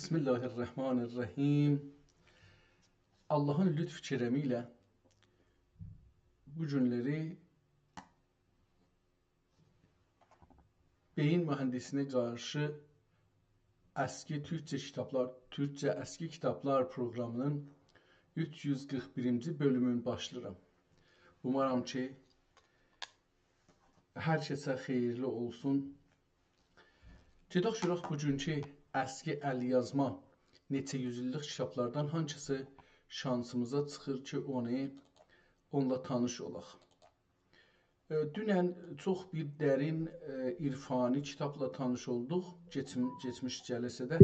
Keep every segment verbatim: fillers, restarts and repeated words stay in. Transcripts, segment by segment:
بسم الله الرحمن الرحیم. آللاهین لطف و کرمی ایله بو گونلری بئیین موهندیسینه قارشی اسکی تورکجه کیتابلار، تورکجه اسکی کیتابلار پروقرامی‌نین اوچ یوز قیرخ بیرینجی بؤلومون باشلاییرام. اومارام کی، هر کسه خئییرلی اولسون. گئدک گؤرک بوگونکو اسکی ال‌یازما نئچه یوز ایللیک کیتابلاردان هانسیسی شانسیمیزا چیخیر کی، اونو، اونونلا تانیش اولاق. ائ، دونن چوخ بیر درین، ائ، عرفانی کیتابلا تانیش اولدوق کئچیم-، کئچمیش جلسه‌ده.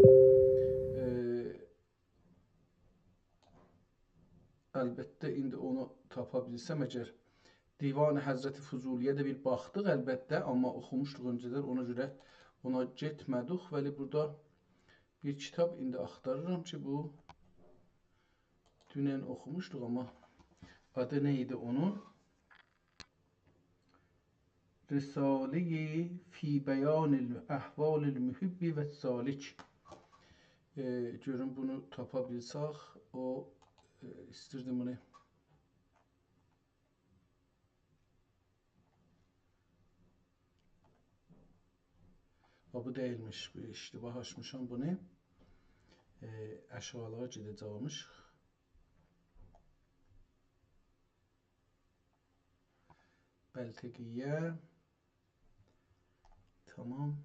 ائ، البته، ایندی اونو تاپا بیلسم اگر. دیوان حضرت فضولی‌یه ده بیر باخدیق البته، آمما اوخوموشدوق اؤنجه‌دن، اونا گؤره اونا گئتمه‌دیک. ولی بورادا بیر کیتاب ایندی آختاریرام کی، بو دونن اوخوموشدوق، آمما آدی نه ایدی اونون؟ رساله‌ای فی بیان احوال المحب و السالک. ائ، گؤروم بونو تاپا بیلسک، او، ائ، ایستیردیم بونو. او، بو دئییلمیش، بو اشتباه آچمیشام بونو. ائ، آشاغیلیغا گئده‌جکمیش. بلتقیه. تمام.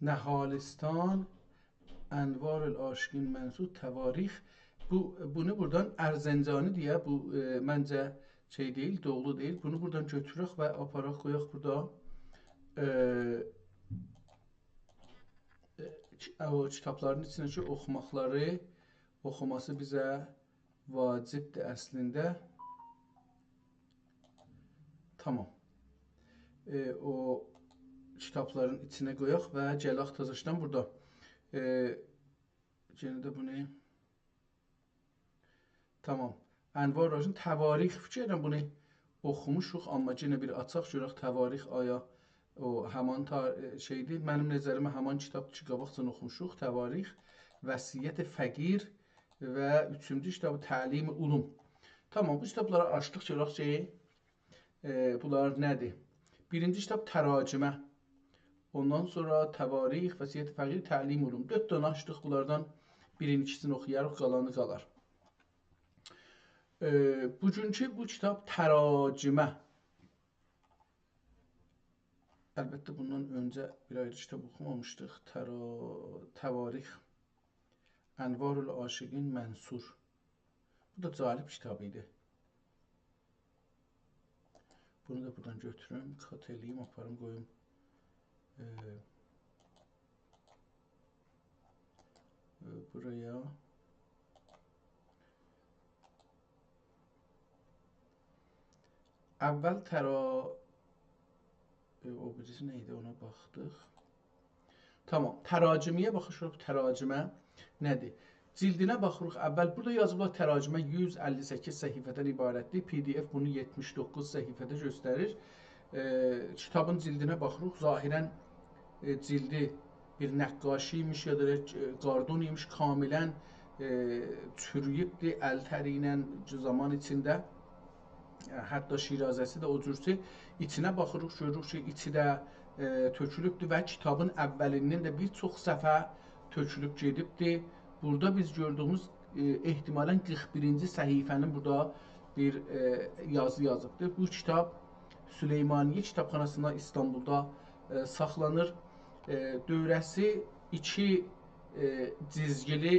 نهالستان، انوار العاشقین منصور، تواریخ. بو، بونو بورادان ارزنجانی دئیه، بو، ائ، منجه شئی دئییل، دوغرو دئییل. بونو بورادان گؤتورک و آپاراق قویاق بورادا. ائ، ائ، کی-، او کیتابلارین ایچینه کی، اوخوماقلاری، اوخوماسی بیزه واجبدیر اصلینده. تمام. ائ، او کیتابلارین ایچینه قویاق و گلک تازاشدان بورادا. ائ، یئنه ده بونو، تمام. انوار راشین تواریخ، فیکیر ائدیرم بونو اوخوموشوق، آمما یئنه بیر آچاق گؤرک تواریخ آیا او همان تا-، ائ، شئیدیر. منیم نظریمه همان کیتابدیر کی، قاباقجان اوخوموشوق. تواریخ، وصیت فقیر و اوچونجو کیتاب تعلیم علوم. تمام، بو کیتابلاری آچدیق، گؤرک کی، ائ، بونلار نه‌دیر؟ بیرینجی کیتاب تراجمه. اوندان سونرا تواریخ، وصیت فقیر، تعلیم علوم. دؤرد دنه آچدیق، بونلاردان بیرینی، ایکیسینی اوخویاریق، قالانی قالار. ائ، بوگونکو بو کیتاب تراجمه. البته، بوندان اؤنجه بیر آیری کیتاب اوخومامیشدیق. ترا-، تواریخ. انوار العاشقین منصور. بو دا جالب کیتاب ایدی. بونو دا بورادان گؤتوروم، کات ائله‌ییم، آپاریم، قویوم. ائ، ائ، بورایا. اول ترا-، ائ، او بیریسی نه ایدی، اونا باخدیق. تمام، تراجمه‌یه باخیریق، تراجمه نه‌دیر؟ جلدینه باخیریق. اول بورادا یازیبلار، تراجمه یوز اللی سککیز صفحه‌دن عبارتدیر. پی دی اف بونو یئتمیش دوققوز صفحه‌ده گؤستریر. ائ، کیتابین جلدینه باخیریق. ظاهراً، ائ، جلدی بیر نقاشی ایمیش، یا دا، ائ، قاردون ایمیش، کاملاً، ائ، چورویوبدور ال تری ایله زامان ایچینده. ائ، حتی شیرازه‌سی ده او جور کی، ایچینه باخیریق، گؤروروک کی، ایچی ده، ائ، تؤکولوبدور و کیتابین اولیندن ده بیر چوخ صفحه تؤکولوب گئدیبدیر. بورادا بیز گؤردویوموز، ائ، احتمالاً قیرخ بیرینجی صفحه‌نین بورادا بیر، ائ، یازی یازیبدیر. بو کیتاب سلیمانیه کیتابخاناسیندا ایستانبولدا، ائ، ساخلانیر. ائ، دؤوره‌سی ایکی، ائ، جیزگیلی،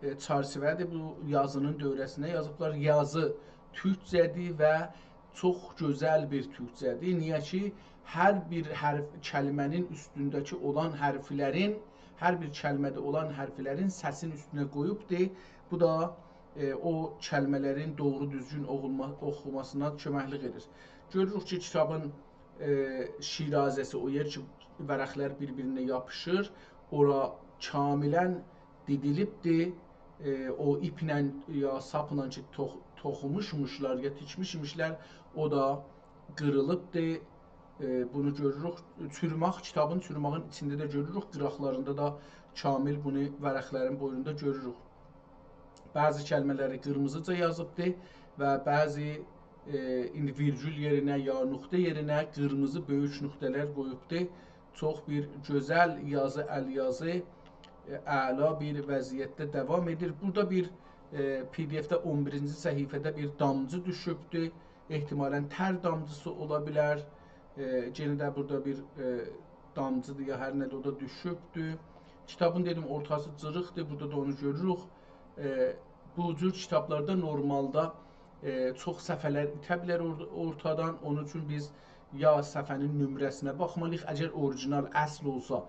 ائ، چرچیوه‌دیر. بو یازینین دؤوره‌سینده یازیبلار. یازی تورکجه‌دیر و چوخ گؤزل بیر تورکجه‌دیر. نییه کی، هر بیر حرف، کلمه‌نین اوستونده‌کی اولان حرفلرین، هر بیر کلمه‌ده اولان حرفلرین سسین اوستونه قویوبدور. بو دا، ائ، او کلمه‌لرین دوغرو دوزگون اوغولما-، اوخوماسینا کؤمکلیک ائدیر. گؤروروک کی، کیتابین، ائ، شیرازه‌سی، او یئر کی، ورقلر بیر-بیرینه یاپیشیر، اورا کاملاً دیدیلیبدیر. ائ، او ایپله یا ساپلا کی، توخ-، توخوموشموشلار، یا تیکمیشمیشلر، او دا قیریلیبدیر. ائ، بونو گؤروروک. چوروماق، کیتابین چوروماغین ایچینده ده گؤروروک، قیراقلاریندا دا کامل بونو ورقلرین بوینوندا گؤروروک. بعضی کلمه‌لری قیرمیزیجا یازیبدی و بعضی، ائ، ایندی ویرگول یئرینه یا نقطه یئرینه قیرمیزی بؤیوک نقطه‌لر قویوبدی. چوخ بیر گؤزل یازی، ال یازی، ائ، اعلا بیر وضعیتده داوام ائدیر. بورادا بیر، ائ، پی دی اف‌ده اون بیرینجی صفحه‌ده بیر دامجی دوشوبدو. احتمالاً تر دامجیسی اولا بیلر. ائ، یئنه ده بورادا بیر، ائ، دامجیدیر یا هر نه‌دیر، او دا دوشوبدور. کیتابین، دئدیم، اورتاسی جیریقدیر. بورادا دا اونو گؤروروک. ائ، بو جور کیتابلاردا نورمالدا، ائ، چوخ صفحه‌لر ایته بیلر اور-، اورتادان. اونون اوچون بیز یا صفحه‌نین نمره‌سینه باخمالی‌ییق، اگر اوریجینال، اصل اولسا.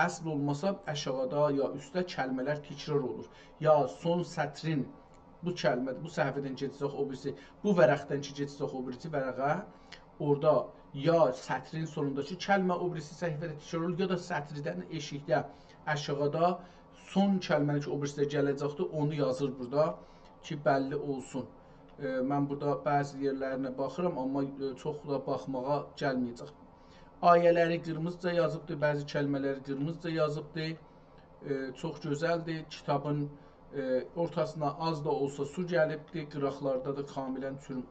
اصل اولماسا، آشاغیدا یا اوستده کلمه‌لر تکرار اولور. یا سون سطرین، بو کلمه، بو صفحه‌دن کئچسک او بیریسی، بو ورقدن کی کئچسک او بیریسی ورقه، اورادا یا سطرین سونونداکی کلمه او بیریسی صفحه‌ده تکرار اولور، یا دا سطریدن ائشیکده، آشاغیدا سون کلمه‌نی کی او بیریسی ده گله‌جکدیر، اونو یازیر بورادا کی بللی اولسون. ائ، من بورادا بعضی یئرلرینه باخیرام، آمما، ائ، چوخ دا باخماغا گلمه‌یه‌جک. آیه‌لری قیرمیزیجا یازیبدی، بعضی کلمه‌لری قیرمیزیجا یازیبدی. ائ، چوخ گؤزلدیر. کیتابین، ائ، اورتاسینا آز دا اولسا سو گلیبدی. قیراقلاردا دا کاملاً چورم-،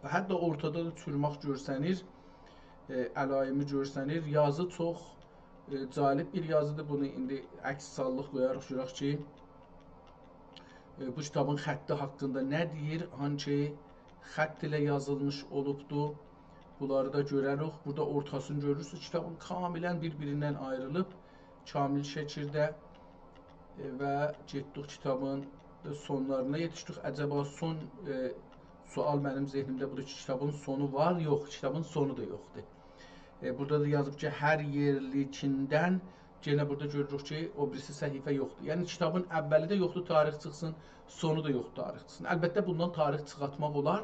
و حتی اورتادا دا چوروماق گؤرسنیر. ائ، علائمی گؤرسنیر. یازی چوخ، ائ، جالب بیر یازیدیر. بونو ایندی عکس ساللیق، قویاریق، گؤرک کی، ائ، بو کیتابین خطی حاقیندا نه دئییر، هانسی خط ایله یازیلمیش اولوبدو. بونلاری دا گؤره‌ریک. بورادا اورتاسینی گؤرورسونوز. کیتابین کاملاً بیر-بیریندن آیریلیب، کامل شکیلده. ائ، و گئتدیک کیتابین سونلارینا یئتیشدیک. عجبا سون، ائ، سؤال منیم ذهنیمده بودور کی، کیتابین سونو وار، یوخ، کیتابین سونو دا یوخدور. ائ، بورادا دا یازیب کی، هر یئرلیکیندن، یئنه بورادا گؤروروک کی، او بیریسی صفحه یوخدور. یعنی، کیتابین اولی ده یوخدور، تاریخ چیخسین، سونو دا یوخدور، تاریخ چیخسین. البته، بوندان تاریخ چیخارتماق اولار،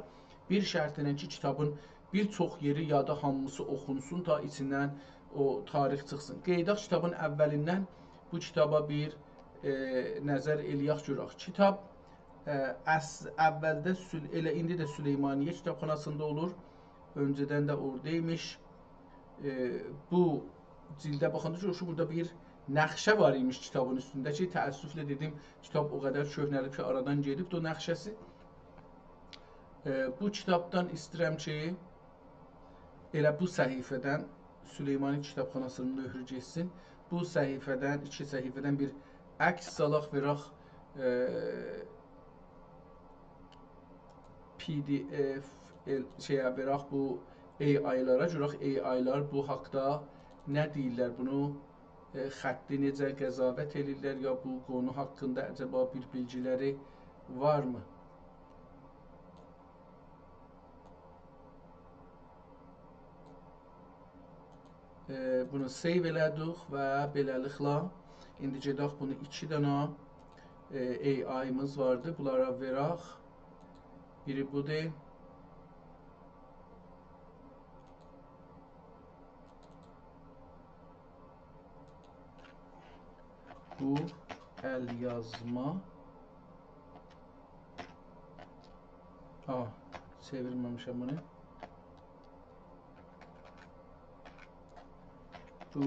بیر شرطله کی، کیتابین بیر چوخ یئری یا دا هامیسی اوخونسون، تا ایچیندن او تاریخ چیخسین. قاییداق کیتابین اولیندن بو کیتابا بیر، ائ، نظر ائله‌یک، گؤرک. کیتاب، ائ، اص-، اولده سول-، ائله ایندی ده سلیمانیه کیتابخاناسیندا اولور. اؤنجه‌دن ده اورادا ایمیش. ائ، بو جیلده باخاندا گؤرورسونوز، بورادا بیر نقشه وار ایمیش کیتابین اوستونده کی، تأسفله دئدیم، کیتاب او قدر کؤهنه‌لیب کی، آرادان گئدیبدی او نقشه‌سی. ائ، بو کیتابدان ایسته‌ییرم کی، ائله بو صفحه‌دن، سلیمانی کیتابخاناسینین مؤهرو گئتسین، بو صفحه‌دن، ایکی صفحه‌دن بیر عکس سالاق، وئرک، ائ، پی دی اف ال-، شئیه وئرک، بو ای آی‌لارا، گؤرک ای آی‌لار بو حاقدا نه دئییرلر، بونو، ائ، خطی نئجه قضاوت ائله‌ییرلر، یا بو قونو حاقیندا عجبا بیر بیلگیلری وارمی؟ ائ، بونو save ائله‌دیک و بئله‌لیکله ایندی گئدک بونو ایکی دنه، ائ، ای آی‌میز واردی. بونلارا وئرک. بیری بودور. بو ال یازما. آ، چئویرمه‌میشم بونو. بو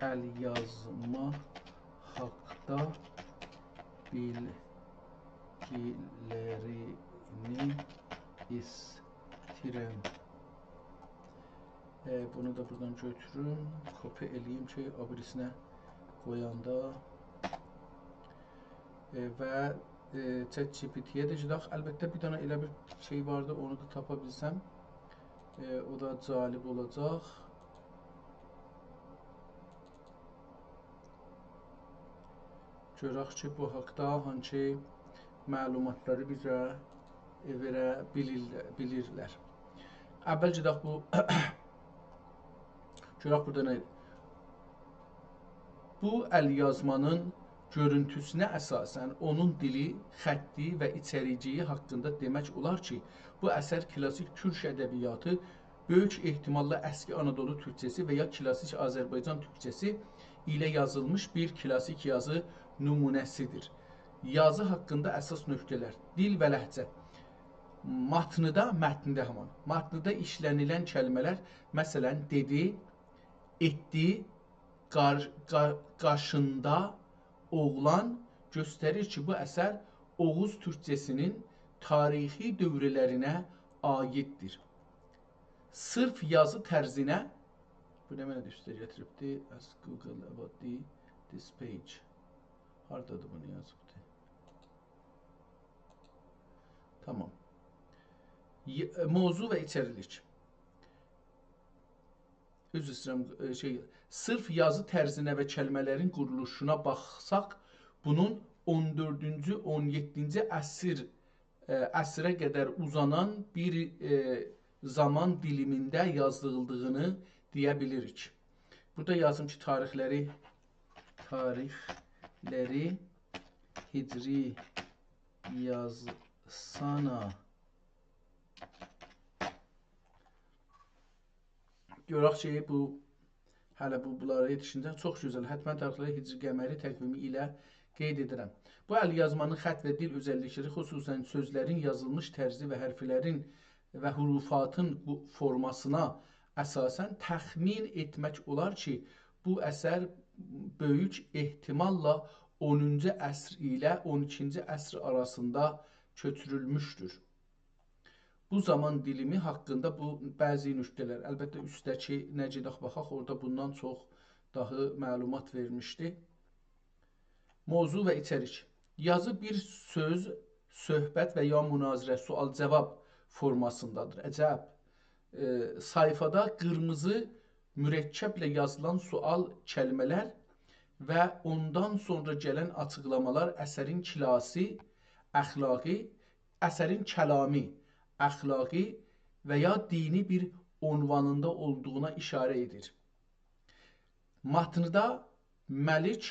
ال یازما حاقدا بیلگیلرینی ایسته‌ییرم. ائ، بونو دا بورادان گؤتوروم، کپی ائله‌ییم کی، او بیریسینه قویاندا. ائ، و، ائ، ChatGPT-یه ده گئدک. البته، بیر دنه ائله بیر شئی واردی، اونو دا تاپا بیلسم، ائ، او دا جالب اولاجاق. گؤرک کی، بو حاقدا هانسی معلوماتلاری بیزه، ائ، وئره بیلیرلر، بیلیرلر. اول گئدک بو، گؤرک بورادا نه؟ بو ال یازمانین گؤرونتوسونه اساساً اونون دیلی، خطی و ایچریجیگی حاقیندا دئمک اولار کی، بو اثر کلاسیک تورک ادبیاتی، بؤیوک احتماللا اسکی آنادولو تورکجه‌سی و یا کلاسیک آذربایجان تورکجه‌سی ایله یازیلمیش بیر کلاسیک یازی نمونه‌سیدیر. یازی حاقیندا اساس نکته‌لر: دیل و لهجه. متنده، متنده همان. متنده ایشله‌نیلن کلمه‌لر، مثلاً، دئدی، ائتدی، قار-، قا-، قاشیندا، اوغلان، گؤستریر کی، بو اثر اوغوز تورکجه‌سینین تاریخی دؤوره‌لرینه عایددیر. صرف یازی طرزینه، بو نمنه اوسته گتیریبدی؟ Ask Google about the, this page. هاردادیر بونو یازیبدی؟ تامام. ی-، موضوع و ایچریلیک. عذر ایسته‌ییرم، ائ، شئی، صرف یازی طرزینه و کلمه‌لرین قورولوشونا باخساق، بونون اون دؤردونجو، اون یئددینجی عصر، ائ، عصره قدر اوزانان بیر، ائ، زامان دیلیمینده یازیلدیغینی دئیه بیلیریک. بورادا یازیم کی، تاریخلری، تاریخلری هجری یازسانا. گؤرک کی، بو، هله بو، بونلارا یئتیشینجه چوخ گؤزل. حتماً تاریخلری هجری قمری تقویمی ایله قید ائدیرم. بو ال‌یازمانین خط و دیل اؤزللیکلری، خصوصاً سؤزلرین یازیلمیش طرزی و حرفلرین و حروفاتین بو فورماسینا اساساً تخمین ائتمک اولار کی، بو اثر بؤیوک احتماللا اونونجو عصر ایله اون ایکینجی عصر آراسیندا کؤچورولموشدور. بو زامان دیلیمی حاقیندا بو بعضی نکته‌لر. البته، اوستده‌کی نه گئدک باخاق، اورادا بوندان چوخ داها معلومات وئرمیشدی. موضوع و ایچریک. یازی بیر سؤز، صحبت و یا مناظره، سؤال-جاواب فورماسیندادیر. عجب. ائ، صایفادا قیرمیزی مرکبله یازیلان سؤال کلمه‌لر و اوندان سونرا گلن آچیقلامالار اثرین کلاسی، اخلاقی، اثرین کلامی، اخلاقی و یا دینی بیر عنوانیندا اولدوغونا ایشاره ائدیر. متنده ملک،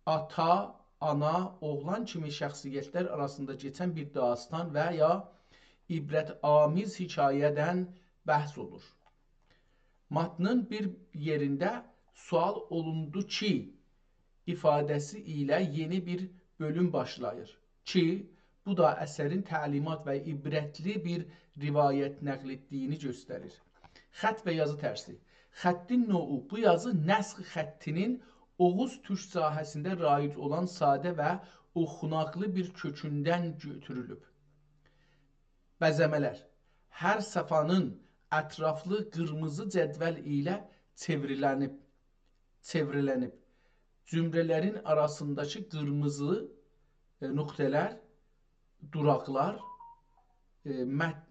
آتا، آنا، اوغلان کیمی شخصیتلر آراسیندا کئچن بیر داستان و یا عبرت‌آمیز حکایه‌دن بحث اولور. متنین بیر یئرینده «سؤال اولوندو کی» ایفاده‌سی ایله یئنی بیر بؤلوم باشلاییر کی، بو دا اثرین تعلیمات و عبرتلی بیر روایت نقل ائتدیگینی گؤستریر. خط و یازی طرزی. خطین نوعو. بو یازی نسخ خطینین اوغوز تورک ساحه‌سینده رایج اولان ساده و اوخوناقلی بیر کؤکوندن گؤتورولوب. بزه‌مه‌لر. هر صفحه‌نین اطرافلی قیرمیزی جدول ایله چئوریلنیب، چئوریلنیب. جمله‌لرین آراسینداکی قیرمیزی، ائ، نقطه‌لر، دوراقلار، ائ، مت-،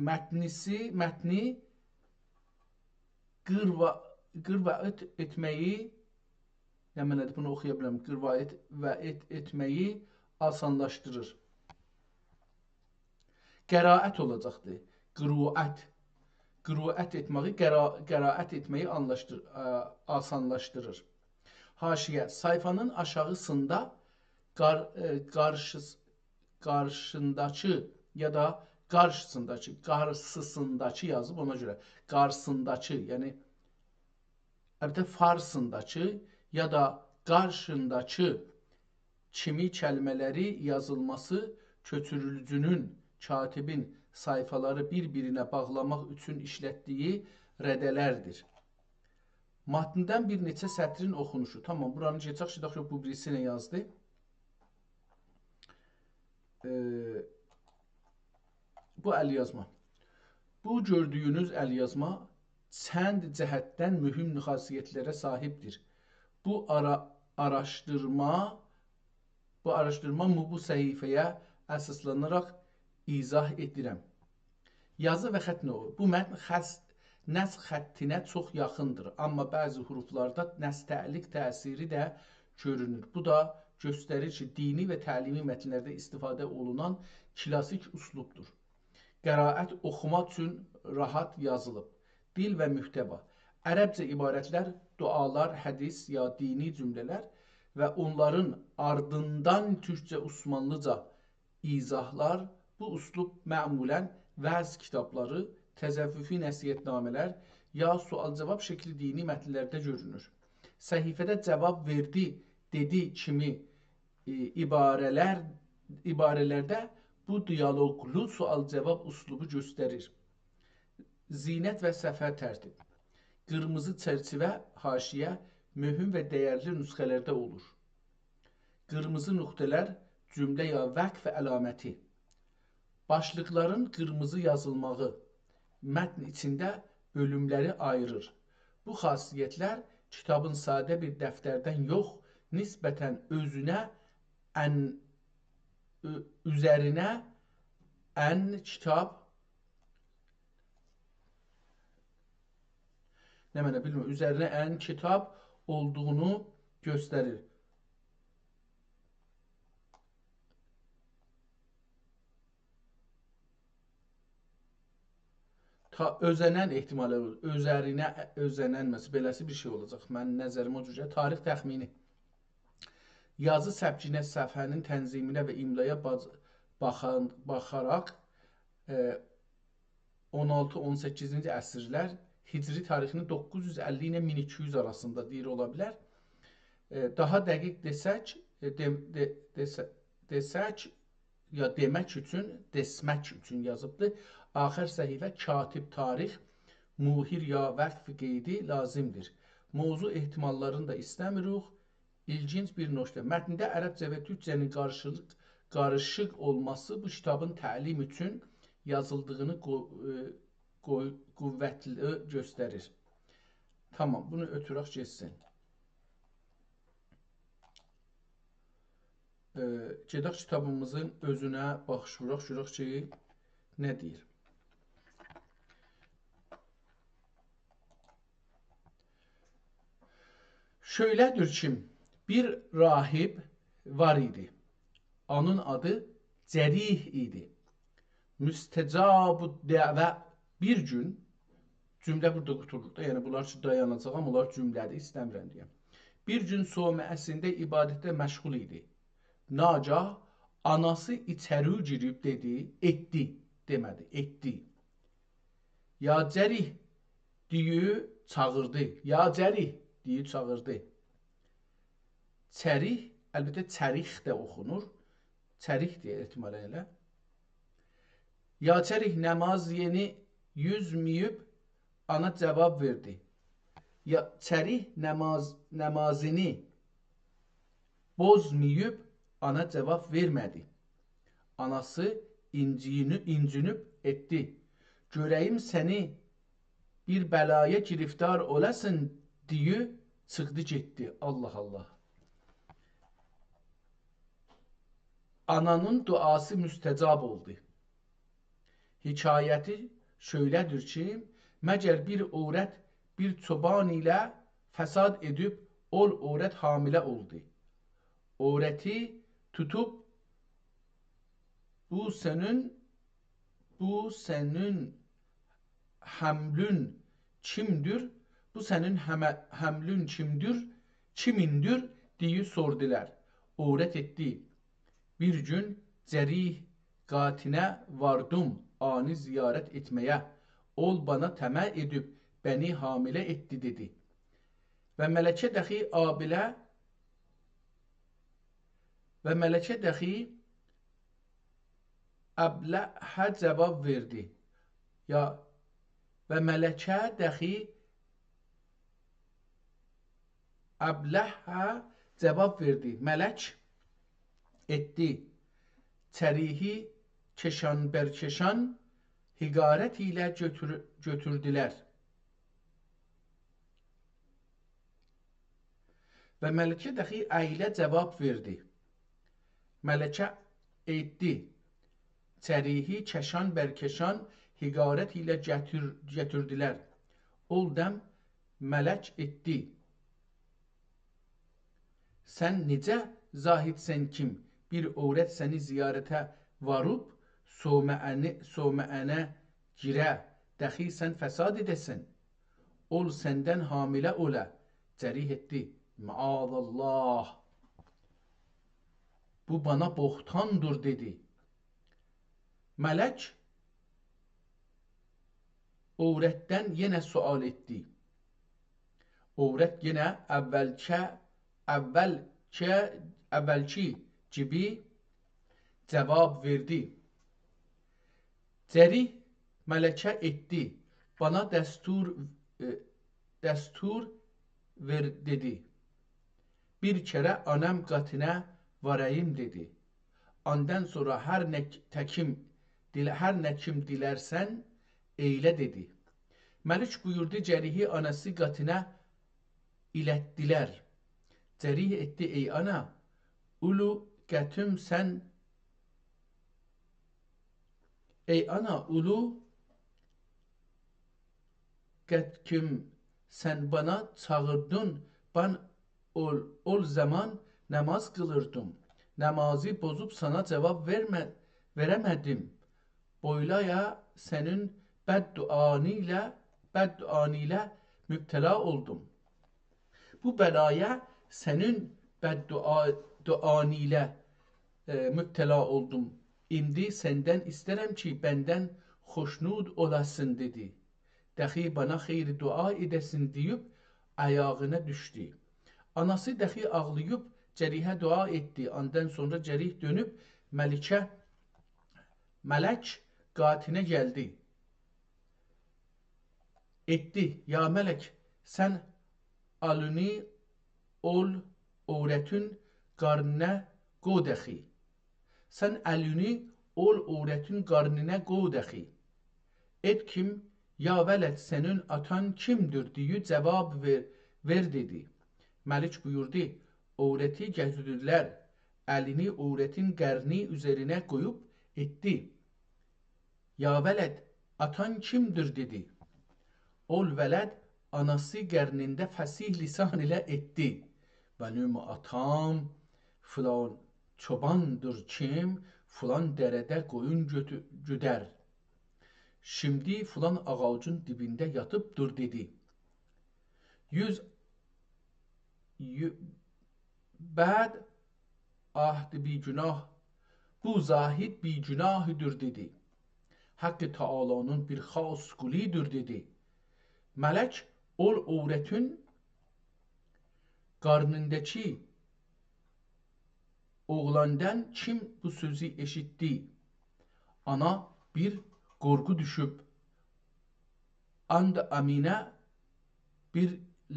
متنیسی، متنی قیروا-، قیروایت ائتمه‌یی، نمنه‌دیر، بونو اوخویا بیلرم، قیروایت و ائت-، ائتمه‌یی آسانلاشدیریر. قرائت اولاجاقدیر. قروئت. قروئت ائتمه‌یی، قرا-، قرائت ائتمه‌یی آنلاشدیر-، ا، آسانلاشدیریر. حاشیه. صایفانین آشاغیسیندا قار-، ائ، قارشیس-، قارشینداکی یا دا قارشیسینداکی، قارسیسینداکی یازیب اونا گؤره. قارسینداکی، یعنی، البته، فارسینداکی یا دا قارشینداکی کیمی کلمه‌لری یازیلماسی کؤچورولوجونون، کاتبین صایفالاری بیر-بیرینه باغلاماق اوچون ایشلتدیگی رده‌لردیر. متندن بیر نئچه سطرین اوخونوشو. تامام، بورانی گئچک، گئدک، یوخ، بو بیریسی نه یازدی؟ ائ، بو ال‌یازما. بو گؤردویونوز ال‌یازما چند جهتدن مهم خاصیتلره صاحیبدیر. بو آرا-، آراشدیرما، بو آراشدیرمامی بو صفحه‌یه اساسلاناراق ایضاح ائدیرم. یازی و خط نوعو. بو متن خص-، نسخ خطینه چوخ یاخیندیر، آمما بعضی حروفلاردا نسخ تعلیق تأثیری ده گؤرونور. بو دا گؤستریر کی، دینی و تعلیمی متنلرده استفاده اولونان کلاسیک اسلوبدور. قرائت، اوخوما اوچون راحت یازیلیب. دیل و محتوا. عربجه عبارتلر، دعالار، حدیث یا دینی جمله‌لر و اونلارین آردیندان تورکجه عثمانلیجا ایضاحلار. بو اسلوب معمولاً وعظ کیتابلاری، تصوفی نصیحت‌نامه‌لر یا سؤال-جاواب شکلی دینی متنلرده گؤرونور. صفحه‌ده «جاواب وئردی»، «دئدی» کیمی، ائ، عباره‌لر، عباره‌لرده بو دیالوقلو سؤال-جاواب اسلوبو گؤستریر. زینت و صفحه ترتیب. قیرمیزی چرچیوه، حاشیه، مهم و دیرلی نسخه‌لرده اولور. قیرمیزی نقطه‌لر، جمله یا وقف علامتی. باشلیقلارین قیرمیزی یازیلماغی متن ایچینده بؤلوملری آییریر. بو خاصیت‌لر کیتابین ساده بیر دفتردن یوخ، نسبتاً اؤزونه ان، اؤ، اوزرینه ان کیتاب، نمنه بیلمیرم، اوزرینه ان کیتاب اولدوغونو گؤستریر. تا اؤزنن احتمالی اولور. اؤزرینه، اؤزنن، مثلاً، بئله‌سی بیر شئی اولاجاق. من نظریم او جور گلیر. تاریخ تخمینی. یازی سبکینه، صفحه‌نین تنظیمینه و املایا باز، باخان، باخاراق، ائ، اون آلتی، اون سککیزینجی عصرلر، هجری تاریخینی دوققوز یوز اللی ایله مین ایکی یوز آراسیندا دئییر، اولا بیلر. ائ، داها دقیق دئسک، ائ، دئ، دئ، دئسه، دئسک، یا دئمک اوچون، دئسمک اوچون یازیبدی. آخر صفحه کاتب تاریخ، موهر یا وقف قیدی لازیمدیر. موضوع احتمال‌لارینی دا ایسته‌میریک. ایلگینج بیر نکته. متنده عربجه و تورکجه‌نین قاریشیق، قاریشیق اولماسی بو کیتابین تعلیم اوچون یازیلدیغینی قو، ائ، قوی، قوتلی گؤستریر. تامام، بونو اؤتورک گئتسین. ائ، گئدک کیتابیمیزین اؤزونه باخیش ووراق، گؤرک کی، نه دئییر. شؤیله‌دیر کی، بیر راهب وار ایدی. اونون آدی جریح ایدی. مستجاب الدعوه، بیر گون، جمله بورادا قوتولور دا، یعنی بونلار کی دایاناجاغام، اونلار جمله‌دیر، ایسته‌میرم دئیم. بیر گون صومعه‌سینده عبادتده مشغول ایدی. ناگاه آناسی ایچری گیریب دئدی، ائتدی، دئمه‌دی، ائتدی. «یا جریح» دئییب چاغیردی. «یا جریح» دئییب چاغیردی. چریح، البته، چریخ ده اوخونور. چریح دئیه احتمالاً ائله. «یا جریح، نماز یئنی یوزمه‌ییب»، آنا جاواب وئردی. یا، چریح نماز، نمازینی بوزماییب، آنا جاواب وئرمه‌دی. آناسی اینجینی، اینجینیب ائتدی: «گؤره‌ییم سنی بیر بلایا گرفتار اولاسین» دئییب چیخدی گئتدی. الله الله. آنانین دعاسی مستجاب اولدو. حکایتی شؤیله‌دیر کی، مگر بیر عورت بیر چوبان ایله فساد ائدیب، اول عورت حامله اولدو. عورتی توتوب، «بو سنین، بو سنین حملون کیمدیر؟ بو سنین حمه، حملون کیمدیر؟ کیمیندیر؟» دئییب سوردولار. عورت ائتدی: «بیر گون جریح قاطینه واردیم آنی زیارت ائتمه‌یه. اول بانا طمع ائدیب بنی حامله ائتدی» دئدی. و ملکه دخی آبله، و ملکه دخی ابلهه جاواب وئردی. یا، و ملکه دخی ابلهه جاواب وئردی. ملک ائتدی. چریحی کشان برکشان حقارت ایله گؤتور، گؤتوردولر. و ملکه دخی ائیله جاواب وئردی. ملکه ائتدی. چریحی کشان برکشان حقارت ایله گتیر، گتیردیلر. اول دم ملک ائتدی: «سن نئجه زاهدسن کیم، بیر عورت سنی زیارته واریب، صومعه‌نی، صومعه‌نه گیره، دخی سن فساد ائده‌سن؟ اول سندن حامله اولا.» جریح ائتدی: «معاذ الله.» بو بانا بهتاندیر، دئدی. ملک عورتدن یئنه سؤال ائتدی. عورت یئنه اولکه، اولکه، اولکی کیمی جواب وئردی. جریح ملکه ائتدی. بانا دستور، ائ، دستور وئر، دئدی. بیر کره آنام قاتینا واراییم، دئدی. آندان سونرا هر نه تکیم دیل-، هر نه کیم دیلرسن، ائیله، دئدی. ملک بویوردو، جریحی آناسی قاتینا ایلتدیلر. جریح ائتدی: ای آنا، اولو قتیم سن، ای آنا، اولو قتیم سن بانا چاغیردین، بان اول، اول زامان نماز قیلیردیم. نمازی بوزوب سانا جواب وئرمه، وئره‌مه‌دیم. بویلایا سنین بددعان ایله، بددعان ایله مبتلا اولدوم. بو بلایا سنین بددعا، دعان ایله، ائ، مبتلا اولدوم. ایندی سندن ایسترم کی، بندن خوشنود اولاسین، دئدی. دخی بانا خیر دعا ائده‌سین، دئییب آیاغینا دوشدو. آناسی دخی آغلاییب جریحه دعا ائتدی. آندان سونرا جریح دؤنوب ملکه، ملک قاتینا گلدی. ائتدی: یا ملک، سن الینی اول عورتین قارنینا قوی دخی. سن الینی اول عورتین قارنینا قوی دخی. ائت کیم، یا ولد، سنین آتان کیمدیر؟ دئییب جواب وئر، وئر، دئدی. ملک بویوردو: عورتی گزیدیرلر. الینی عورتین قارنی اوزرینه قویوب ائتدی. یا ولد، آتان کیمدیر؟ دئدی. اول ولد آناسی قارنیندا فصیح لسان ایله ائتدی: منیم آتام فلان چوباندیر کیم، فلان دره‌ده قویون گؤتو-، گودر. شیمدی فلان آغاجین دیبینده یاتیبدیر، دئدی. یوز، یو-، بعد عهد بی‌گناه، بو زاهد بی‌گناهدیر، دئدی. حق تعالی‌نین بیر خاص قولودور، دئدی. ملک اول عورتین قارنینداکی اوغلاندان کیم بو سؤزو ائشیتدی؟ آنا بیر قورخو دوشوب، اند امینه بیر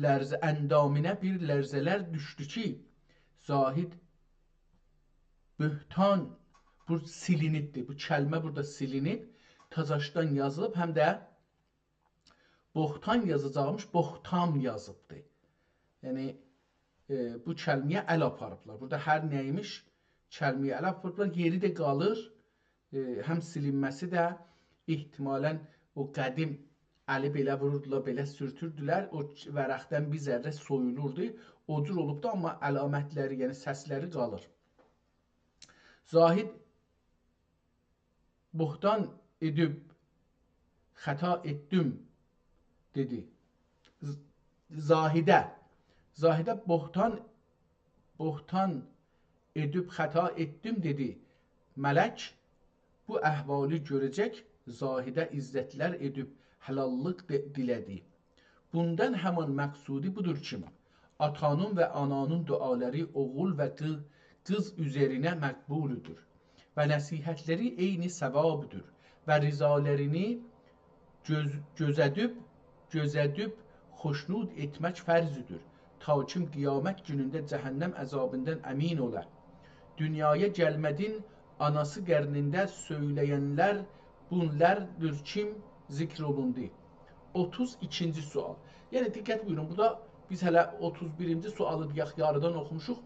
لرزه، اندامینا بیر لرزه‌لر دوشدو کی، زاهد بهتان، بو سیلینیبدیر، بو کلمه بورادا سیلینیب، تازاشدان یازیلیب، هم ده بهتان یازاجاقمیش، بهتام یازیبدی. یعنی، ائ، بو کلمه‌یه ال آپاریبلار. بورادا هر نه‌یمیش، کلمه‌یه ال آپاریبلار، یئری ده قالیر. ائ، هم سیلینمه‌سی ده احتمالاً او قدیم الی بئله ووروردولار، بئله سورتوردولر، او ک-، ورقدن بیر ذره سویولوردو. او جور اولوبدو، آمما علامتلری، یعنی سسلری قالیر. زاهد بهتان ائدیب خطا ائتدیم، دئدی. ز-، زاهده، زاهده بهتان، بهتان ائدیب خطا ائتدیم، دئدی. ملک بو احوالی گؤره‌جک، زاهده عزتلر ائدیب حلاللیق دی-، دیله‌دی. بوندان همان مقصودی بودور کی، آتانین و آنانین دعالاری اوغول و قی-، قیز اوزرینه مقبولدور و نصیحتلری عینی ثوابدیر و رضالارینی گؤز-، گؤزه‌دیب، گؤزه‌دیب خوشنود ائتمک فرضدیر. تا کیم قیامت گونونده جهنم عذابیندان امین اولا. دونیایا گلمه‌دین آناسی قارنیندا سؤیله‌ینلر بونلاردیر کیم ذکر اولوندو. اوتوز ایکینجی سؤال. یعنی، دقت بویورون، بورادا بیز هله اوتوز بیرینجی سؤالی دئیک، یاریدان اوخوموشوق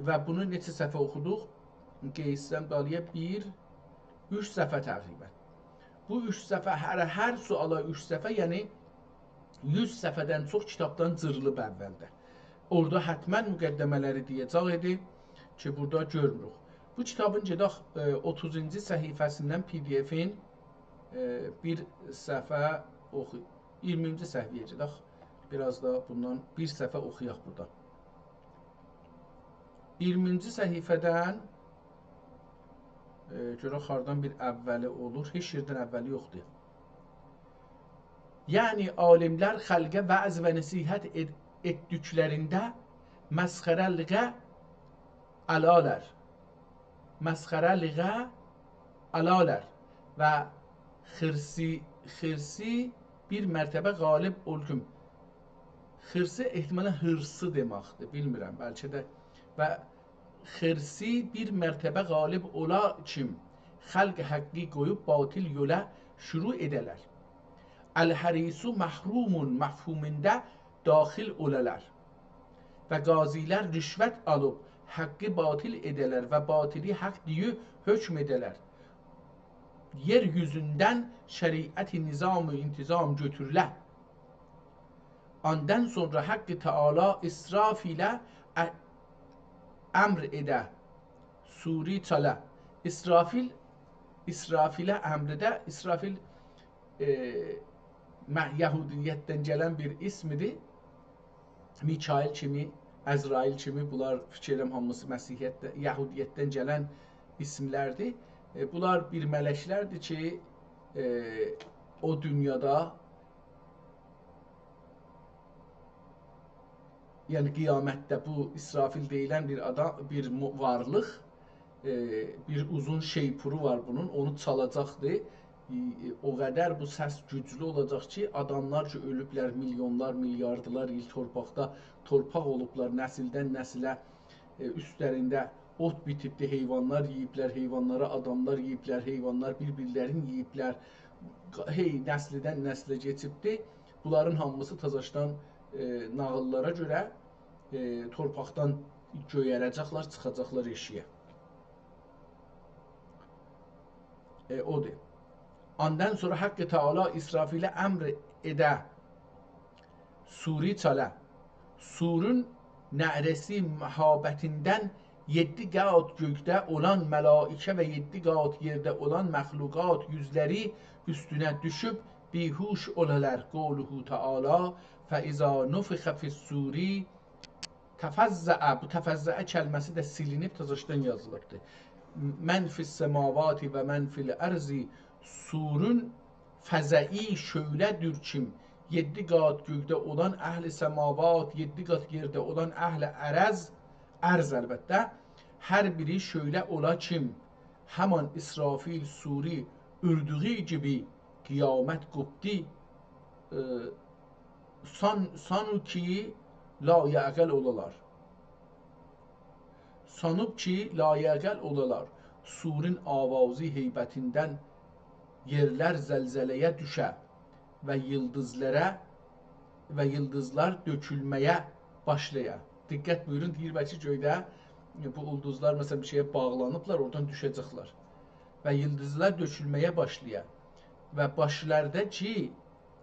و بونو نئچه صفحه اوخودوق؟ قئییتسم دالییا بیر، اوچ صفحه تقریباً. بو اوچ صفحه، هر، هر سؤالا اوچ صفحه، یعنی یوز صفحه‌دن چوخ کیتابدان جیریلیب اولده. اورادا حتماً مقدمه‌لری دئیه‌جک ایدی کی، بورادا گؤرموروک. بو کیتابین گئدک، ائ، اوتوزونجو صفحه‌سیندن پی دی افین، ائ، بیر صفحه اوخو-، اییرمینجی صفحه‌یه گئدک. بیر آز دا بوندان بیر صفحه اوخویاق بورادا. اییرمینجی صفحه‌دن ائ، گؤرک هاردان بیر اوّلی اولور. هئچ یئردن اوّلی یوخدور. یعنی عالیم‌لر خلقه وعظ و نصیحت ائد-، ائتدیکلرینده مسخره‌لیگه آلارلار. مسخره‌لیگه آلارلار. و خرسی، خرسی بیر مرتبه غالب اول کیم. خرسی احتمالاً هیرسی دئمکدیر، بیلمیرم، بلکه ده. و خرسی بیر مرتبه غالب اولا کیم، خلق حقی قویوب باطل یولا شروع ائده‌لر. الحریص محروم مفهوموندا داخل اولالار. و قاضی‌لر رشوت آلیب حقی باطل ائده‌لر و باطلی حق دئییب حکم ائده‌لر. یئر یوزوندن شریعت نظام و انتظام گؤتورله. آندان سونرا حق تعالی اسرافیله ا-، امر ائده، صوری چالا. اسرافیل، اسرافیله امر ائده، اسرافیل، ائ، مه-، یهودیتدن گلن بیر اسمدیر. میکائیل کیمی، عزرائیل کیمی، بونلار فیکر ائلیرم هامیسی مسیحیتده، یهودیتدن گلن اسملردیر. ائ، بونلار بیر ملکلردیر کی، ائ، او دونیادا، یعنی قیامتده بو اسرافیل دئییلن بیر آدام، بیر مو-، وارلیق، ائ، بیر اوزون شیپورو وار بونون، اونو چالاجاقدیر. ائ، او قدر بو سس گوجلو اولاجاق کی، آداملار کی اؤلوبلر، میلیونلار، میلیاردلار ایل تورپاقدا، تورپاق اولوبلار، نسیلدن نسیله، ائ، اوستلرینده اوت بیتیبدی، حیوانلار یئییبلر، حیوانلاری آداملار یئییبلر، حیوانلار بیر-بیرلرینی یئییبلر. هئی نسلدن نسله کئچیبدی. بونلارین هامیسی تازاشدان، ائ، ناغیللارا گؤره، ائ، تورپاقدان گؤیره‌جکلر، چیخاجاقلار ائشیگه. ائ، اودور. آندان سونرا حق تعالی اسرافیله امر ائده، صوری چالا. صورون نعره‌سی مهابتیندن یئددی قات گؤکده اولان ملائکه و یئددی قات یئرده اولان مخلوقات یوزلری اوستونه دوشوب بیهوش اولالار. قوله تعالی: «فإذا نفخ فی الصور ففزع»، بو «تفزع» کلمه‌سی ده سیلینیب، تازاشدان یازیلیبدیر. «من فی السماوات و من فی الارض»، صورون فزعی شؤعله‌دیر کیم، یئددی قات گؤکده اولان اهل سماوات، یئددی قات یئرده اولان اهل عرض، ارض البته، هر بیری شؤعله اولا کیم، همان اسرافیل صوری اؤردویو کیمی قیامت قوپدو. ائ، سان-، سانوب کی لایعقل اولالار. سانوب کی لایعقل اولالار. صورون آوازی هیبتیندن یئرلر زلزله‌یه دوشه و یولدوزلارا، و یولدوزلار دؤکولمه‌یه باشلایا. دقت بویورون، دئییر بلکه گؤیده بو اولدوزلار، مثلا، بیر شئیه باغلانیبلار، اورادان دوشه‌جکلر. و یولدوزلار دؤکولمه‌یه باشلایا. و باشلاردا کی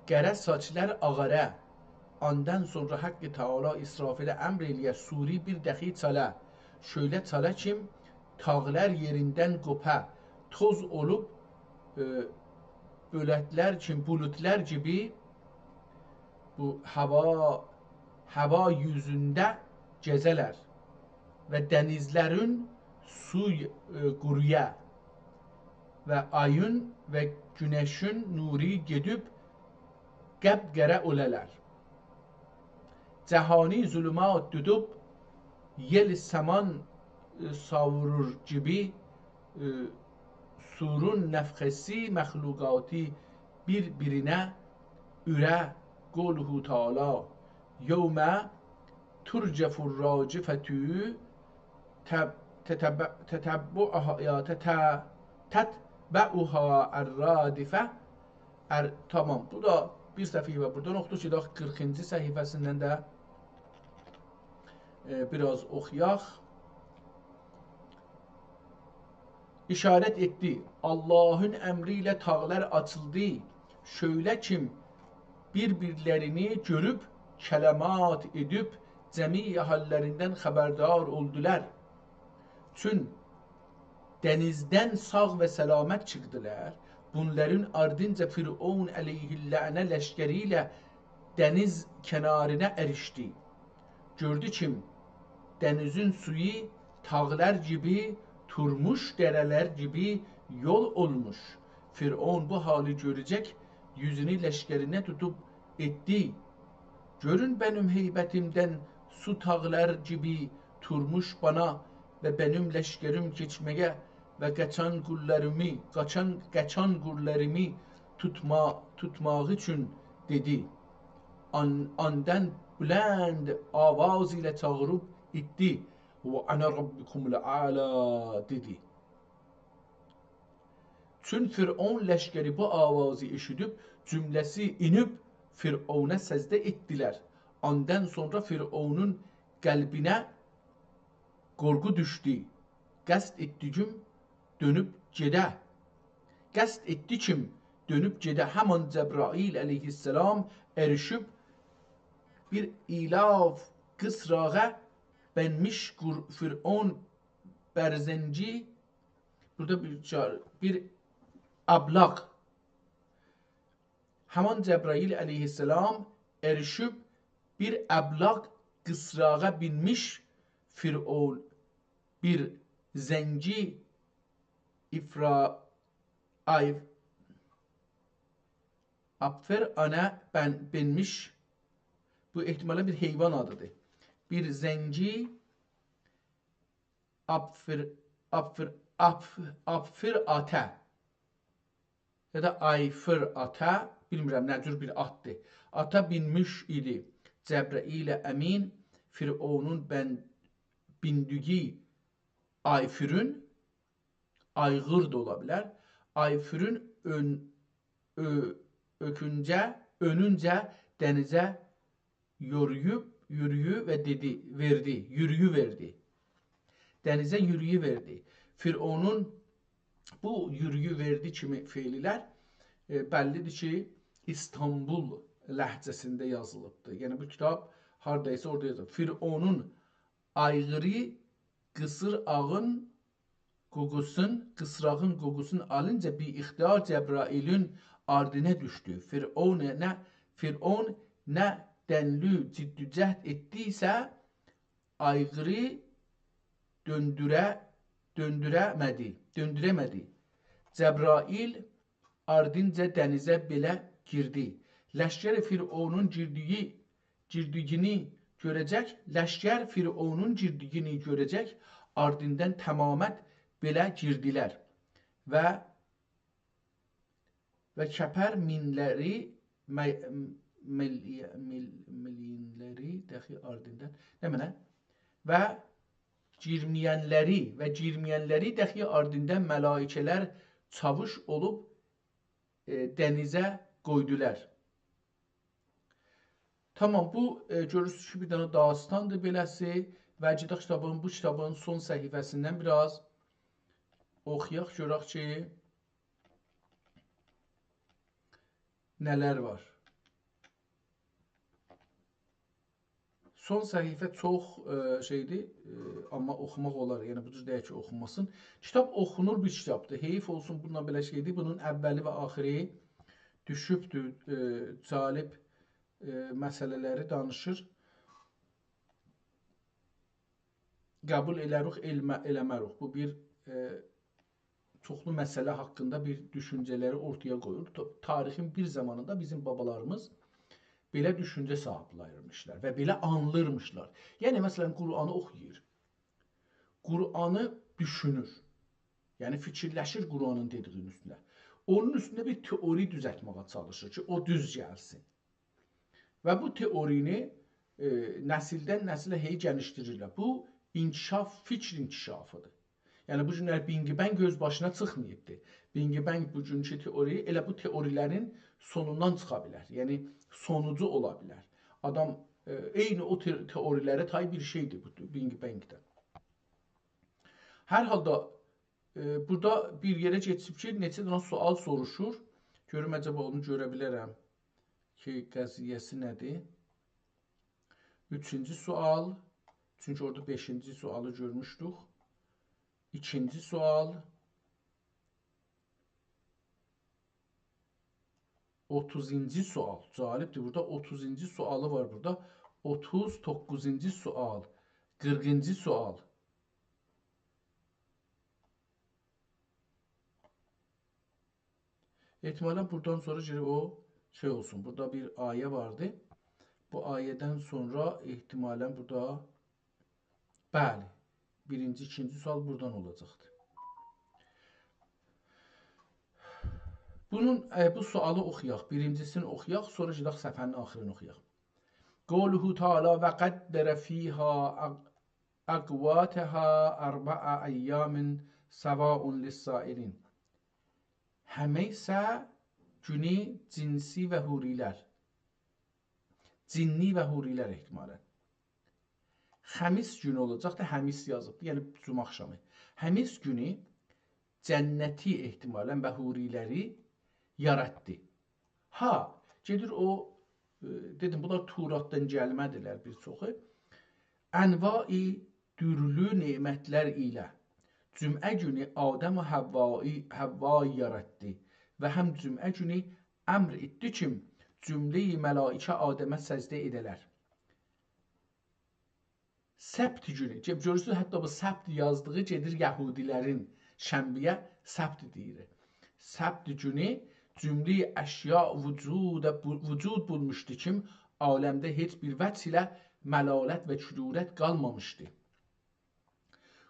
قره ساچلار آغارا. آندان سونرا حق تعالی اسرافیله امر ائله‌یه، صوری بیر دخی چالا. شؤیله چالا کیم تاغلار یئریندن قوپا، توز اولوب، ائ، بولودلار کیم، بولودلار کیمی بو هاوا، هاوا یوزونده گزه‌لر و دنیزلرین سویو، ائ، قورویا و آیین و گونشین نورو گئدیب قپ‌قره اولالار. جهانی ظلمات تودوب، یئل سامان، ائ، ساوورور کیمی، ائ، صورون نفخه‌سی مخلوقاتی بیر-بیرینه اورر. قوله تعالی: «یوم ترجف الراجفة، تب-، تتبع-، تتبعها، یا تت-، تتبعها الرادفة.» ار-، تامام، بو دا بیر صفحه وار. بورادان اوخودوق کی، داخ قیرخینجی صفحه‌سیندن ده، ائ، بیر آز اوخویاق. اشارت ائتدی. آللاهین امری ایله تاغلار آچیلدی. شؤیله کیم بیر-بیرلرینی گؤروب، کلمات ائدیب، جمیع حاللاریندان خبردار اولدولار. چون دنیزدن ساغ و سلامت چیخدیلار. بونلارین آردینجا فرعون علیه اللعنه لشکری ایله دنیز کنارینا اریشدی. گؤردو کی، دنیزین سویو تاغلار کیمی تورموش دره‌لر گیبی یول اولموش. فرعون بو حالی گؤره‌جک، یوزونو لشکرینه توتوب ائتدی: «گؤرون منیم هیبتیمدن، سو تاغلار گیبی تورموش بانا و منیم لشکریم کئچمه‌یه و قاچان قوللاریمی، قاچان، قاچان قوللاریمی توتما-، توتماق اوچون» دئدی. آن-، آندان بلند آواز ایله چاغیریب ایتدی: «و انا ربکم الاعلی» دئدی. چون فرعون لشکری بو آوازی ائشیدیب، جمله‌سی اینیب فرعونا سجده ائتدیلر. آندان سونرا فرعونون قلبینه قورخو دوشدو. قصد ائتدی کیم دؤنوب گئده. قصد ائتدی کیم دؤنوب گئده. همان جبرائیل علیه‌السلام اریشیب بیر ایلاف قیسراغا بنمیش قور-، فرعون برزنگی، بورادا بیر چار-، بیر ابلاق. همان جبرائیل علیه‌السلام اریشیب بیر ابلاق قیسراغا بینمیش فرعون، بیر زنگی افرا-، آی، افرا-، آنا بن-، بینمیش. بو احتمالا بیر حیوان آدیدیر. بیر زنگی افر-، افر-، اف-، افرا آتا. یا دا آیفر آتا، بیلمیرم نه جور بیر آتدیر. آتا بینمیش ایدی. جبرائیل امین فرعونون بن-، بیندیگی آیفرون، آیغیر ده اولا بیلر. آیفرون اؤن-، اؤ-، اؤکونجه، اؤنونجه دنیزه یورویوب، یورویو و دئدی، وئردی، یورویو وئردی. دنیزه یورویو وئردی. فرعونون بو یورویو وئردی کیمی فعل‌لر، ائ، بللی‌دیر کی، ایستانبول لهجه‌سینده یازیلیبدیر. یعنی بو کیتاب هاردایسا اورادا یازیلیب. فرعونون آیغیری قیسراغین قوقوسون، قیسراغین قوقوسون آلینجا بی‌اختیار جبرائیلین آردینه دوشدو. فرعون نه، فرعون نه دنلی جدوجهد ائتدیسه، آیغیری دؤندوره، دؤندوره‌مه‌دی، دؤندوره‌مه‌دی. جبرائیل آردینجا دنیزه بئله گیردی. لشکر فرعونون گیردیگی، گیردیگینی گؤره‌جک، لشکر فرعونون گیردیگینی گؤره‌جک، آردیندان تمامت بئله گیردیلر. و، و کپر مینلری، م-، مل-، مل-، ملینلری داخی آردیندان، نمنه؟ و گیرمه‌ینلری، و گیرمه‌ینلری داخی آردیندان ملائکه‌لر چاووش اولوب، ائ، دنیزه قویدولار. تامام، بو، ائ، گؤرورسونوز کی، بیر دنه داستاندیر بئله‌سی و گئدک کیتابین، بو کیتابین سون صفحه‌سیندن بیر آز اوخویاق، گؤرک کی، نه‌لر وار. سون صفحه چوخ، ائ، شئیدیر، ائ، آمما اوخوماق اولار. یعنی، بو جور دئییل کی، اوخونماسین. کیتاب اوخونور بیر کیتابدیر. حیف اولسون، بونونلا بئله شئیدیر. بونون اولی و آخیری دوشوبدور. ائ، جالب، ائ، مسئله‌لری دانیشیر. قبول ائله‌روخ، ائلمه-، ائله‌مه‌روخ. بو بیر، ائ، چوخلو مسئله حاقیندا بیر دوشونجه‌لری اورتایا قویور. تا-، تاریخین بیر زامانیندا بیزیم بابالاریمیز بئله دوشونجه صاحیبلریمیشلر و بئله آنلیرمیشلار. یعنی، مثلا، قرآنی اوخویور. قرآنی دوشونور. یعنی، فیکیرلشیر قرآنین دئدیگینین اوستونده. اونون اوستونده بیر تئوری دوزلتمه‌یه چالیشیر کی، او دوز گلسین. و بو تئورینی، ائ، نسیلدن نسیله هئی گئنیشدیریرلر. بو انکشاف، فیکر انکشافیدیر. یعنی، بو گونلر بیگ بنگ اؤز باشینا چیخماییبدی. بیگ بنگ بوگونکو تئوری، ائله بو تئوری‌لرین سونوندان چیخا بیلر. یعنی، سونوجو اولا بیلر. آدام، ائ، عینی او ته-، تئوری‌لره تای بیر شئیدیر بو بیگ بنگ ده. هر حالدا، ائ، بورادا بیر یئره کئچیب کی، نئچه دنه سؤال سوروشور. گؤروم، عجبا اونو گؤره بیلرم کی، قضیه‌سی نه‌دیر؟ اوچونجو سؤال، چونکی اورادا بئشینجی سؤالی گؤرموشدوک. ایکینجی سؤال، اوتوزونجو سؤال. جالبدیر، بورادا اوتوزونجو سؤالی وار بورادا. اوتوز دوققوزونجو سؤال، قیرخینجی سؤال. احتمالاً بورادان سونرا گرک او شئی اولسون. بورادا بیر آیه واردی. بو آیه‌دن سونرا احتمالاً بورادا، بلی، بیرینجی، ایکینجی سؤال بورادان اولاجاقدی. بونون، ائ، بو سؤالی اوخویاق. بیرینجیسینی اوخویاق، سونرا گئدک صفحه‌نین آخیرینی اوخویاق. قوله تعالی: «وقدر فیها اق-، اقواتها أربعة أیام سواء للسائلین.» همیسه گونو جنسی و حوری‌لر. جنی و حوری‌لر احتمالاً. خمیس گونو اولاجاقدی، همیس یازیبدی، یعنی جمعه آخشامی. همیس گونو جنتی احتمالاً و حوری‌لری یاراتدی. ها، گئدیر او، ائ، دئدیم، بونلار توراتدان گلمه‌دیرلر بیر چوخو. انواع دورلو نعمتلر ایله. جمعه گونو آدم و حوایی، حوایی یاراتدی و هم جمعه گونو امر ائتدی کی، جمله‌ی ملائکه آدمه سجده ائده‌لر. سبت گونو، گؤ-، گؤرورسونوز، حتی بو سبت یازدیغی گئدیر یهودی‌لرین شنبه‌یه سبت دئییر. سبت گونو جمله‌ی اشیا وجود، بو-، وجود بولموشدو کی، عالمده هئچ بیر وجه ایله ملالت و کدورت قالمامیشدی.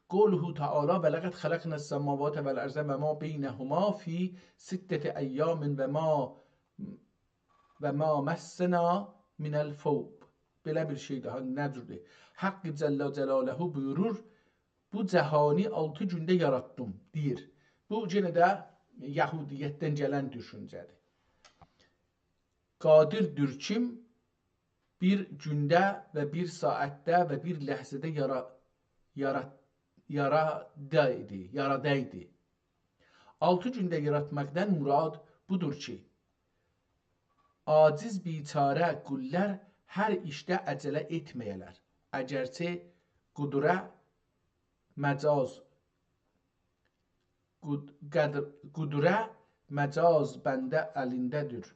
قوله تعالی: «ولقد خلقنا السماوات والأرض وما بینهما فی ستة أیام وما، وما مسنا من لغوب.» بئله بیر شئی داها، نه جوردور؟ حق جل جلاله بویورور: «بو جهانی آلتی گونده یاراتدیم»، دئییر. بو، یئنه ده یهودیتدن گلن دوشونجه‌دیر. قادردیر کیم بیر گونده و بیر ساعتده و بیر لحظه‌ده یارا-، یارا-، یارادایدی، یارادایدی. آلتی گونده یاراتماقدان مراد بودور کی، عاجز بیچاره قوللار هر ایشده عجله ائتمه‌یه‌لر. اگرچه قدره مجاز، قد-، قدر-، قدره مجاز بنده الینده‌دیر.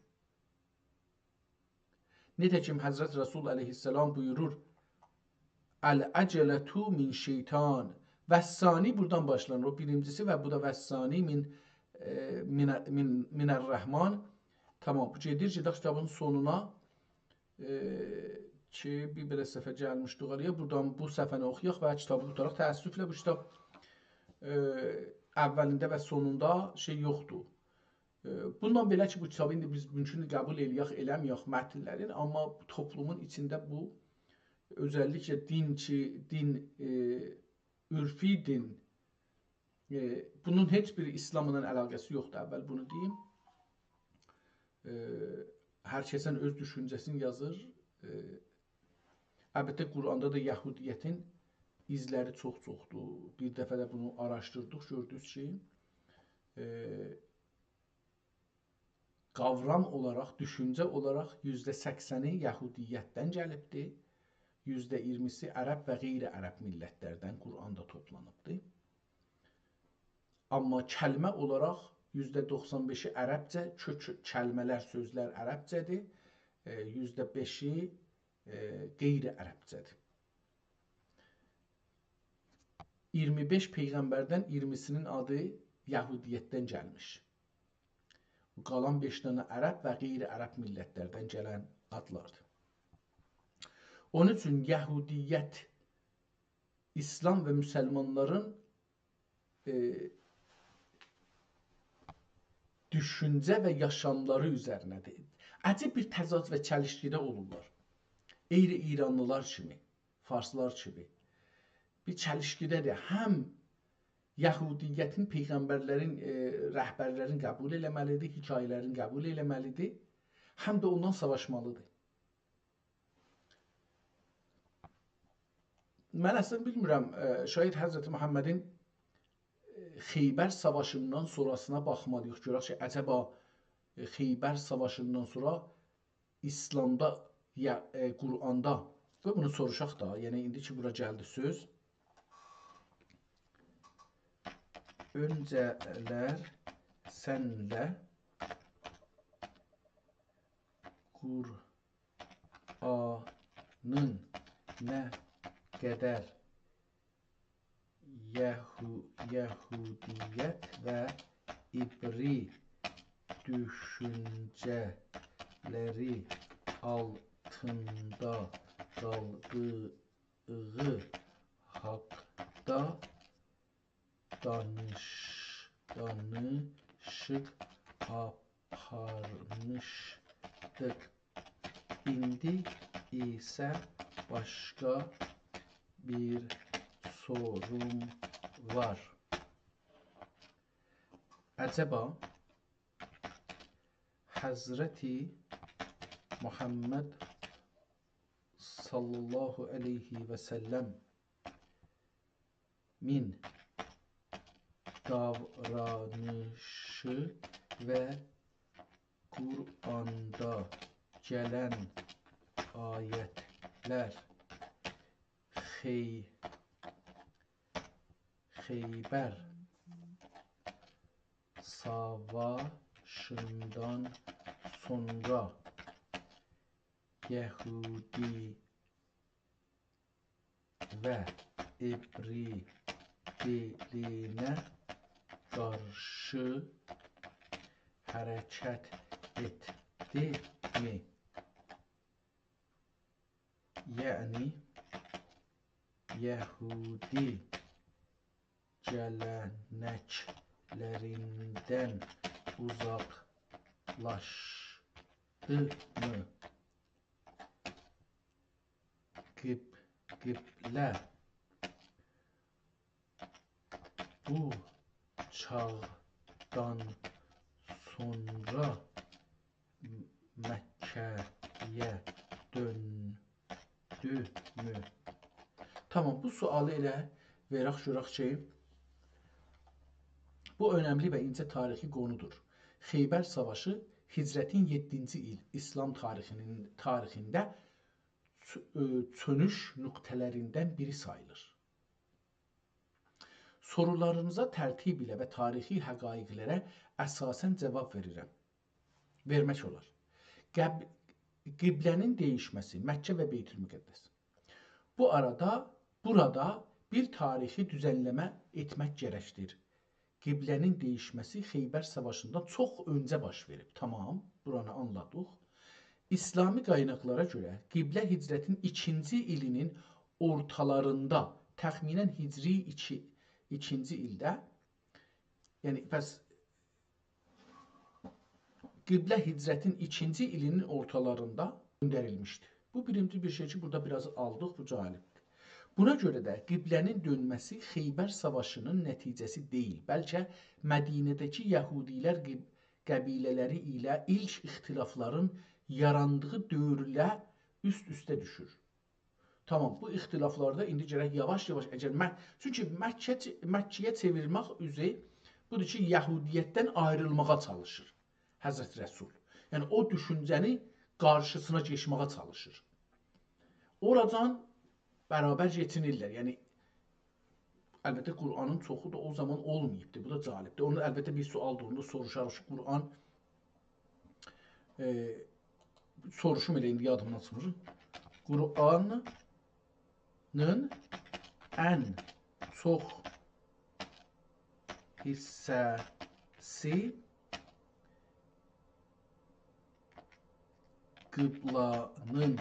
نیتکیم حضرت رسول علیه‌السلام بویورور: «العجلة من شیطان.» والثانی بورادان باشلانیر. او بیرینجیسی و بو دا «والثانی من، ائ، من، من، من الرحمن.» تامام، بو گئدیر، گئدک کیتابین سونونا، ائ، کی، بیر بئله صفحه گلمیشدیک اورایا. بورادان بو صفحه‌نی اوخویاق و کیتابی قوتاراق. تأسفله بو کیتاب، ائ، اولینده و سونوندا شئی یوخدور. ائ، بوندان بئله کی، بو کیتابی ایندی بیز مومکوندور قبول ائله‌یک، ائله‌مه‌یک متنلرین، آمما توپلومون ایچینده بو، اؤزللیکله دین کی، دین، ائ، عرفی دین، ائ، بونون هئچ بیر اسلاملا علاقه‌سی یوخدور، اول بونو دئییم. ائ، هر کسن اؤز دوشونجه‌سینی یازیر. ائ، البته، قرآندا دا یهودیتین ایزلری چوخ-چوخدور. بیر دفعه ده بونو آراشدیردیق، گؤردوک کی، ائ، قاورام اولاراق، دوشونجه اولاراق یوزده سکسنی یهودیتدن گلیبدی، یوزده اییرمیسی عرب و غیر عرب میللتلردن قرآندا توپلانیبدی. آمما کلمه اولاراق یوزده دوخسان بئشی عربجه، کؤک کلمه‌لر، سؤزلر عربجه‌دیر، ائ، یوزده بئشی، ائ، غیر عربجه‌دیر. اییرمی بئش پیغمبردن اییرمیسینین آدی یهودیتدن گلمیش. بو قالان بئش دنه عرب و غیر عرب میللتلردن گلن آدلاردیر. اونون اوچون یهودیت اسلام و مسلمانلارین، ائ، دوشونجه و یاشاملاری اوزرینه‌دیر. عجیب بیر تضاد و چلیشکیده اولورلار. عینی ایرانلیلار کیمی، فارسلار کیمی. بیر چلیشکیده‌دیر. هم یهودیتین پیغمبرلرین، ائ، رهبرلرین قبول ائله‌مه‌لیدیر، حکایه‌لرین قبول ائله‌مه‌لیدیر، هم ده اوندان ساواشمالیدیر. من اصلینده بیلمیرم، ائ، شاید حضرت محمدین، ائ، خیبر ساواشیندان سونراسینا باخمالی‌ییق. گؤرک کی، عجبا، ائ، خیبر ساواشیندان سونرا اسلامدا، یا، ائ، قرآندا، قوی بونو سوروشاق دا، یعنی ایندی کی، بورا گلدی سؤز. اؤنجه‌لر سنله قر- آنین نه قدر یهو-، یهودیت و عبری دوشونجه‌لری آلتیندا قالدیغی حاقدا دانیش-، دانیشیق آپارمیشدیق. ایندی ایسه باشقا بیر سوروم وار. عجبا حضرت محمد صلی الله علیه و سلمین داورانیشی و قرآندا گلن آیت‌لر خی-، خیبر ساواشیندان سونرا یهودی و عبری دیلینه قارشی حرکت ائتدی‌می؟ یعنی، یهودی گلنک‌لریندن اوزاقلاشدی‌می؟ قیب-، قبله بو چاغدان سونرا مکه‌یه دؤندومو؟ تامام، بو سؤالی ائله وئرک گؤرک کی، بو اؤنملی و اینجه تاریخی قونودور. خیبر ساواشی هجرتین یئددینجی ایل ایسلام تاریخینین، تاریخینده چؤ-، ائ، چؤنوش نقطه‌لریندن بیری ساییلیر. سورولارینیزا ترتیب ایله و تاریخی حقایق‌لره اساساً جواب وئریرم. وئرمک اولار. قب-، قبله‌نین دییشمه‌سی، مکه و بیت‌المقدس. بو آرادا، بورادا بیر تاریخی دوزنله‌مه ائتمک گرکدیر. قبله‌نین دییشمه‌سی خیبر ساواشیندان چوخ اؤنجه باش وئریب. تامام، بورانی آنلادیق. ایسلامی قایناقلارا گؤره قبله هجرتین ایکینجی ایلینین اورتالاریندا، تخمیناً هجری ایکی، ایکینجی ایلده، یعنی پس قبله هجرتین ایکینجی ایلینین اورتالاریندا دؤندریلمیشدی. بو بیرینجی بیر شئی کی، بورادا بیر آز آلدیق، بو جالبدیر. بونا گؤره ده قبله‌نین دؤنمه‌سی خیبر ساواشی‌نین نتیجه‌سی دئییل، بلکه مدینه‌ده‌کی یهودی‌لر قب-، قبیله‌لری ایله ایلک اختلافلارین یاراندیغی دؤورله اوست-اوسته دوشور. تامام، بو اختلافلاردا ایندی گرک یاواش-یاواش، اگر مک-، چونکی مکه، مکه‌یه چئویرمک اوزو بودور کی، یهودیتدن آیریلماغا چالیشیر حضرت رسول. یعنی، او دوشونجه‌نی قارشیسینا کئچمه‌یه چالیشیر. اوراجان برابر یئتینیرلر. یعنی، البته، قرآنین چوخو دا او زامان اولماییبدی. بو دا جالبدیر. اونو، البته، بیر سؤالدیر. اونو دا سوروشاریق کی، قرآن، ائ، سوروشوم ائله ایندی یادیمدان چیخمیر. قرآنین ان چوخ حیصه‌سی قبله‌نین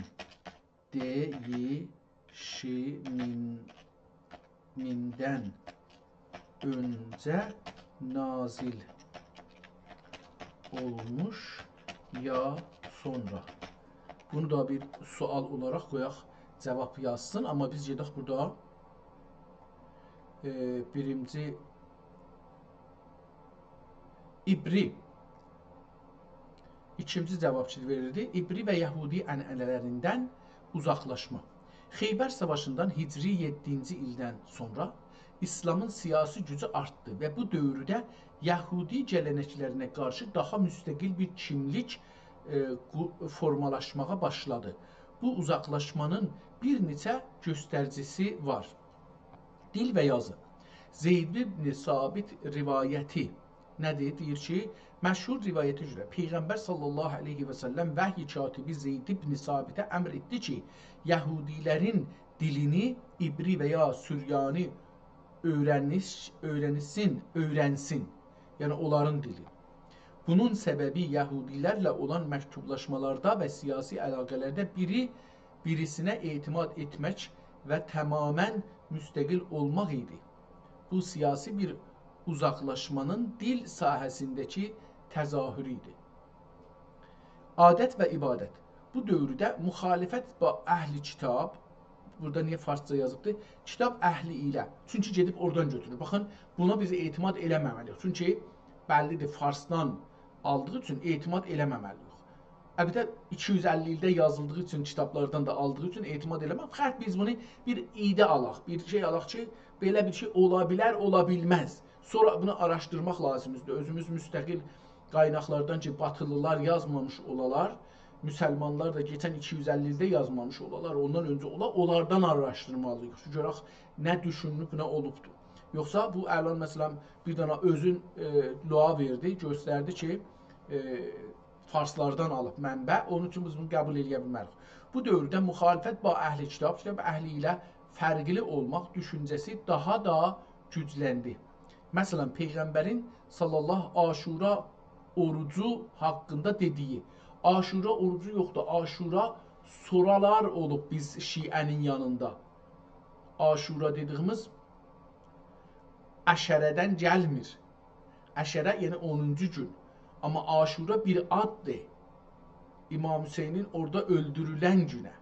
دییشیمیندن اؤنجه نازل اولموش یا سونرا؟ بونو دا بیر سؤال اولاراق قویاق، جواب یازسین. آمما بیز گئدک بورادا، ائ، بیرینجی عبری، ایکینجی جواب کی وئریردی، عبری و یهودی عنعنه‌لریندن اوزاقلاشما. خیبر ساواشیندان هجری یئددینجی ایلدن سونرا ایسلامین سیاسی گوجو آرتدی و بو دؤورده یهودی گله‌نک‌لرینه قارشی داها مستقل بیر کیملیک، ائ، قو-، فورمالاشماغا باشلادی. بو اوزاقلاشمانین بیر نئچه گؤستریجی‌سی وار. دیل و یازی. زید ابن ثابت روایتی نه‌دیر؟ دئییر کی، مشهور روایته گؤره پیغمبر صلی الله علیه و سلم وحی کاتبی زید ابن ثابته امر ائتدی کی، یهودی‌لرین دیلینی عبری و یا سریانی اؤیرنیش-، اؤیرنسین، اؤیرنسین. یعنی اونلارین دیلی. بونون سببی یهودی‌لرله اولان مکتوبلاشمالاردا و سیاسی علاقه‌لرده بیری بیریسینه اعتماد ائتمک و تماماً مستقل اولماق ایدی. بو سیاسی بیر اوزاقلاشمانین دیل ساحه‌سینده‌کی تظاهرو ایدی. عادت و عبادت. بو دؤورده مخالفت با اهل کتاب، بورادا نییه فارسجا یازیبدی؟ کتاب اهلی ایله. چونکی گئدیب اورادان گؤتورور. باخین، بونا بیز اعتماد ائله‌مه‌مه‌لی‌ییک. چونکی بللی‌دیر، فارسدان آلدیغی اوچون اعتماد ائله‌مه‌مه‌لی‌ییک. البته، ایکی یوز اللی ایلده یازیلدیغی اوچون، کیتابلاردان دا آلدیغی اوچون اعتماد ائله‌مک. فقط بیز بونو بیر ایده آلاق، بیر شئی آلاق کی، بئله بیر شئی اولا بیلر، اولا بیلمز. سونرا بونو آراشدیرماق لازیمدیر. اؤزوموز مستقل قایناقلاردان کی، باتیلیلار یازمامیش اولالار، مسلمانلار دا کئچن ایکی یوز اللی ایلده یازمامیش اولالار، اوندان اؤنجه اولا، اونلاردان آراشدیرمالی‌ییق کی، گؤرک نه دوشونولوب، نه اولوبدور. یوخسا بو الان، مثلا، بیر دنه اؤزون، ائ، لوعا وئردی، گؤستردی کی، ائ، فارسلاردان آلیب منبع، اونون اوچون بیز بونو قبول ائله‌یه بیلمه‌ریک. بو دؤورده مخالفت با اهل کتاب، کتاب اهلی ایله فرقلی اولماق دوشونجه‌سی داها دا گوجلندی. مثلا، پیغمبرین صلی الله عاشورا اوروجو حاقیندا دئدیگی، عاشورا اوروجو یوخدور، عاشورا سورالار اولوب بیز شیعه‌نین یانیندا. عاشورا دئدیگیمیز عشره‌دن گلمیر. عشره، یعنی اونونجو گون. آمما عاشورا بیر آددیر. امام حسینین اورادا اؤلدورولن گونه.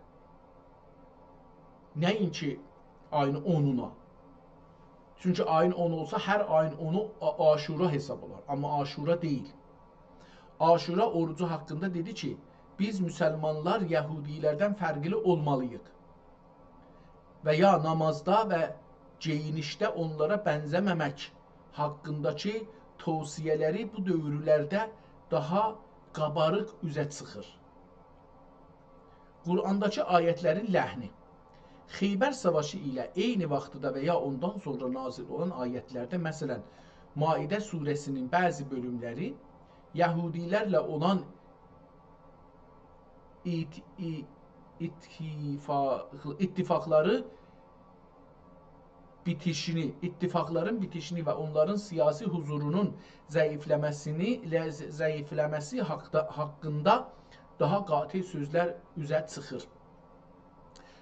نه‌اینکی آیین اونونا. چونکی آیین اونو اولسا، هر آیین اونو عا-، عاشورا حساب اولار. آمما عاشورا دئییل. عاشورا اوروجو حاقیندا دئدی کی، بیز مسلمانلار یهودی‌لردن فرقلی اولمالی‌ییق و یا نامازدا و گئیینیشده اونلارا بنزه‌مه‌مک حاقینداکی توصیه‌لری بو دؤورلرده داها قاباریق اوزه چیخیر. قرآنداکی آیت‌لرین لحنی. خیبر ساواشی ایله عینی واختدا و یا اوندان سونرا نازل اولان آیت‌لرده، مثلا، مائده سوره‌سی‌نین بعضی بؤلوم‌لری یهودی‌لرله اولان ات-، ای-، اتفاق-، اتفاقلاری بیتیشینی، اتفاقلارین بیتیشینی و اونلارین سیاسی حضورونون ضعیفله‌مه‌سینی، ض-، ضعیفله‌مه‌سی حاقدا-، حاقیندا داها قاطع سؤزلر اوزه چیخیر.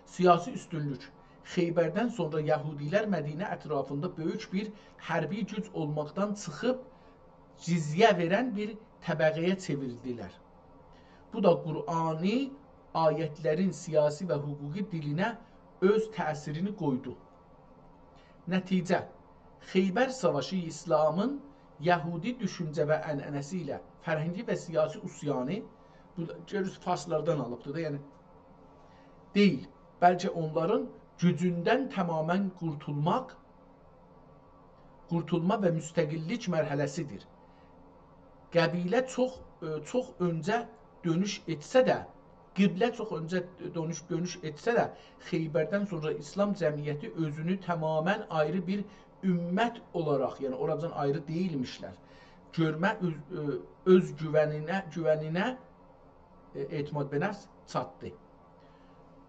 سیاسی اوستونلوک. خیبردن سونرا یهودی‌لر مدینه اطرافیندا بؤیوک بیر حربی گوج اولماقدان چیخیب، جزیه وئرن بیر طبقه‌یه چئوریلدیلر. بو دا قرآنی آیت‌لرین سیاسی و حقوقی دیلینه اؤز تأثیرینی قویدو. نتیجه، خیبر ساواشی ایسلامین یهودی دوشونجه و عنعنه‌سی ایله فرهنگی و سیاسی عصیانی، بو دا، گؤرورسونوز، فارسلاردان آلیبدیر دا، یعنی، دئییل، بلکه اونلارین گوجوندن تماما قورتولماق، قورتولما و مستقل‌لیک مرحله‌سی‌دیر. قبیله چوخ، ائ، چوخ اؤنجه دؤنوش ائتسه ده، قبله چوخ اؤنجه دؤنوش، دؤنوش ائتسه ده، خیبردن سونرا ایسلام جمعیتی اؤزونو تماما آیری بیر امت اولاراق، یعنی اوراجان آیری دئییلمیشلر، گؤرمه، اؤز، ائ، اؤز گوونینه، گوونینه، ائ، اعتماد به نفس چاتدی.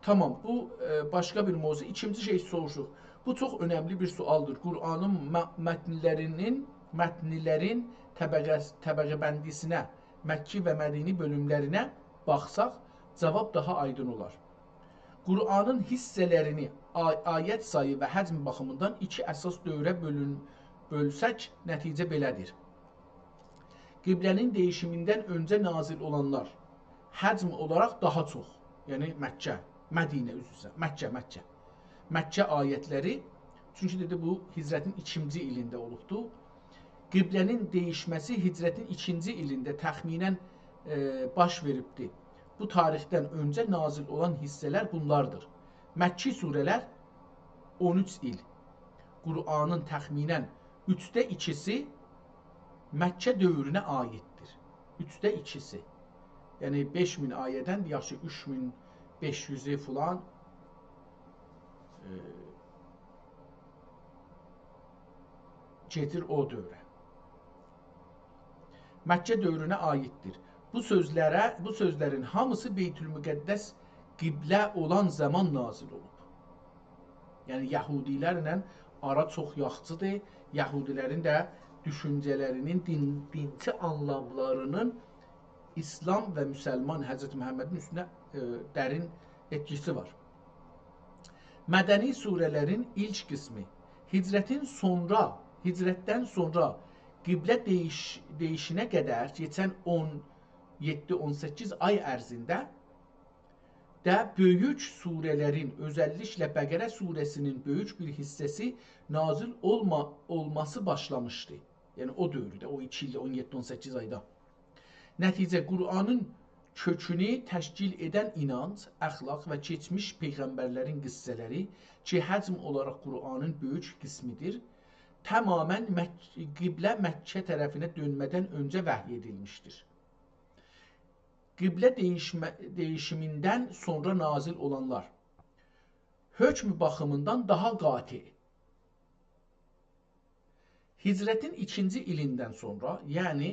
تامام، بو، ائ، باشقا بیر موضوع. ایکینجی شئی سوروشور. بو چوخ اؤنملی بیر سؤالدیر. قرآنین م-، متن‌لرینین، متن‌لرین طبقه، طبقه‌بندی‌سینه، مکی و مدنی بؤلوم‌لرینه باخساق، جاواب داها آیدین اولار. قرآنین حصه‌لرینی آ-، آیت سایی و حجم باخیمیندان ایکی اساس دؤوره بؤلون-، بؤلسک، نتیجه بئله‌دیر. قبله‌نین دییشیمیندن اؤنجه نازل اولانلار حجم اولاراق داها چوخ، یعنی مکه، مدینه، عذر ایسته‌ییرم، مکه، مکه. مکه آیت‌لری، چونکی دئدی بو هجرتین ایکینجی ایلینده اولوبدو. قبله‌نین دییشمه‌سی هجرتین ایکینجی ایلینده تخمیناً، ائ، باش وئریبدی. بو تاریخدن اؤنجه نازل اولان حصه‌لر بونلاردیر. مکی سوره‌لر اون اوچ ایل. قرآنین تخمیناً اوچده ایکیسی مکه دؤورونه عایددیر. اوچده ایکیسی. یعنی بئش مین آیه‌دن، یاخشی، اوچ مین بئش یوزو فلان، ائ، گئدیر او دؤوره. مکه دؤورونه عایددیر. بو سؤزلره، بو سؤزلرین هامیسی بیت‌المقدس قبله اولان زامان نازل اولوب. یعنی یهودی‌لرله آرا چوخ یاخشیدیر. یهودی‌لرین ده دوشونجه‌لری‌نین، دین، دینچی آنلاملاری‌نین ایسلام و مسلمان حضرت محمدین اوستونه، ائ، درین ائتکیسی وار. مدنی سوره‌لرین ایلک قیسمی. هجرتین سونرا، هجرتدن سونرا قبله دَییش-، دَییشینه قدر کئچن اون یئددی، اون سککیز آی عرضینده ده بؤیوک سوره‌لرین، اؤزللیکله بقره سوره‌سی‌نین بؤیوک بیر حیصه‌سی نازل اولما-، اولماسی باشلامیشدی. یعنی او دؤورده، او ایکی ایلده، اون یئددی، اون سککیز آیدا. نتیجه، قرآنین کؤکونو تشکیل ائدن اینانج، اخلاق و کئچمیش پیغمبرلرین قصه‌لری کی، حجم اولاراق قرآنین بؤیوک قیسمی‌دیر، تمامیله مک-، قبله مکه طرفینه دؤنمه‌دن اؤنجه وحی ائدیلمیشدیر. قبله دَییشمه-، دَییشیمیندن سونرا نازل اولانلار حکم باخیمیندان داها قاطع. هجرتین ایکینجی ایلیندن سونرا، یعنی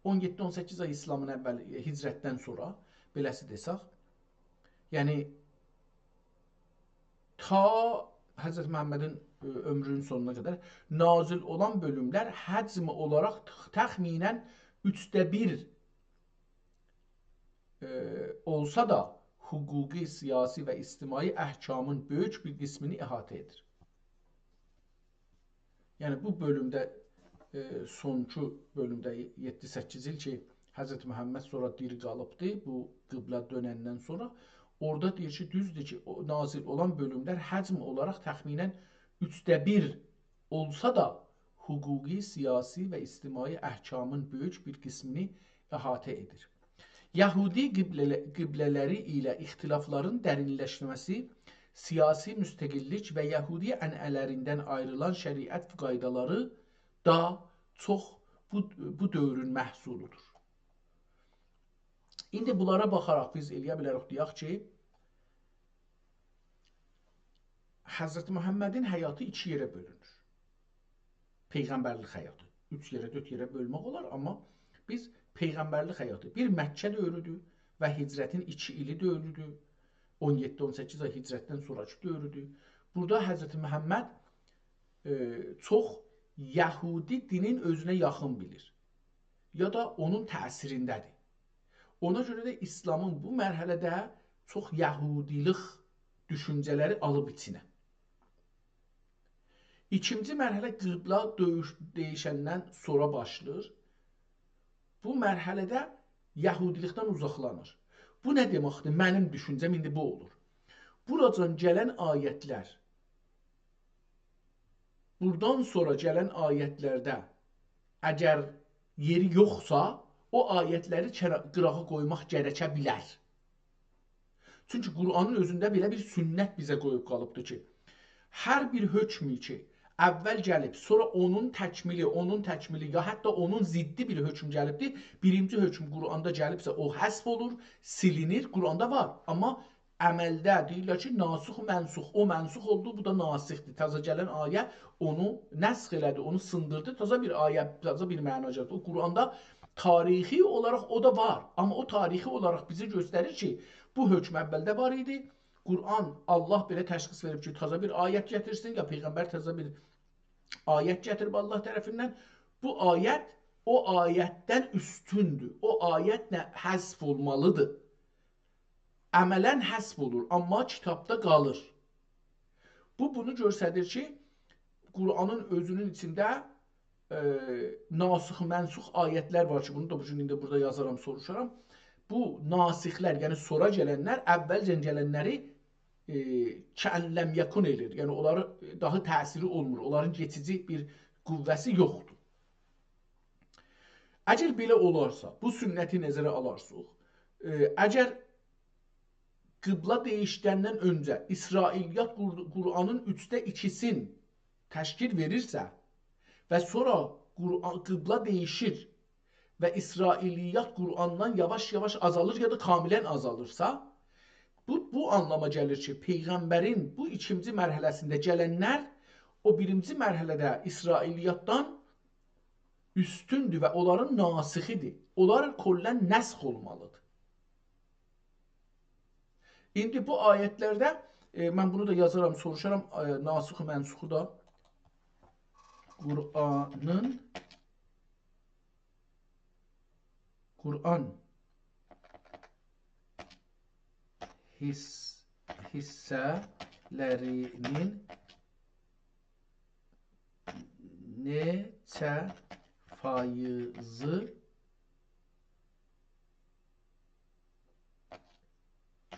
اون یئددی، اون سککیز آی ایسلامین اوّلی، هجرتدن سونرا، بئله‌سی دئسک، یعنی تا حضرت محمدین، ائ، عؤمرونون سونونا قدر نازل اولان بؤلوملر حجم اولاراق تخ-، تخمیناً اوچده بیر، ائ، اولسا دا، حقوقی، سیاسی و اجتماعی احکامین بؤیوک بیر قیسمینی احاطه ائدیر. یعنی، بو بؤلومده، ائ، سونکی بؤلومده یئددی سککیز ایل کی، حضرت محمد سونرا دیری قالیبدی، بو قبله دؤنندن سونرا، اورادا دئییر کی، دوزدور کی، او، نازل اولان بؤلوملر حجم اولاراق تخمیناً اوچده بیر اولسا دا، حقوقی، سیاسی و اجتماعی احکامین بؤیوک بیر قیسمینی احاطه ائدیر. یهودی قبله‌له-، قبله‌لری ایله اختلافلارین درینلشمه‌سی، سیاسی مستقللیک و یهودی عنعنه‌لریندن آیریلان شریعت قایدالاری دا چوخ بو، بو دؤورون محصولودور. ایندی بونلارا باخاراق بیز ائلیه بیلریک دئیک کی، حضرت محمدین حیاتی ایکی یئره بؤلونور. پیغمبرلیک حیاتی. اوچ یئره، دؤرد یئره بؤلمک اولار، آمما بیز پیغمبرلیک حیاتی. بیر مکه دؤورودور و هجرتین ایکی ایلی دؤورودور. اون یئددی، اون سککیز آی هجرتدن سونراکی دؤورودور. بورادا حضرت محمد، ائ، چوخ یهودی دینین اؤزونه یاخین بیلیر. یا دا اونون تأثیرینده‌دیر. اونا گؤره ده ایسلامین بو مرحله‌ده چوخ یهودیلیک دوشونجه‌لری آلیب ایچینه. ایکینجی مرحله قبله دؤیوش-، دَییشندن سونرا باشلاییر. بو مرحله‌ده یهودیلیکدن اوزاقلانیر. بو نه دئمکدیر؟ منیم دوشونجه‌م ایندی بو اولور. بوراجان گلن آیتلر، بورادان سونرا گلن آیتلرده اگر یئری یوخسا، او آیتلری کنا-، قیراغا قویماق گرکه بیلر. چونکی قرآنین اؤزونده بئله بیر سنت بیزه قویوب قالیبدیر کی، هر بیر حکم کی، اول گلیب، سونرا اونون تکمیلی، اونون تکمیلی، یا حتی اونون ضدی بیر حکم گلیبدیر، بیرینجی حکم قرآندا گلیبسه، او حذف اولور، سیلینیر، قرآندا وار. آمما عملده دئییرلر کی، ناسخ و منسوخ، او منسوخ اولدو، بو دا ناسخدیر. تازا گلن آیه اونو نسخ ائله‌دی، اونو سیندیردی، تازا بیر آیه، تازا بیر معنا گلدی. او قرآندا تاریخی اولاراق او دا وار. آمما او تاریخی اولاراق بیزه گؤستریر کی، بو حکم اولده وار ایدی. قرآن، الله بئله تشخیص وئریب کی، تازا بیر آیت گتیرسین، یا پیغمبر تازا بیر آیت گتیریب الله طرفیندن. بو آیت او آیتدن اوستوندور. او آیت نه، حذف اولمالیدیر. عملاً حذف اولور، آمما کیتابدا قالیر. بو، بونو گؤستریر کی، قرآنین اؤزونون ایچینده، ائ، ناسخ، منسوخ آیتلر وار کی، بونو دا بو گون ایندی بورادا یازارام، سوروشارام. بو ناسخلر، یعنی سونرا گلنلر، اولجن گلنلری، ائ، کأن لم یکن ائله‌ییر. یعنی اونلاری داها تأثیری اولمور، اونلارین کئچیجی بیر قوه‌سی یوخدور. اگر بئله اولارسا، بو سنتی نظره آلارساق، ائ، اگر قبله دَییشدندن اؤنجه اسرائیلیات قر-، قرآنین اوچده ایکیسین تشکیل وئریرسه و سونرا قرآ-، قبله دَییشیر و اسرائیلیات قرآندان یاواش-یاواش آزالیر یا دا کاملاً آزالیرسا، بو، بو آنلاما گلیر کی، پیغمبرین بو ایکینجی مرحله‌سینده گلنلر او بیرینجی مرحله‌ده اسرائیلیاتدان اوستوندور و اونلارین ناسخیدیر. اونلار کلاً نسخ اولمالیدیر. ایندی بو آیتلرده، ائ، من بونو دا یازارام، سوروشارام، ائ، ناسخ و منسوخو دا. قرآنین قرآن حیس-، حیصه‌لری‌نین نئچه فایضی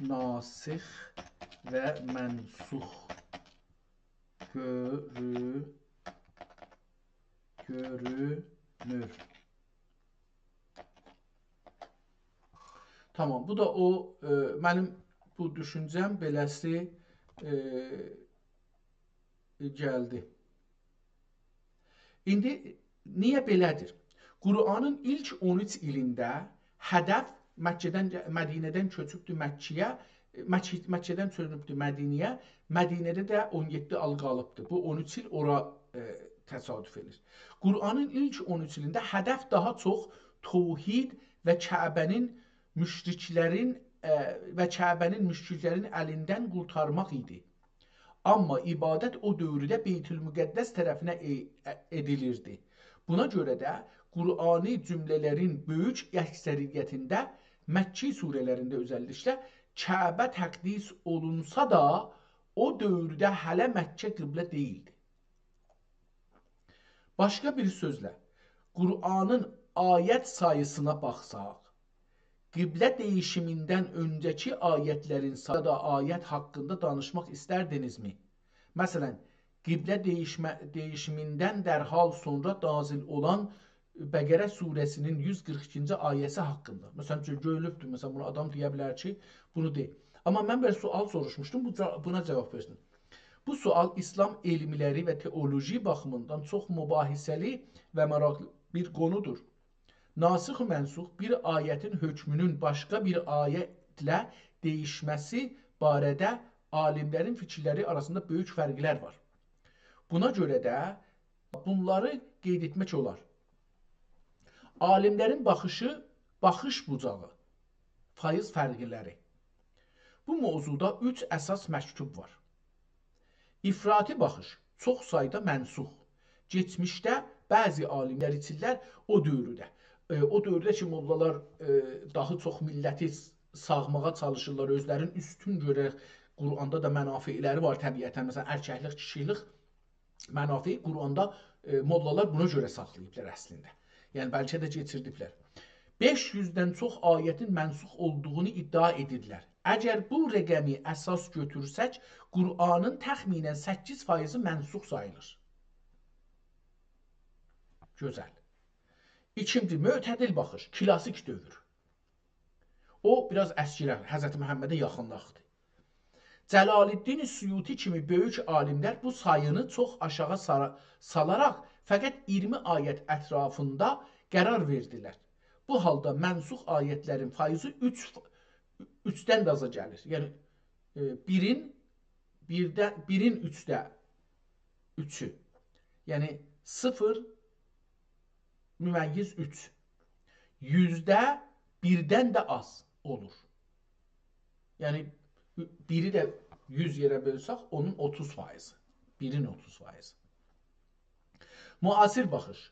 ناسخ و منسوخ گؤرو-، گؤرونور؟ تامام، بو دا او، ائ، منیم بو دوشونجه‌م بئله‌سی، ائ، گلدی. ایندی نییه بئله‌دیر؟ قرآنین ایلک اون اوچ ایلینده هدف مکه‌دن، مدینه‌دن کؤچوبدور مکه‌یه، مک-، مکه‌دن چؤنوبدور مدینه‌یه، مدینه‌ده ده اون یئددی آل قالیبدیر. بو اون اوچ ایل اورا، ائ، تصادف ائدیر. قرآنین ایلک اون اوچ ایلینده هدف داها چوخ توحید و کعبه‌نین مشرکلرین، ائ، و کعبه‌نین مشرکلرین الیندن قورتارماق ایدی. آمما عبادت او دؤورده بیت‌المقدس طرفینه ائ-، ائ-، ائدیلیردی. بونا گؤره ده قرآنی جمله‌لرین بؤیوک اکثریتینده، مکی سوره‌لرینده اؤزللیکله، کعبه تقدیس اولونسا دا، او دؤورده هله مکه قبله دئییلدی. باشقا بیر سؤزله، قرآنین آیت ساییسینا باخساق، قبله دییشیمیندن اؤنجه‌کی آیت‌لرین سا-، دا آیت حاقیندا دانیشماق ایستردینیزمی؟ مثلا، قبله دییشمه-، دییشیمیندن درحال سونرا نازل اولان بقره سوره‌سی‌نین یوز قیرخ ایکینجی آیه‌سی حاقیندا. مثلا، گؤ-، گؤرولوبدور، مثلا، بونو آدام دئیه بیلر کی، بونو دئییل. آمما من بیر سؤال سوروشموشدوم، بو جا-، بونا جاواب وئرسین. بو سؤال ایسلام علم‌لری و تئولوژی باخیمیندان چوخ مباحثه‌لی و ماراقلی بیر قونودور. ناسخ و منسوخ بیر آیتین حکمونون باشقا بیر آیتله دییشمه‌سی باره‌ده عالیم‌لرین فیکیرلری آراسیندا بؤیوک فرقلر وار. بونا گؤره ده بونلاری قید ائتمک اولار. عالیم‌لرین باخیشی، باخیش بوجاغی، فایض فرقلری. بو موضوعدا اوچ اساس مکتوب وار. افراطی باخیش، چوخ سایدا منسوخ. کئچمیشده بعضی عالیم‌لر ایچینلر او دؤورده، ائ، او دؤورده کی، موللالار، ائ، داها چوخ میللتی س-، ساغماغا چالیشیرلار، اؤزلرین اوستون گؤره‌رک، قرآندا دا منافع‌لری وار طبیعتا، مثلا، ارککلیک، کیشیلیک، منافع قرآندا، ائ، موللالار بونا گؤره ساخلاییبلار اصلینده. یعنی، بلکه ده کئچیردیبلر. بئش یوزدن چوخ آیتین منسوخ اولدوغونو ادعا ائدیرلر. اگر بو رقمی اساس گؤتورسک، قرآنین تخمیناً سککیز فایضی منسوخ ساییلیر. گؤزل. ایکینجی، معتدل باخیش، کلاسیک دؤور. او، بیر آز اسکیلر، حضرت محمده یاخینلاقدیر. جلال‌الدین سیوطی کیمی بؤیوک عالیم‌لر بو سایینی چوخ آشاغی سارا-، سالاراق فقط اییرمی آیت اطرافیندا قرار وئردیلر. بو حالدا منسوخ آیت‌لرین فایضی اوچ، اوچدن ده آزا گلیر. یعنی، ائ، بیرین، بیرده، بیرین اوچده اوچو. یعنی، صفر ممیز اوچ. یوزده بیردن ده آز اولور. یعنی، بیری ده یوز یئره بؤلسک، اونون اوتوز فایضی. بیرین اوتوز فایضی. معاصر باخیش.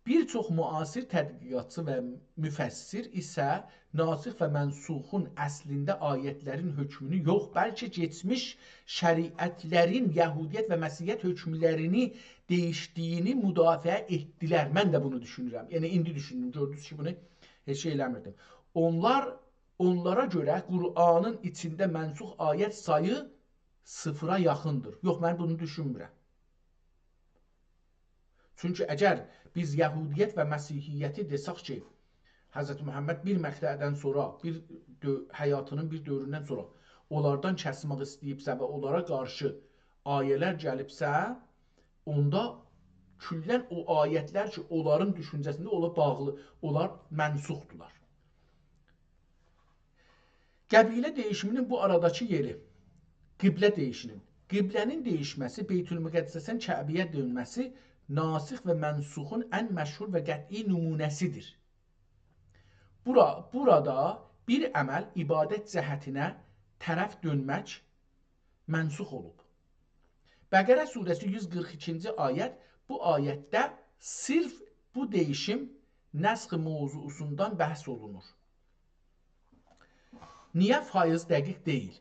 بیر چوخ معاصر تحقیقاتچی و مفسر ایسه ناسخ و منسوخون اصلینده آیت‌لرین حکمونو یوخ، بلکه کئچمیش شریعت‌لرین یهودیت و مسیحیت حکم‌لرینی دییشدیگینی مدافعه ائتدیلر. من ده بونو دوشونورم. یعنی، ایندی دوشوندوم. گؤردونوز کی، بونو هئچ شئی ائله‌میردیم. اونلار، اونلارا گؤره قرآنین ایچینده منسوخ آیت سایی صفره یاخیندیر. یوخ، من بونو دوشونمورم. چونکی اگر بیز یهودیت و مسیحیتی دئسک کی، حضرت محمد بیر مقطعدن سونرا، بیر دؤ-، حیاتینین بیر دؤوروندن سونرا اونلاردان کسمک ایسته‌ییبسه و اونلارا قارشی آیه‌لر گلیبسه، اوندا کلاً او آیت‌لر کی، اونلارین دوشونجه‌سینده اولا باغلی، اونلار منسوخدولار. قبیله دییشیمی‌نین بو آراداکی یئری، قبله دییشیمی‌نین. قبله‌نین دییشمه‌سی، بیت‌المقدسین کعبه‌یه دؤنمه‌سی ناسخ و منسوخون ان مشهور و قطعی نمونه‌سی‌دیر. بورا، بورادا بیر عمل عبادت جهتینه طرف دؤنمک منسوخ اولوب. بقره سوره‌سی یوز قیرخ ایکینجی آیت، بو آیتده صرف بو دییشیم نسخ موضوعسوندان بحث اولونور. نییه فایض دقیق دئییل؟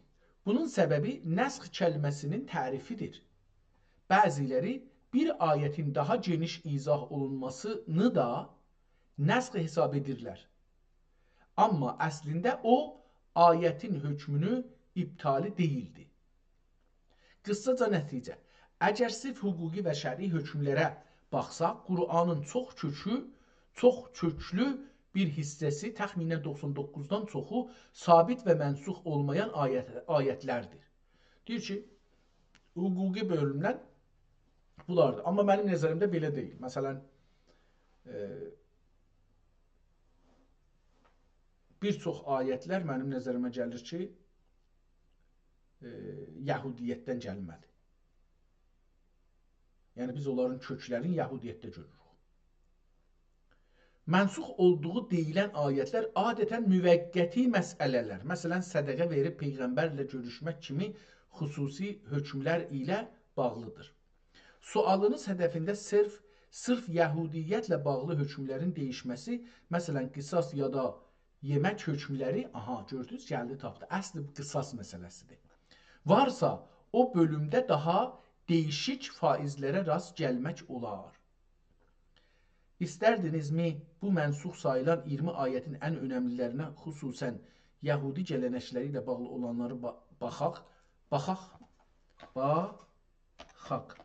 بونون سببی نسخ کلمه‌سینین تعریفی‌دیر. بعضی‌لری بیر آیتین داها گئنیش ایضاح اولونماسینی دا نسخ حساب ائدیرلر. آمما اصلینده او، آیتین حکمونو ابطالی دئییلدی. قیسساجا نتیجه، اگر صرف حقوقی و شرعی حکملره باخساق، قرآنین چوخ کؤکو، چوخ کؤکلو بیر حیصه‌سی، تخمیناً دوخسان دوققوزدان چوخو ثابت و منسوخ اولمایان آیت، آیتلردیر. دئییر کی، حقوقی بؤلوملر بولاردیر. آمما منیم نظریمده بئله دئییل. مثلاً، ائ، بیر چوخ آیتلر منیم نظریمه گلیر کی، ائ، یهودیتدن گلمه‌دی. یعنی، بیز اونلارین کؤکلرینی یهودیتده گؤروروک. منسوخ اولدوغو دئییلن آیتلر عادتاً موقتی مسئله‌لر، مثلاً، صدقه وئریب پیغمبرله گؤروشمک کیمی خصوصی حکملر ایله باغلی‌دیر. سؤالینیز هدفینده صرف، صرف یهودیتله باغلی حکملرین دییشمه‌سی، مثلاً، قصاص یا دا یئمک حکملری، آها، گؤردونوز، گلدی تاپدی. اصلی قصاص مسئله‌سی‌دیر. وارسا، او بؤلومده داها دییشیک فایضلره راست گلمک اولار. ایستردینیزمی بو منسوخ ساییلان اییرمی آیتین ان اؤنملی‌لرینه، خصوصاً یهودی گله‌نکلری ایله باغلی اولانلاری با-، باخاق؟ باخاق. باخاق.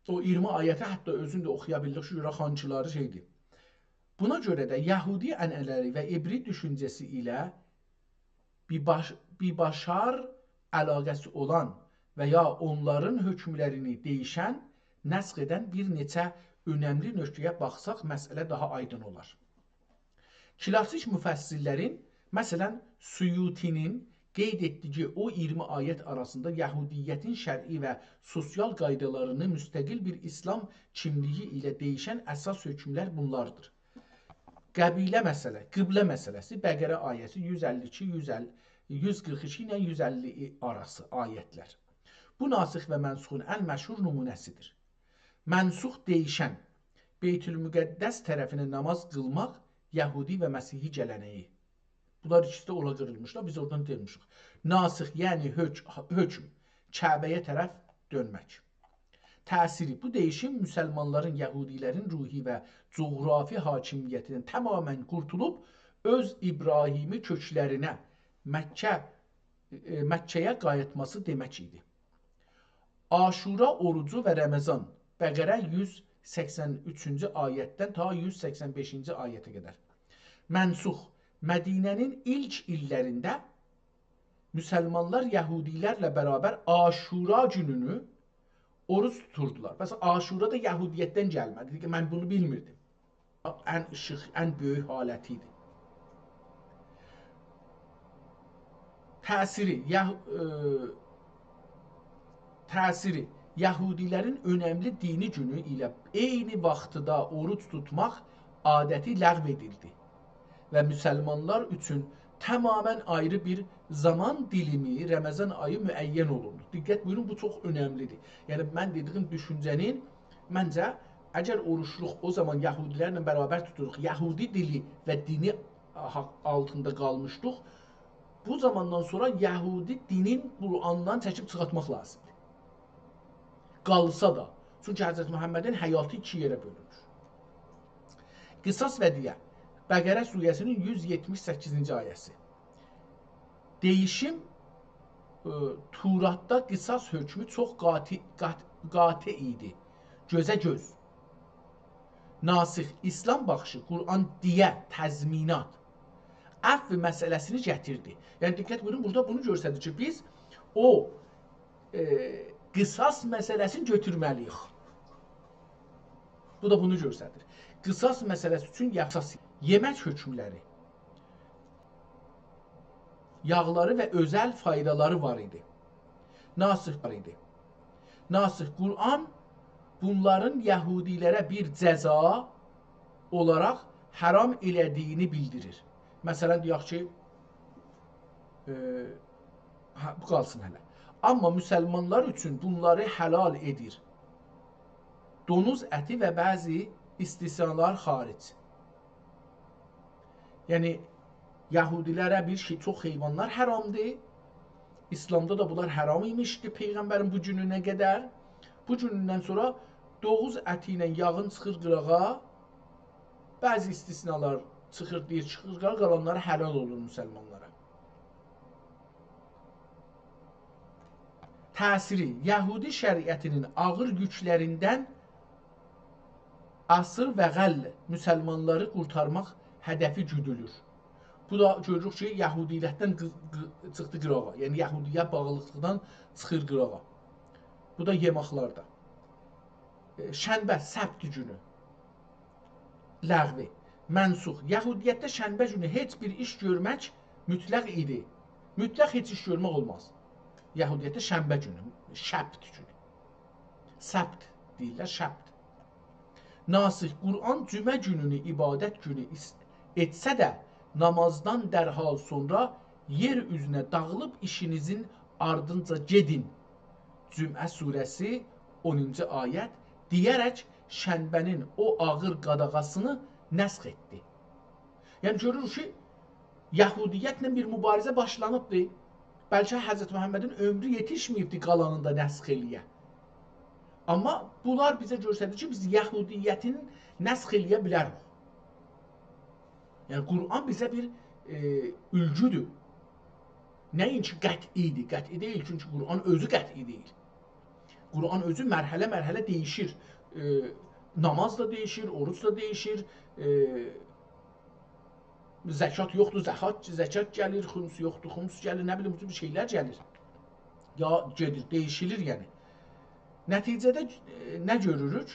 او اییرمی آیتی حتی اؤزون ده اوخویا بیلدیک، شوکور هانکیلاری شئیدیر. بونا گؤره ده یهودی عنعنه‌لری و عبری دوشونجه‌سی ایله بی‌باش-، بی‌باشار علاقه‌سی اولان و یا اونلارین حکملرینی دییشن، نسخ ائدن بیر نئچه اؤنملی نکته‌یه باخساق، مسئله داها آیدین اولار. کلاسیک مفسرلرین، مثلاً، سیوطی‌نین قید ائتدیگی او اییرمی آیت آراسیندا یهودیتین شرعی و سوسیال قایدالارینی مستقل بیر ایسلام کیملیگی ایله دییشن اساس حکملر بونلاردیر. قبیله مسئله، قبله مسئله‌سی، بقره آیه‌سی یوز اللی ایکی، یوز اللی، یوز قیرخ ایکی ایله یوز اللی آراسی آیتلر. بو ناسخ و منسوخون ان مشهور نمونه‌سی‌دیر. منسوخ، دییشن، بیت‌المقدس طرفینه نماز قیلماق، یهودی و مسیحی گله‌نگی. بونلار ایکیسی ده اورا قیریلمیشلار، بیز اورادان دئمیشیک. ناسخ، یعنی حک-، حکم، کعبه‌یه طرف دؤنمک. تأثیری، بو دییشیم مسلمانلارین یهودی‌لرین روحی و جغرافی حاکمیتیندن تماماً قورتولوب، اؤز ابراهیمی کؤکلرینه، مکه، ائ، مکه‌یه قاییتماسی دئمک ایدی. عاشورا اوروجو و رمضان، بقره یوز سکسن اوچونجو آیتدن تا یوز سکسن بئشینجی آیته قدر. منسوخ، مدینه‌نین ایلک ایللرینده مسلمانلار یهودی‌لرله برابر عاشورا گونونو اوروج توتوردولار. پس عاشورا دا یهودیتدن گلمه‌دی. دئدی کی، من بونو بیلمیردیم. ان ایشیق، ان بؤیوک حالتی ایدی. تأثیری، یه-، ائ، تأثیری، یهودی‌لرین اؤنملی دینی گونو ایله عینی واختدا اوروج توتماق عادتی لغو ائدیلدی و مسلمانلار اوچون تماماً آیری بیر زامان دیلیمی، رمضان آیی، معین اولوندو. دقت بویورون، بو چوخ اؤنملی‌دیر. یعنی، من دئدیگیم دوشونجه‌نین، منجه، اگر اوروجلوق او زامان یهودی‌لرله برابر توتولوروق، یهودی دیلی و دینی آ-، آلتیندا قالمیشدیق، بو زاماندان سونرا یهودی دینین قرآندان چکیب چیخارتماق لازیمدیر. قالسا دا. چونکی حضرت محمدین حیاتی ایکی یئره بؤلونور. قصاص و دیه. بقره سوره‌سینین یوز یئتمیش سککیزینجی آیه‌سی. دییشیم، ائ، توراتدا قصاص حکمو چوخ قاطع، قاط-، قاطع ایدی. گؤزه گؤز. ناسخ، ایسلام باخیشی، قرآن دیه، تضمینات، عفو مسئله‌سینی گتیردی. یعنی، دقت بویورون، بورادا بونو گؤستریر کی، بیز او، ائ، قصاص مسئله‌سینی گؤتورمه‌لی‌ییک. بو دا بونو گؤستریر. قصاص مسئله‌سی اوچون یاساسی، یئمک حکملری، یاغلاری و اؤزل فایدالاری وار ایدی. ناسخ وار ایدی. ناسخ، قرآن بونلارین یهودی‌لره بیر جزا اولاراق حرام ائله‌دیگینی بیلدیریر. مثلاً، دئیک کی، ائ، هه، بو قالسین هله. آمما مسلمانلار اوچون بونلاری حلال ائدیر. دونوز اتی و بعضی استثنالار خارج. یعنی، یهودی‌لره بیر شئی، چوخ حیوانلار حرامدیر. ایسلامدا دا بونلار حرام ایمیشدی پیغمبرین بو گونونه قدر. بو گونوندن سونرا دوغوز اتی ایله یاغین چیخیر قیراغا، بعضی استثنالار چیخیر، دئییر، چیخیر قیراغا، قالانلاری حلال اولور مسلمانلارا. تأثیری، یهودی شریعتینین آغیر یوکلریندن آسیر و غل مسلمانلاری قورتارماق هدفی گودولور. بو دا گؤروروک کی، یهودیتدن قی-، قی-، چیخدی قیراغا. یعنی، یهودیه باغلیلیقدان چیخیر قیراغا. بو دا یئماقلاردا. ائ، شنبه، سبت گونو. لغوی. منسوخ. یهودیتده شنبه گونو هئچ بیر ایش گؤرمک مطلق ایدی. مطلق هئچ ایش گؤرمک اولماز. یهودیتده شنبه گونو، شبت گونو. سبت دئییرلر، شبت. ناسخ، قرآن جمعه گونونو عبادت گونو ایس-، ائتسه ده، نامازدان درحال سونرا یئر اوزونه داغیلیب ایشینیزین آردینجا گئدین. جمعه سوره‌سی، اونونجو آیت، دئیه‌رک شنبه‌نین او آغیر قاداغاسینی نسخ ائتدی. یعنی گؤروروک کی، یهودیتله بیر مبارزه باشلانیبدی. بلکه حضرت محمدین عؤمرو یئتیشمه‌ییبدی قالانینی دا نسخ ائله‌یه. آمما بونلار بیزه گؤستریر کی، بیز یهودیتین نسخ ائله‌یه بیلریک. یعنی، قرآن بیزه بیر، ائ، اولگودور. نه‌اینکی قطعی‌دیر، قطعی دئییل، چونکی قرآن اؤزو قطعی دئییل. قرآن اؤزو مرحله-مرحله دییشیر. ائ، ناماز دا دییشیر، اوروج دا دییشیر، ائ، زکات یوخدور، زکات، زکات گلیر، خمس یوخدور، خمس گلیر، نه بیلیم، بو جور بیر شئیلر گلیر. یا گئدیر، دییشیلیر، یعنی. نتیجه‌ده، ائ، نه گؤروروک؟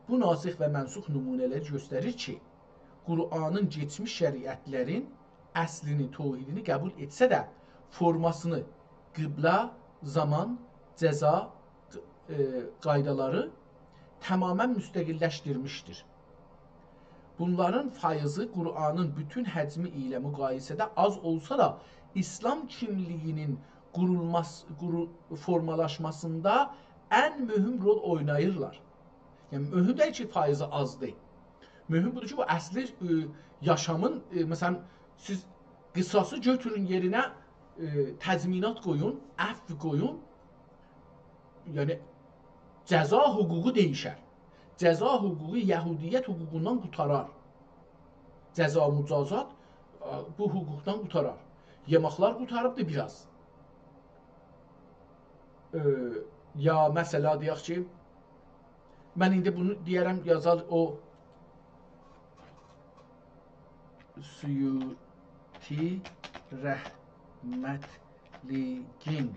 بو ناسخ و منسوخ نمونه‌لری گؤستریر کی، قرآنین کئچمیش شریعتلرین اصلینی، توحیدینی قبول ائتسه ده، فورماسینی، قبله، زامان، جزا، ائ، قایدالاری تمامیله مستقل‌لشدیرمیشدیر. بونلارین فایضی قرآنین بوتون حجمی ایله مقایسه‌ده آز اولسا دا، ایسلام کیملیگینین قورولماس-، قورو-، فورمالاشماسیندا ان مهم رول اویناییرلار. یعنی، مهم دئییل کی، فایضی آزدیر. مهم بودور کی، بو اصلی، ائ، یاشامین، ائ، مثلا، سیز قصاصی گؤتورون یئرینه، ائ، تضمینات قویون، عفو قویون. یعنی، جزا حقوقو دییشر. جزا حقوقو یهودیت حقوقوندان قوتارار. جزا مجازات، آ، بو حقوقدان قوتارار. یئماقلار قوتاریبدیر بیر آز. ائ، یا مثلا، دئیک کی، من ایندی بونو دئیه‌رم، یازار او سیوطی رحمتلیگین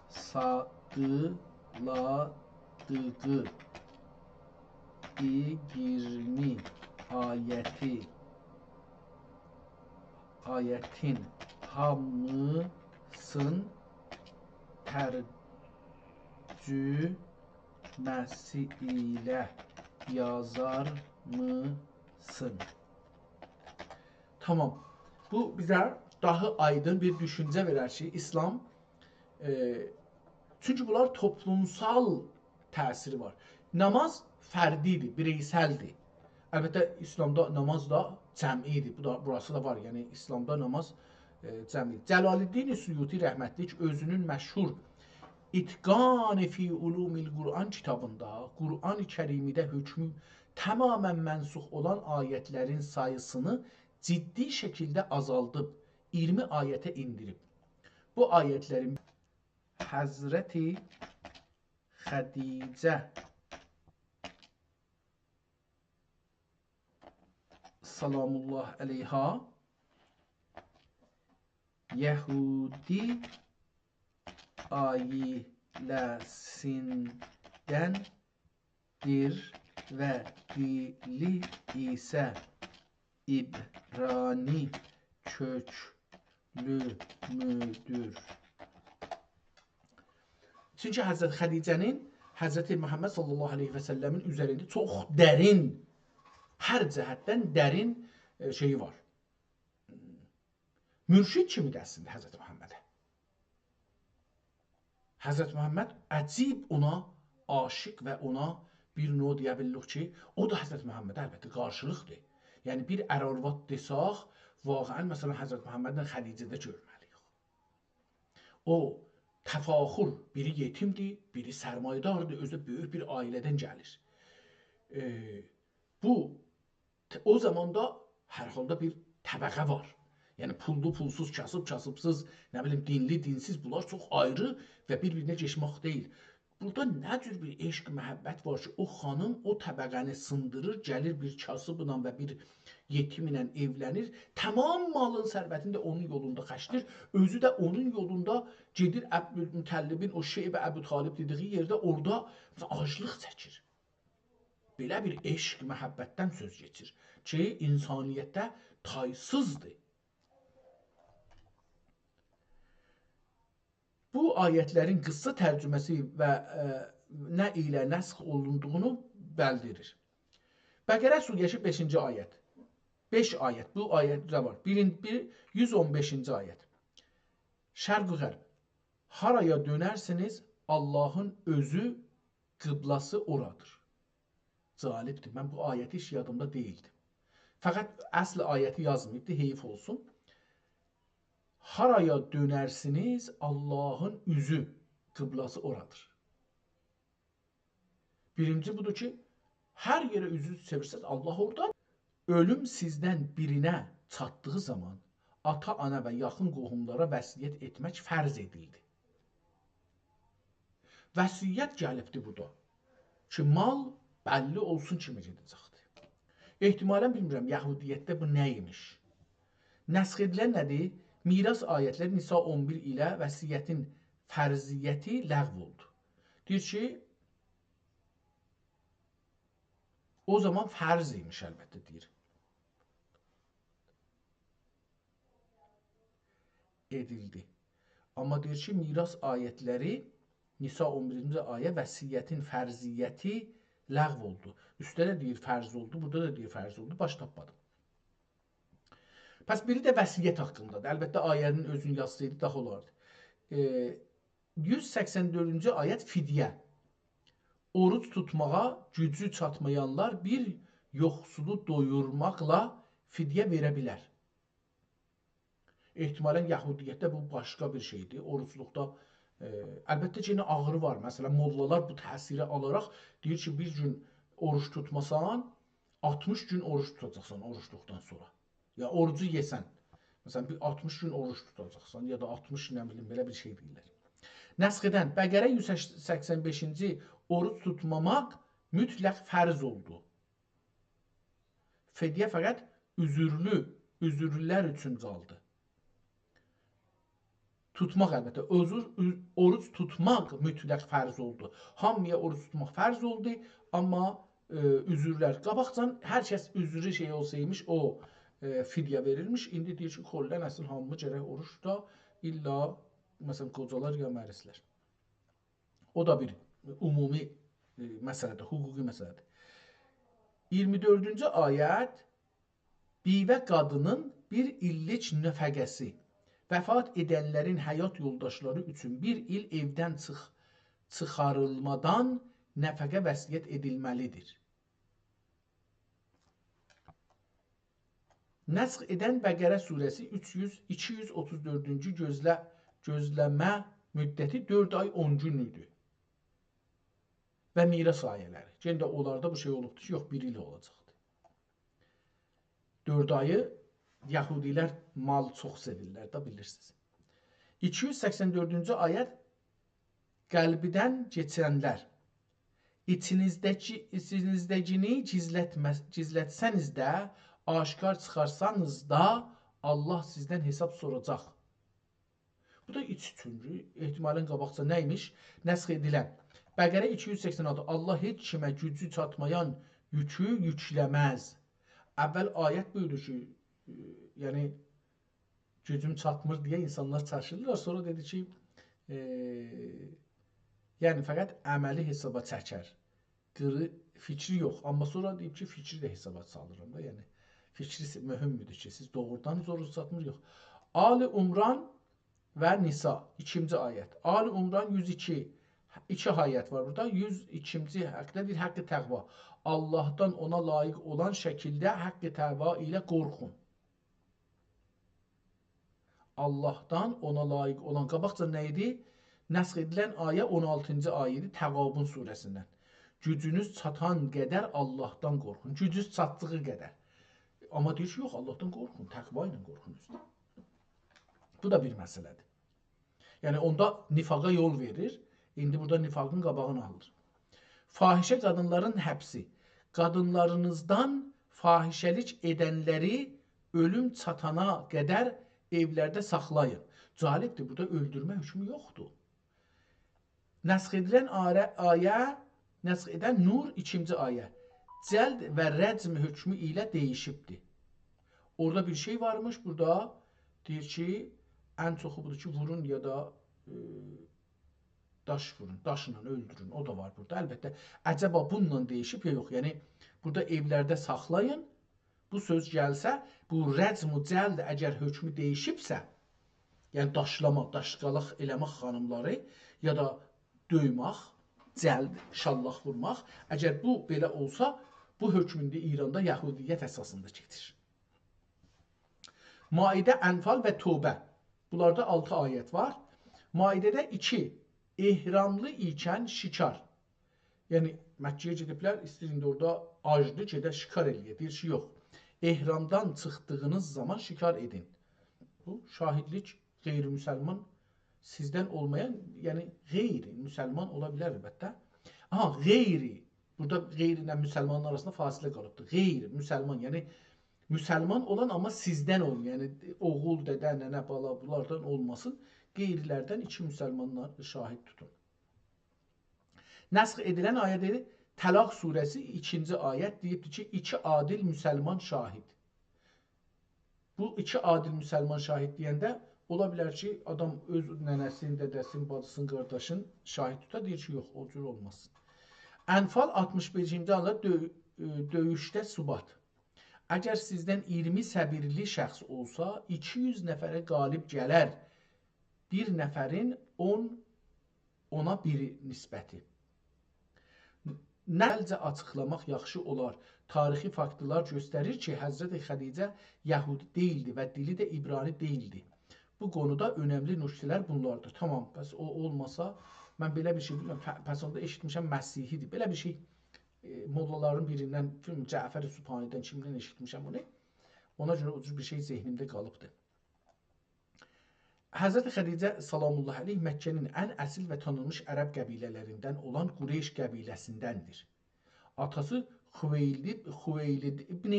سادیلادیغی ایگیرمی آیتی، آیتین هامیسین ترجمه‌سی ایله یازارمیسین؟ تامام. بو بیزه داها آیدین بیر دوشونجه وئرر کی، ایسلام، ائ، چونکی بونلار توپلومسال تأثیری وار. ناماز فردی‌دیر، بیرئیسل‌دیر. البته، ایسلامدا ناماز دا جمعی‌دیر. بو دا، بوراسی دا وار. یعنی، ایسلامدا ناماز، ائ، جمعی. جلال‌الدین سیوطی رحمتلیک اؤزونون مشهور «اتقان فی علوم القرآن» کیتابیندا قرآن کریمده حکمو تمامیله منسوخ اولان آیتلرین ساییسینی جدی شکیلده آزالدیب، ایگیرمی آیته ائندیریب. بو آیتلرین حضرت خدیجه سلام الله علیها یهودی عائله‌سیندندیر و دیلی ایسه عبرانی کؤکلومودور. چونکی حضرت خدیجه‌نین حضرت محمد صلی الله علیه و سلمین اوزرینده چوخ درین، هر جهتدن درین، ائ، شئیی وار. مرشد کیمی ده اصلینده حضرت محمده. حضرت محمد عجیب اونا عاشق و اونا بیر نوع دئیه بیلیریک کی، او دا حضرت محمده البته قارشیلیقدیر. یعنی بیر ار آرواد دئساق، واقعاً، مثلاً، حضرت محمدله خدیجه‌ده گؤرمه‌لی‌ییک. او تفاخر، بیری یئتیمدیر، بیری سرمایه‌داردیر، اؤزو ده بؤیوک بیر عائله‌دن گلیر. ائ، بو ت-، او زاماندا هر حالدا بیر طبقه وار. یعنی پوللو، پولسوز، کاسیب، کاسیبسیز، نه بیلیم، دینلی، دینسیز، بونلار چوخ آیری و بیر-بیرینه کئچمک دئییل. بورادا نه جور بیر عشق، محبت وار کی، او خانیم او طبقه‌نی سیندیریر، گلیر بیر کاسیبلا و بیر یئتیمله ائوله‌نیر، تمام مالین، ثروتینی ده اونون یولوندا خرجلیر، اؤزو ده اونون یولوندا گئدیر عبدالمطلبین، او شیب ابوطالب دئدیگی یئرده اورادا، مثلاً، آجلیق چکیر. بئله بیر عشق، محبتدن سؤز گئچیر کی، انسانیتده تایسیزدیر. بو آیت‌لرین قیسسا ترجمه‌سی و، ائ، نه ایله نسخ اولوندوغونو بیلدیریر. بقره سوره‌سی بئشینجی آیت. بئش آیت. بو آیت ده وار. بیرین-، بیر، یوز اون بئشینجی آیت. شرق و غرب. هارایا دؤنرسینیز، آللاهین اؤزو، قبله‌سی اورادیر. جالبدیر. من بو آیتی هئچ یادیمدا دئییلدی. فقط اصل آیتی یازماییبدی، حیف اولسون. هارایا دؤنرسینیز، آللاهین اوزو، قبله‌سی اورادیر. بیرینجی بودور کی، هر یئره اوزونوزو چئویرسز، آللاه اورادا. اؤلوم سیزدن بیرینه چاتدیغی زامان آتا، آنا و یاخین قوهوملارا وصیت ائتمک فرض ائدیلدی. وصیت گلیبدی بورادا کی، مال بللی اولسون کیمه گئده‌جکدیر. احتمالاً بیلمیرم، یهودیتده بو نه ایمیش؟ نسخ ائدیلن نه‌دیر؟ میراث آیت‌لر نساء اون بیر ایله وصیتین فرضیتی لغو اولدو. دئییر کی، او زامان فرض ایمیش، البته، دئییر. ائدیلدی. آمما دئییر کی، میراث آیت‌لری، نساء اون بیرینجی آیه، وصیتین فرضیتی لغو اولدو. اوسته ده دئییر فرض اولدو، بورادا دا دئییر فرض اولدو، باش تاپمادیم. پس بیری ده وصیت حاقیندادیر. البته، آیه‌نین اؤزونو یازسایدی، داها اولاردی. ائ، یوز سکسن دؤردونجو آیت، فدیه. اوروج توتماغا گوجو چاتمایانلار بیر یوخسولو دویورماقلا فدیه وئره بیلر. احتمالاً یهودیتده بو باشقا بیر شئیدیر. اوروجلوقدا، ائ، البته کی، یئنه آغری وار. مثلاً، موللالار بو تأثیری آلاراق دئییر کی، بیر گون اوروج توتماسان، آلتمیش گون اوروج توتاجاقسان اوروجلوقدان سونرا. یا اوروجو یئسن، مثلاً، بیر آلتمیش گون اوروج توتاجاقسان، یا دا آلتمیش، نه بیلیم، بئله بیر شئی دئییرلر. نسخ ائدن، بقره یوز سکسن بئشینجی، اوروج توتماماق مطلق فرض اولدو. فدیه فقط عذرلو، عذرلولر اوچون قالدی. توتماق، البته، عذر، عو-، اوروج توتماق مطلق فرض اولدو. هامییا اوروج توتماق فرض اولدو، آمما، ائ، عذرلر. قاباقجان هر کس عذرو شئی اولسایمیش، او، ائ، فدیه وئریرمیش. ایندی دئییر کی، کلاً اصل هامی گرک اوروج توتا، الا، مثلاً، قوجالار یا مریضلر. او دا بیر عمومی، ائ، مسئله‌دیر، حقوقی مسئله‌دیر. اییرمی دؤردونجو آیت، بیوه قادینین بیر ایللیک نفقه‌سی، وفات ائدنلرین حیات یولداشلاری اوچون بیر ایل ائودن چیخ-، چیخاریلمادان نفقه وصیت ائدیلمه‌لیدیر. نسخ ائدن، بقره سوره‌سی اوچ یوز، ایکی یوز اوتوز دؤردونجو گؤزله-، گؤزله‌مه مدتی دؤرد آی اون گون ایدی. و میراث آیه‌لری. یئنه ده اونلاردا بو شئی اولوبدور کی، یوخ، بیر ایل اولاجاقدیر. دؤرد آیی یهودیلر مال چوخ سئویرلر ده، بیلیرسینیز. ایکی یوز سکسن دؤردونجو آیت، قلبیدن کئچنلر. ایچینیزده‌کی، ایچینیزده‌کینی گیزلتمه-، گیزلتسه‌نیز ده، آشکار چیخارسانیز دا، آللاه سیزدن حساب سوراجاق. بو دا ایچ اوچونجو، احتمالاً قاباقجا نه ایمیش؟ نسخ ائدیلن. بقره ایکی یوز سکسن آلتی، آللاه هئچ کیمه گوجو چاتمایان یوکو یوکله‌مز. اول آیت بویوردو کی، ائ، یعنی، گوجوم چاتمیر دئیه اینسانلار چاشیرلار. سونرا دئدی کی، ائ، یعنی، فقط عملی حسابا چکر. قیری، فیکری یوخ. آمما سونرا دئییب کی، فیکری ده حسابا سالیرام دا، یعنی فیکری س-، مهمدور کی، سیز دوغرودان زورونوز چاتمیر، یوخ. آل عمران و نساء، ایکینجی آیت. آل عمران یوز ایکی، ایکی آیت وار بورادا. یوز ایکینجی حقده دئییر، حق تقوا. آللاهدان اونا لایق اولان شکیلده حق تقوا ایله قورخون. آللاهدان اونا لایق اولان، قاباقجا نه ایدی؟ نسخ ائدیلن آیه اون آلتینجی آیه ایدی، تغابن سوره‌سیندن. گوجونوز چاتان قدر آللاهدان قورخون. گوجونوز چاتدیغی قدر. آمما دئییر کی، یوخ، آللاهدان قورخون، تقوا ایله قورخون اوسته. بو دا بیر مسئله‌دیر. یعنی، اوندا نفاقا یول وئریر. ایندی بورادا نفاقین قاباغینی آلیر. فاحشه قادینلارین حبسی. قادینلارینیزدان فاحشه‌لیک ائدنلری اؤلوم چاتانا قدر ائولرده ساخلایین. جالبدیر، بورادا اؤلدورمه حکمو یوخدور. نسخ ائدیلن آره-، آیه، نسخ ائدن نور ایکینجی آیه. جلد و رجم حکمو ایله دییشیبدیر. اورادا بیر شئی وارمیش، بورادا دئییر کی، ان چوخو بودور کی، وورون یا دا، ائ، داش وورون، داشلا اؤلدورون. او دا وار بورادا. البته، عجبا بونونلا دییشیب یا یوخ؟ یعنی، بورادا ائولرده ساخلایین، بو سؤز گلسه، بو رجم و جلد اگر حکمو دییشیبسه، یعنی داشلاما، داشقالاق ائله‌مک خانیملاری، یا دا دؤیمک، جلد، شاللاق وورماق، اگر بو بئله اولسا، بو حکم ایندی ایراندا یهودیت اساسیندا گئدیر. مائده، انفال و توبه. بونلاردا آلتی آیت وار. مائده‌ده ایکی، احراملی ایکن شکار. یعنی، مکه‌یه گئدیبلر، ایسته‌ییر ایندی اورادا آجدیر، گئده شکار ائله‌یه. دئییر کی، یوخ، احرامدان چیخدیغینیز زامان شکار ائدین. بو، شاهدلیک غیر مسلمان، سیزدن اولمایان، یعنی غیر مسلمان اولا بیلر البته. آها، غیری، بورادا غیر ایله مسلمانین آراسیندا فاصله قالیبدیر. غیر مسلمان، یعنی مسلمان اولان، آمما سیزدن اولمایان، یعنی اوغول، دده، ننه، بالا، بونلاردان اولماسین. غیرلردن ایکی مسلمانلار شاهد توتون. نسخ ائدیلن آیه دئییر، طلاق سوره‌سی ایکینجی آیت دئییبدیر کی، ایکی عادل مسلمان شاهد. بو ایکی عادل مسلمان شاهد دئینده اولا بیلر کی، آدام اؤز ننه‌سین، دده‌سین، باجیسین، قارداشین شاهد توتا، دئییر کی، یوخ، او جور اولماز. انفال آلتمیش بئشینجی آیه، دؤ-، ائ، دؤیوشده ثبات. اگر سیزدن اییرمی صبیرلی شخص اولسا، ایکی یوز نفره غالب گلر، بیر نفرین اون، اونا بیری نسبتی. نه گؤزلجه آچیقلاماق یاخشی اولار. تاریخی فاکتلار گؤستریر کی، حضرت خدیجه یهودی دئییلدی و دیلی ده عبرانی دئییلدی. بو قونودا اؤنملی نکته‌لر بونلاردیر. تامام، پس او اولماسا، من بئله بیر شئی بیلمیرم. پ-، پس اوندا ائشیتمیشم مسیحی‌دیر. بئله بیر شئی، ائ، موللالارین بیریندن، بیلمیرم، جعفر سبحانی‌دن کیمدن ائشیتمیشم بونو. اونا گؤره او جور بیر شئی ذهنیمده قالیبدیر. حضرت خدیجه سلام الله علیها مکه‌نین ان اصیل و تانینمیش عرب قبیله‌لریندن اولان قریش قبیله‌سیندندیر. آتاسی خویلیدی-، خویلیدی ابن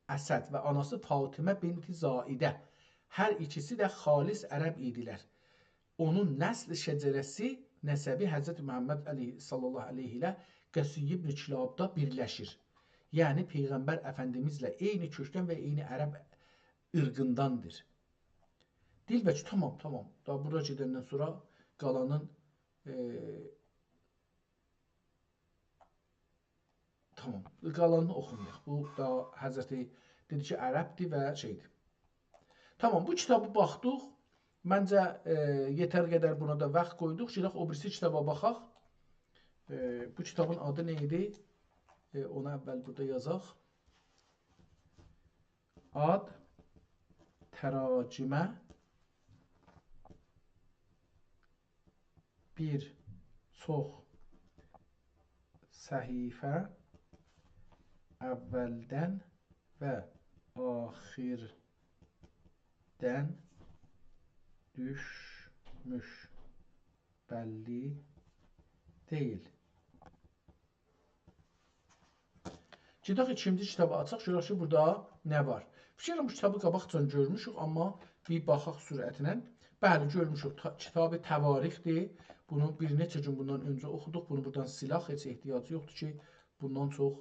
اسد و آناسی فاطمه بنت زائده، هر ایکیسی ده خالص عرب ایدیلر. اونون نسل شجره‌سی، نسبی حضرت محمد علیه، صلی الله علیه ایله قصی ابن کلابدا بیرلشیر. یعنی پیغمبر افندیمیزله عینی کؤکدن و عینی عرب عرقینداندیر. دئییر بلکه، تامام، تامام. دا بورا گئدندن سونرا قالانین، ائ، تامام. قالانینی اوخومایاق. بو دا حضرتی دئدی کی، عربدیر و شئیدیر. تامام، بو کیتابی باخدیق. منجه، ائ، یئتر قدر بونا دا واخت قویدوق. گئدک او بیریسی کیتابا باخاق. ائ، بو کیتابین آدی نه ایدی؟ ائ، اونو اول بورادا یازاق. آد، تراجمه، بیر چوخ صفحه، اولدن و آخیردن دوشموش، بللی دئییل. گئدک ایکینجی کیتابی آچاق، گؤرک کی، بورادا نه وار. فیکیر ائدیرم، بو کیتابی قاباقجان گؤرموشوک، آمما بیر باخاق سرعتله. بلی، گؤرموشوک، تا-، کیتاب تواریخدیر. بونو بیر نئچه گون بوندان اؤنجه اوخودوق. بونو بورادان سیلاق، هئچ احتیاجی یوخدور کی، بوندان چوخ،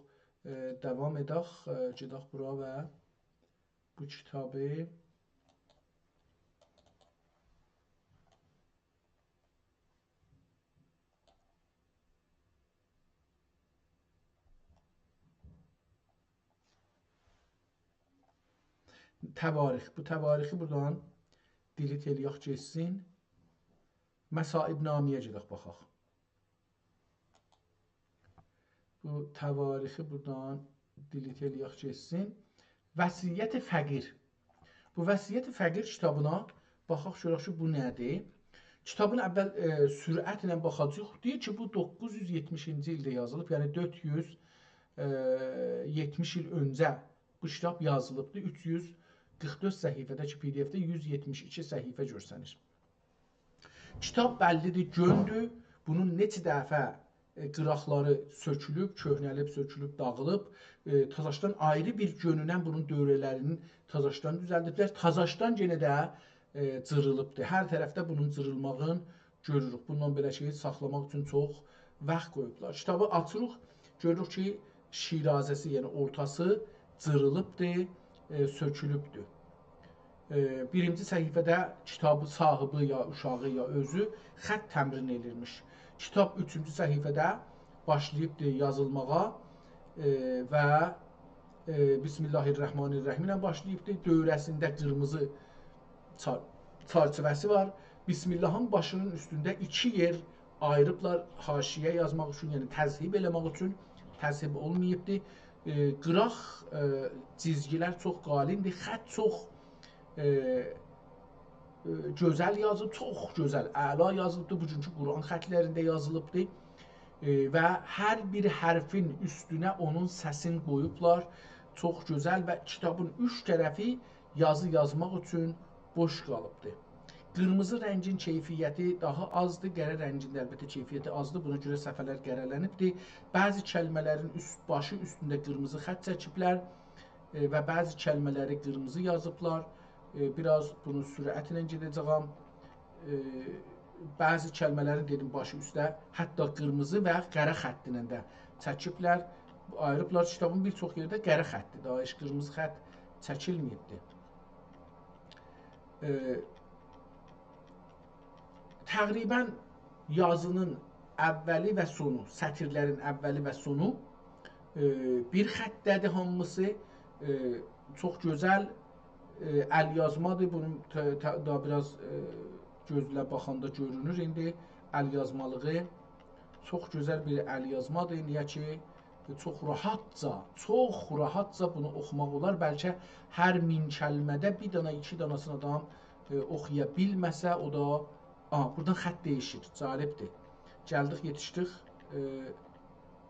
ائ، داوام ائدک. ائ، گئدک بورا و بو کیتابی تواریخ. بو تواریخی بورادان دیلیت ائله‌یک گئتسین. مصائب‌نامه‌یه گئدک باخاق. بو تواریخی بورادان دیلیت ائله‌یک گئتسین. وصیت فقیر. بو وصیت فقیر کیتابینا باخاق، گؤرک کی، بو نه‌دیر؟ کیتابین اول، ائ، سرعتله باخاجاغیق. دئییر کی، بو دوققوز یوز یئتمیشینجی ایلده یازیلیب، یعنی دؤرد یوز، ائ، یئتمیش ایل اؤنجه بو کیتاب یازیلیبدیر. اوچ یوز قیرخ دؤرد صفحه‌ده کی، پی دی اف‌ده یوز یئتمیش ایکی صفحه گؤرسنیر. کیتاب بللی‌دیر، گؤندور. بونون نئچه دفعه، ائ، قیراقلاری سؤکولوب، کؤهنه‌لیب، سؤکولوب، داغیلیب، ائ، تازاشدان آیری بیر گؤنونن بونون دؤوره‌لرینی تازاشدان دوزلدیبلر. تازاشدان یئنه ده، ائ، جیریلیبدیر. هر طرفده بونون جیریلماغین گؤروروک. بوندان بئله کی، ساخلاماق اوچون چوخ واخت قویوبلار. کیتابی آچیریق، گؤروروک کی، شیرازه‌سی، یعنی اورتاسی جیریلیبدیر، ائ، سؤکولوبدور. ائ، بیرینجی صفحه‌ده کیتاب صاحیبی یا اوشاغی یا اؤزو خط تمرین ائدیرمیش. کیتاب اوچونجو صفحه‌ده باشلاییبدیر یازیلماغا، ائ، و، ائ، بسم الله الرحمن الرحیم ایله باشلاییبدیر. دؤوره‌سینده قیرمیزی چار-، چرچیوه‌سی وار. بسم اللهین باشینین اوستونده ایکی یئر آییریبلار حاشیه یازماق اوچون، یعنی تذهیب ائله‌مک اوچون، تذهیب اولماییبدی. ائ، قیراق، ائ، جیزگیلر چوخ قالیندیر، خط چوخ، ائ، ائ، گؤزل یازیلیب، چوخ گؤزل، اعلا یازیلیبدی. بوگونکو قرآن خطلرینده یازیلیبدی. ائ، و هر بیر حرفین اوستونه اونون سسین قویوبلار. چوخ گؤزل و کیتابین اوچ طرفی یازی یازماق اوچون بوش قالیبدی. قیرمیزی رنگین کیفیتی داها آزدیر، قره رنگین ده البته کیفیتی آزدیر، بونا گؤره صفحه‌لر قره‌لنیبدیر. بعضی کلمه‌لرین اوست، باشی اوستونده قیرمیزی خط چکیبلر، ائ، و بعضی کلمه‌لری قیرمیزی یازیبلار. ائ، بیر آز بونو سرعتله گئده‌جه‌یم. ائ، بعضی کلمه‌لرین، دئدیم، باشی اوسته حتی قیرمیزی و قره خطی ایله ده چکیبلر، آییریبلار. کیتابین بیر چوخ یئرده قره خطی، داها هئچ قیرمیزی خط چکیلمه‌ییبدی. ائ، تقریباً یازینین اولی و سونو، سطیرلرین اولی و سونو، ائ، بیر خطده‌دیر هامیسی. ائ، چوخ گؤزل، ائ، ال‌یازمادیر. بونون ت-، ت-، داها بیر آز، ائ، گؤزله باخاندا گؤرونور ایندی ال‌یازمالیغی. چوخ گؤزل بیر ال‌یازمادیر. نییه کی، چوخ راحتجا، چوخ راحتجا بونو اوخوماق اولار. بلکه هر مین کلمه‌ده بیر دانا، ایکی داناسینی آدام، ائ، اوخویا بیلمه‌سه، او دا، آها، بورادان خط دییشیر. جالبدیر. گلدیک، یئتیشدیک، ائ،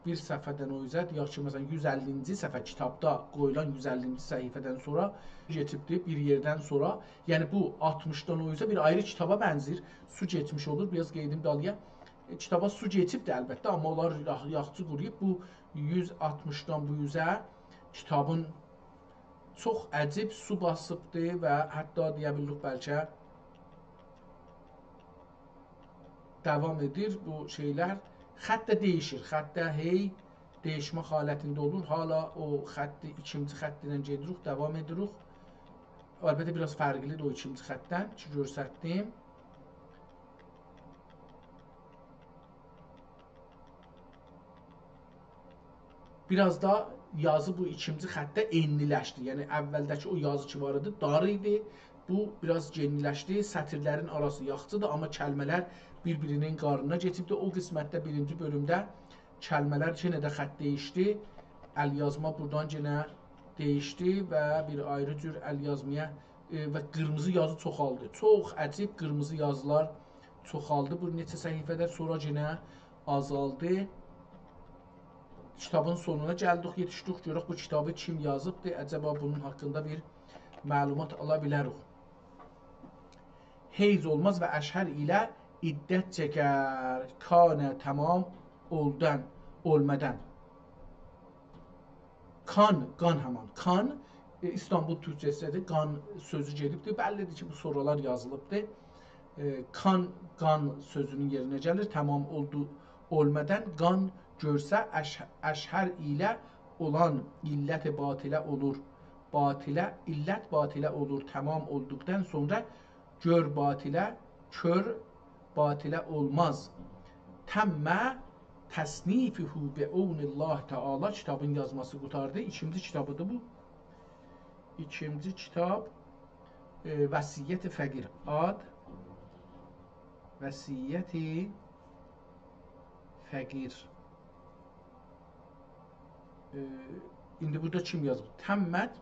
بیر صفحه‌دن او اوزه، دئیک کی، مثلاً، یوز اللینجی صفحه، کیتابدا قویولان یوز اللینجی صفحه‌دن سونرا گئچیبدیر، بیر یئردن سونرا. یعنی، بو آلتمیشدان او اوزه بیر آیری کیتابا بنزیر. سو گئچمیش اولور، بیر آز قئییدیم دالییا. ائ، کیتابا سو گئچیبدیر البته، آمما اونلار یاخ-، یاخچی قورویوب. بو یوز آلتمیشدان بو اوزه کیتابین چوخ عجیب سو باسیبدی و حتی دئیه بیلیریک بلکه داوام ائدیر بو شئیلر. خط ده دییشیر، خط ده هئی دییشمه حالتینده اولور. حالا او خطی، ایکینجی خط ایله گئدیریک، داوام ائدیریک. البته، بیر آز فرقلی‌دیر او ایکینجی خطدن کی، گؤرستدیم. بیر آز دا یازی بو ایکینجی خطده ائنلی‌لشدی. یعنی، اولده‌کی او یازی کی وار ایدی، دار ایدی. بو بیر آز گئنی‌لشدی. سطیرلرین آراسی یاخچیدیر، آمما کلمه‌لر بیر-بیرینین قارنینا کئچیبدی. او قسمتده، بیرینجی بؤلومده کلمه‌لر یئنه ده خط دییشدی. ال‌یازما بورادان یئنه دییشدی و بیر آیری جور ال‌یازمایا، ائ، و قیرمیزی یازی چوخالدی. چوخ عجیب قیرمیزی یازیلار چوخالدی بو نئچه صفحه‌ده، سونرا یئنه آزالدی. کیتابین سونونا گلدیک، یئتیشدیک. گؤرک بو کیتابی کیم یازیبدی؟ عجبا بونون حاقیندا بیر معلومات آلا بیلریک؟ حیض اولماز و اشهر ایله عدت چکر، کان تمام اولدان، اولمادان. کان، قان همان. کان، ائ، ایستانبول تورکجه‌سی‌دیر. قان سؤزو گئدیبدیر. بللی‌دیر کی، بو سونرالار یازیلیبدیر. ائ، کان، قان سؤزونون یئرینه گلیر. تمام اولدو، اولمادان قان گؤرسه اش-، اشهر ایله اولان علت باطله اولور. باطله، علت باطله اولور. تمام اولدوقدان سونرا گؤر باطله، کؤر باطله اولماز. تم تصنیفه بعون الله تعالی، کیتابین یازماسی قوتاردی. ایکینجی کیتابیدیر بو. ایکینجی کیتاب، ائ، وصیت فقیر. آد، وصیت فقیر. ائ، ایندی بورادا کیم یازیب؟ تمت،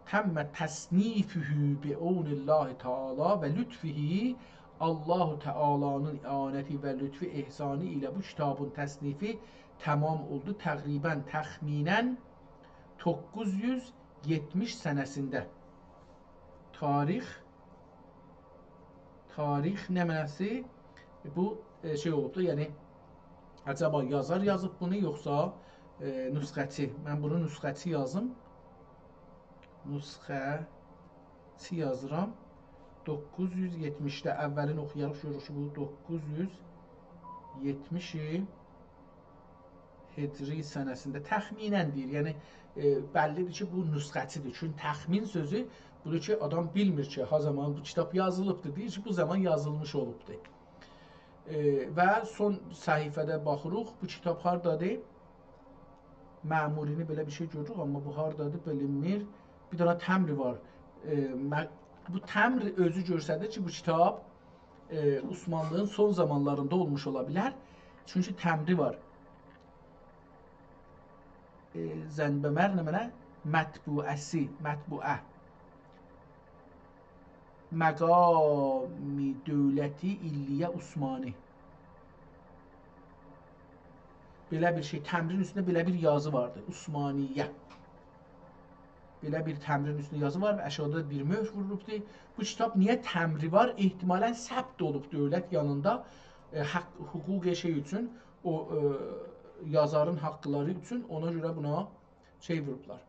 تم تصنیفه بعون الله تعالی و لطفه. الله تعالی‌نین اعانتی و لطفو، احسانی ایله بو کیتابین تصنیفی تمام اولدو. تقریباً، تخمیناً دوققوز یوز یئتمیش سنه‌سینده. تاریخ، تاریخ نمنه‌سی؟ بو، ائ، شئی اولوب دا، یعنی، عجبا یازار یازیب بونو، یوخسا، ائ، نسخه‌چی؟ من بونو نسخه‌چی یازیم. نسخه‌چی یازیرام. دوققوز یوز یئتمیشده، اولینی اوخویاریق، گؤروروک کی، بو دوققوز یوز یئتمیش هجری سنه‌سینده تخمیناً دئییر. یعنی، ائ، بللی‌دیر کی، بو نسخه‌چی‌دیر. چونکی تخمین سؤزو بودور کی، آدام بیلمیر کی، ها زامان بو کیتاب یازیلیبدیر. دئییر کی، بو زامان یازیلمیش اولوبدور. ائ، و سون صفحه‌ده باخیریق، بو کیتاب هاردادیر؟ معموری‌نی بئله بیر شئی گؤروروک، آمما بو هاردادیر، بیلینمیر. بیر دنه تمری وار. ائ، مه-، بو تمر اؤزو گؤستریر کی، بو کیتاب، ائ، عثمانلی‌نین سون زامانلاریندا اولموش اولا بیلر. چونکی تمری وار. ائ، زنبمر نمنه؟ مطبوعه‌سی، مطبوعه. مقام دولتی علی عثمانی. بئله بیر شئی، تمرین اوستونده بئله بیر یازی واردی، عثمانیه. بئله بیر تمرین اوستونده یازی وار و آشاغیدا بیر مؤهر وورولوبدور. بو کیتاب نییه تمری وار؟ احتمالاً ثبت اولوب دؤولت یانیندا، ائ، حق، حقوق شئی اوچون، او، ائ، یازارین حاقلاری اوچون، اونا گؤره بونا شئی ووروبلار.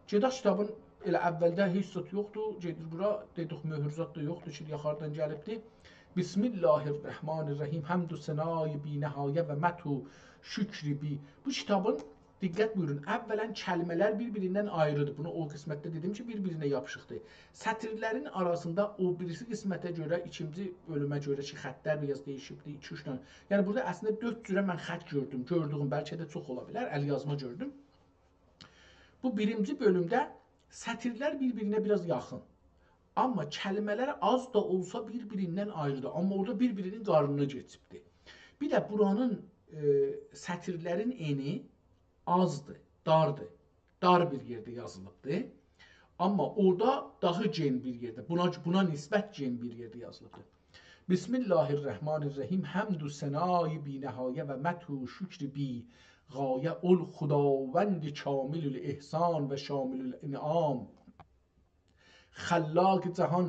گئدک کیتابین، ائله اولده هئچ زاد یوخدور، گئدیر بورا، دئدیک، مؤهر زاد دا یوخدور کی، هاردان گلیبدی. بسم الله الرحمن الرحیم، حمد و ثنای بی‌نهایه و مدح و شکر بی. بو کیتابین، دقت بویورون، اولاً کلمه‌لر بیر-بیریندن آیری‌دیر. بونو او قسمتده دئدیم کی، بیر-بیرینه یاپیشیقدیر. سطیرلرین آراسیندا او بیریسی قسمته گؤره، ایکینجی بؤلومه گؤره کی، خطلر بیر آز دییشیبدی، ایکی-اوچ دنه. یعنی، بورادا اصلینده دؤرد جوره من خط گؤردوم، گؤردویوم، بلکه ده چوخ اولا بیلر، ال‌یازما گؤردوم. بو بیرینجی بؤلومده سطیرلر بیر-بیرینه بیر آز یاخین. آمما کلمه‌لر آز دا اولسا بیر-بیریندن آیریدیر. آمما اورادا بیر-بیرینین قارنینا کئچیبدیر. بیر ده بورانین، ائ، سطیرلرین انی آزدیر، داردیر. دار بیر یئرده یازیلیبدیر. آمما اورادا داها گئن بیر یئرده، بونا، بونا نسبت گئن بیر یئرده یازیلیبدیر. بسم الله الرحمن الرحیم، حمد و ثنای بی‌نهایه و مدح و شکر بی‌غایه، اول خداوند کامل الاحسان و شامل الانعام، خلاق جهان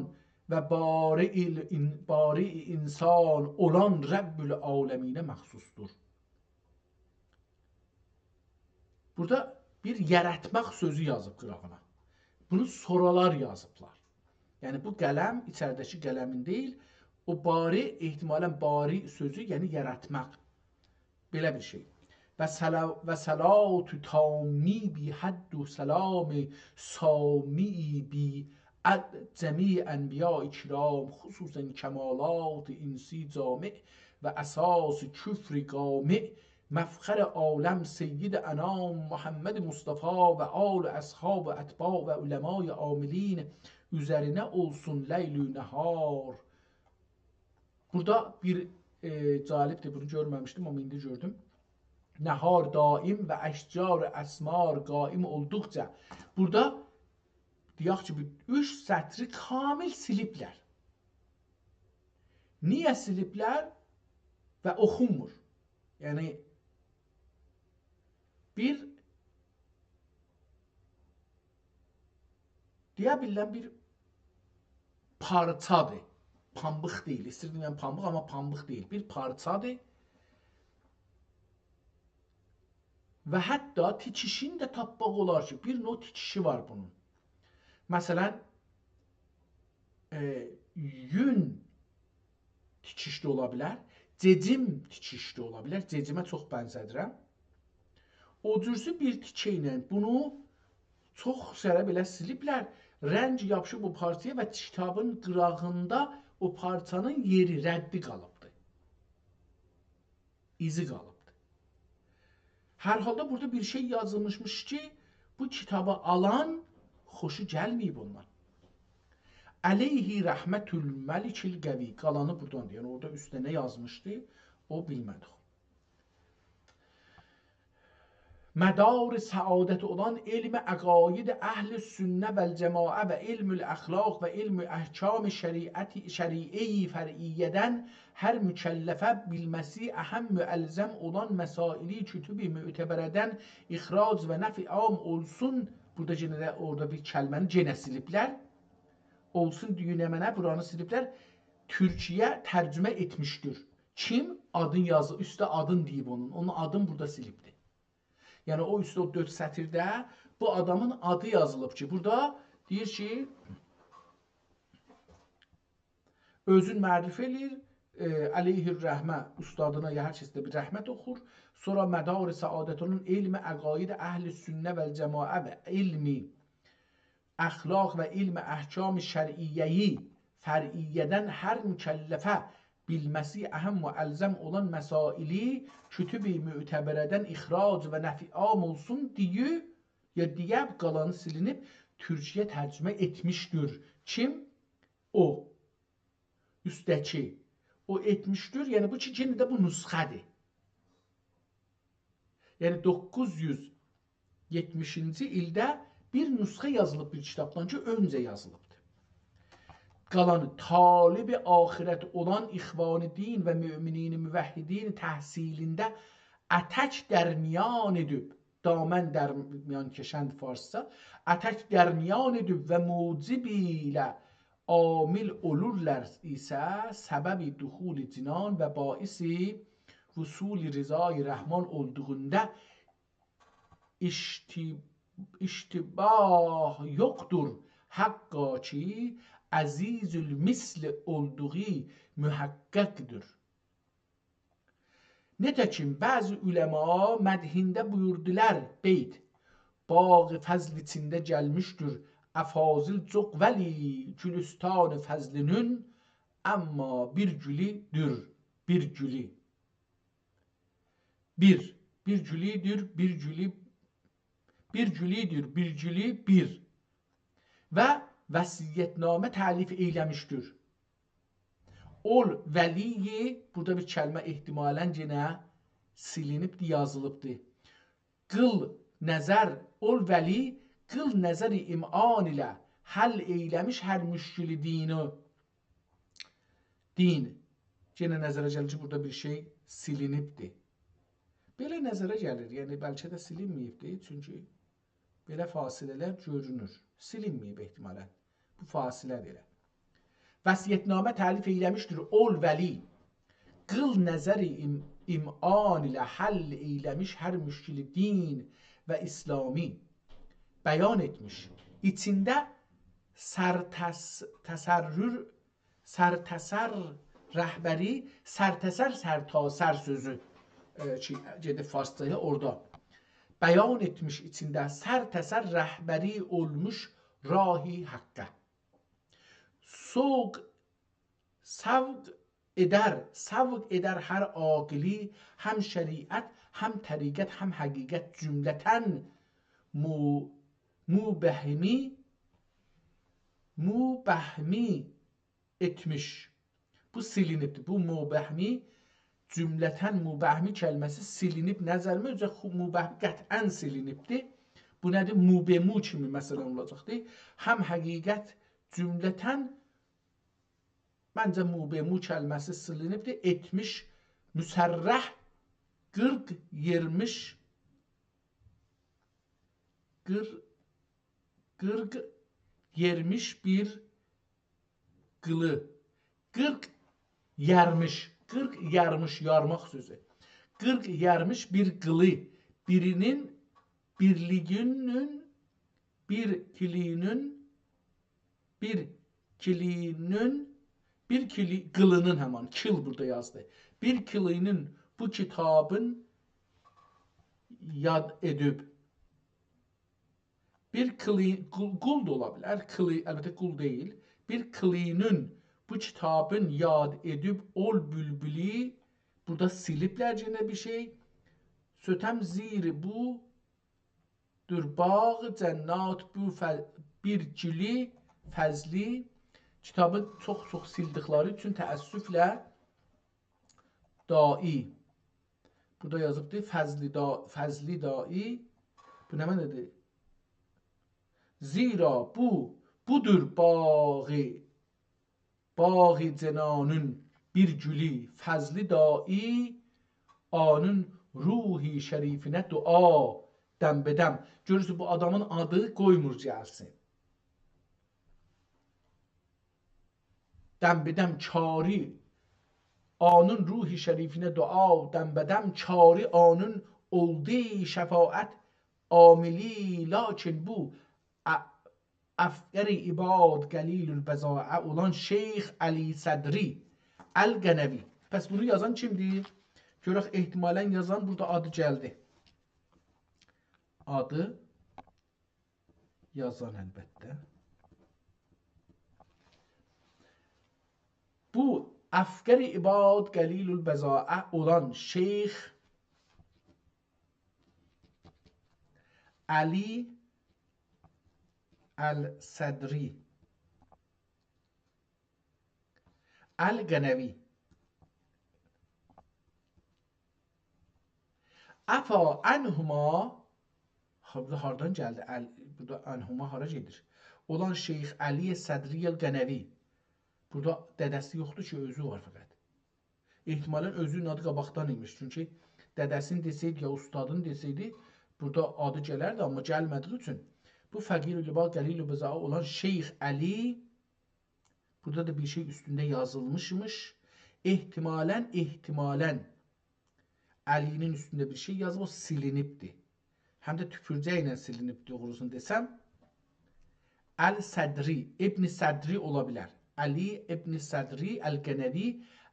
و بارئ ال-، ان-، بارئ انسان اولان رب العالمینه مخصوصدور. بورادا بیر یاراتماق سؤزو یازیب قیراغینا. بونو سونرالار یازیبلار. یعنی، بو قلم، ایچریده‌کی قلمین دئییل، او بارئ، احتمالاً بارئ سؤزو، یعنی یاراتماق. بئله بیر شئی. و صلا-، و صلات تامی بی‌حد و سلام سامی بی‌عد جمیع انبیاء کرام، خصوصاً کمالات انسی جامع و اساس کفر قامع، مفخر عالم سید انام محمد مصطفی و آل و اصحاب و اتباع و علمای عاملین اوزرینه اولسون لیل و نهار. بورادا بیر، ائ، جالبدیر، بونو گؤرمه‌میشدیم، آمما ایندی گؤردوم. نهار دائم و اشجار اسمار قائم اولدوقجا. بورادا دئیک کی، بو اوچ سطری کامل سیلیبلر. نییه سیلیبلر و اوخونمور؟ یعنی، بیر، دئیه بیلرم، بیر پارچادیر. پامبیق دئییل. ایستیردیم دئیم پامبیق، آمما پامبیق دئییل. بیر پارچادیر. و حتی تیکیشینی ده تاپماق اولار کی، بیر نوع تیکیشی وار بونون. مثلاً، ائ، یون تیکیش ده اولا بیلر، جئجیم تیکیش ده اولا بیلر. جئجیمه چوخ بنزه‌دیرم. او جورسو بیر تیکه ایله بونو چوخ سره بئله سیلیبلر. رنگ یاپیشیب او پارچایا و کیتابین قیراغیندا او پارچانین یئری، ردی قالیبدی. ایزی قالیبدی. هر حالدا بورادا بیر شئی یازیلمیشمیش کی، بو کیتابی آلان خوشو گلمه‌ییب اوندان. «علیه رحمة الملک القوی». قالانی بورادان دئییر. یعنی اورادا اوستده نه یازمیشدی، او بیلمه‌دیک. مدار سعادت اولان علم عقاید اهل سنة و الجماعة و علم الاخلاق و علم احکام شریعتی، شریعه‌ی فرعیه‌دن هر مکلفه بیلمه‌سی اهم و الزم اولان مسائلی کتب معتبره‌دن اخراج و نفع عام اولسون. بورادا یئنه ده اورادا بیر کلمه‌نی یئنه سیلیبلر. اولسون دئییر نمنه، بورانی سیلیبلر. تورکیه ترجمه ائتمیشدیر. کیم؟ آدین یازی، اوسته آدین دئییب اونون. اونون آدین بورادا سیلیبدیر. یعنی او اوسته او دؤرد سطیرده بو آدامین آدی یازیلیب کی، بورادا دئییر کی، اؤزون معرفی ائله‌ییر، ائ، علیه الرحمة، اوستادینا یا هر کسه ده بیر رحمت اوخور. سونرا مدار سعادت اولان علم عقاید اهل سنة و الجماعة و علم اخلاق و علم احکام شریعه‌ی فرعیه‌دن هر مکلفه بیلمه‌سی اهم و الزم اولان مسائلی کتب معتبره‌دن اخراج و نفع عام اولسون دئییر، یا دئیه، قالانی سیلینیب، تورکیه ترجمه ائتمیشدیر. کیم؟ او. اوستده‌کی. او ائتمیشدیر، یعنی بو کی، یئنه ده بو نسخه‌دیر. یعنی دوققوز یوز یئتمیشینجی ایلده بیر نسخه یازیلیب بیر کیتابدان کی، اؤنجه یازیلیبدیر. قالانی طالب آخرت اولان اخوان دین و مؤمنین موحدین تحصیلینده اتک در میان ائدیب، دامن در میان کشند فارسجا، اتک در میان ائدیب و موجب ایله عامل اولورلار ایسه، سبب دخول جنان و باعث وصول رضای رحمان اولدوغوندا اشتی-، اشتباه یوخدور حقا کی، عزیز المثل اولدوغو محققدیر. نئته‌کین بعضی علما مدحینده بویوردولار بیت: «باغ فضل ایچینده گلمیشدیر افاضل چوخ ولی، گلستان فضلینین اما بیر گولودور، بیر گولو.» بیر، بیر گولودور، بیر گولو، بیر گولودور، بیر گولو، بیر. و وصیت‌نامه تألیف ائیله‌میشدیر. اول ولی، بورادا بیر کلمه احتمالاً یئنه سیلینیبدی، یازیلیبدی. قیل نظر، اول ولی، قیل نظر امعان ایله حل ائیله‌میش هر مشکل دینی. دین. یئنه نظره گلیر کی، بورادا بیر شئی سیلینیبدی. بئله نظره گلیر، یعنی بلکه ده سیلینمه‌ییبدی، چونکی بئله فاصله‌لر گؤرونور. سیلینمه‌ییب احتمالاً. بو فاصله‌دیر ائله. وصیت‌نامه تألیف ائیله‌میشدیر اول ولی. قیل نظر ام-، امعان ایله حل ائیله‌میش هر مشکل دین و اسلامی. بیان ائتمیش. ایچینده سرتس-، تسرر سرتاسر رهبری، سرتاسر، سرتاسر سؤزو، ائ، کی، گئدیب فارسجایا اورادا. بیان ائتمیش ایچینده سرتاسر رهبری اولموش راه حقه. سوق، سوق ائدر، سوق ائدر هر عاقلی، هم شریعت، هم طریقت، هم حقیقت جملةً مو-، مبهمی، مبهمی ائتمیش. بو سیلینیبدیر. بو مبهمی، جملةً مبهمی کلمه‌سی سیلینیب نظریمه، اؤنجه خو-، مبهمی قطعاً سیلینیبدیر. بو نه‌دیر؟ مو به مو کیمی، مثلاً، اولاجاقدیر. هم حقیقت جملةً، منجه، مو به مو کلمه‌سی سیلینیبدیر. ائتمیش، مصرح، قیرخ، یئرمیش، قیر-، قیرخ، یئرمیش بیر قیلی. قیرخ، یئرمیش. قیرخ، یئرمیش، یارماق سؤزو. قیرخ، یئرمیش بیر قیلی. بیرینین، بیرلیگینین، بیر کیلیگینین، بیر کیلیگینین، بیر کیلی-، قیلینین، همان کیل بورادا یازدی. بیر کیلیگینین بو کیتابین یاد ائدیب. بیر کیلی-، قول، قول دا اولا بیلر، کیلی، البته قول دئییل. بیر کیلیگینین بو کیتابین یاد ائدیب اول بولبولی، بورادا سیلیبلر یئنه بیر شئی. ستم زیر بو دور باغ جنات بو ف-، بیر گولو فضلی، کیتابی چوخ-چوخ سیلدیکلری اوچون تأسفله داعی. بورادا یازیبدی، فضلی دا-، فضلی داعی. بو نه معنادیر؟ زیرا بو، بودور باغی، باغی جنانین بیر گولو، فضلی داعی، آنین روح شریفینه دعا دم‌به‌دم. گؤرورسون، بو آدامین آدی قویمور گلسین. دم‌به‌دم چاری، آنین روح شریفینه دعا دم‌به‌دم، چاری آنین اولدو شفاعت عاملی، لاکین بو ا-، افقر عباد قلیل البضاعه اولان شیخ علی صدری القنوی. پس بونو یازان کیمدیر؟ گؤرک، احتمالاً یازان، بورادا آدی گلدی. آدی یازان البته. بو افقر عباد قلیل البضاعه اولان شیخ علی الصدری القنوی. عفا عنهما، ها-، بورادا هاردان گلدی؟ ال-، بورادا عنهما هارا گئدیر؟ اولان شیخ علی صدری القنوی. بورادا دده‌سی یوخدور کی، اؤزو وار فقط. احتمالاً اؤزونون آدی قاباقدان ایمیش. چونکی دده‌سینی دئسه‌یدی یا اوستادینی دئسه‌یدی، بورادا آدی گلردی، آمما گلمه‌دیگی اوچون بو فقیر لبا قلیل البضاعه اولان شیخ علی، بورادا دا بیر شئی اوستونده یازیلمیشمیش. احتمالاً، احتمالاً علی‌نین اوستونده بیر شئی یازیب، او سیلینیبدی. هم ده توپورجک ایله سیلینیب، دوغروسونو دئسم. الصدری، ابن صدری اولا بیلر. علی ابن صدری القنوی،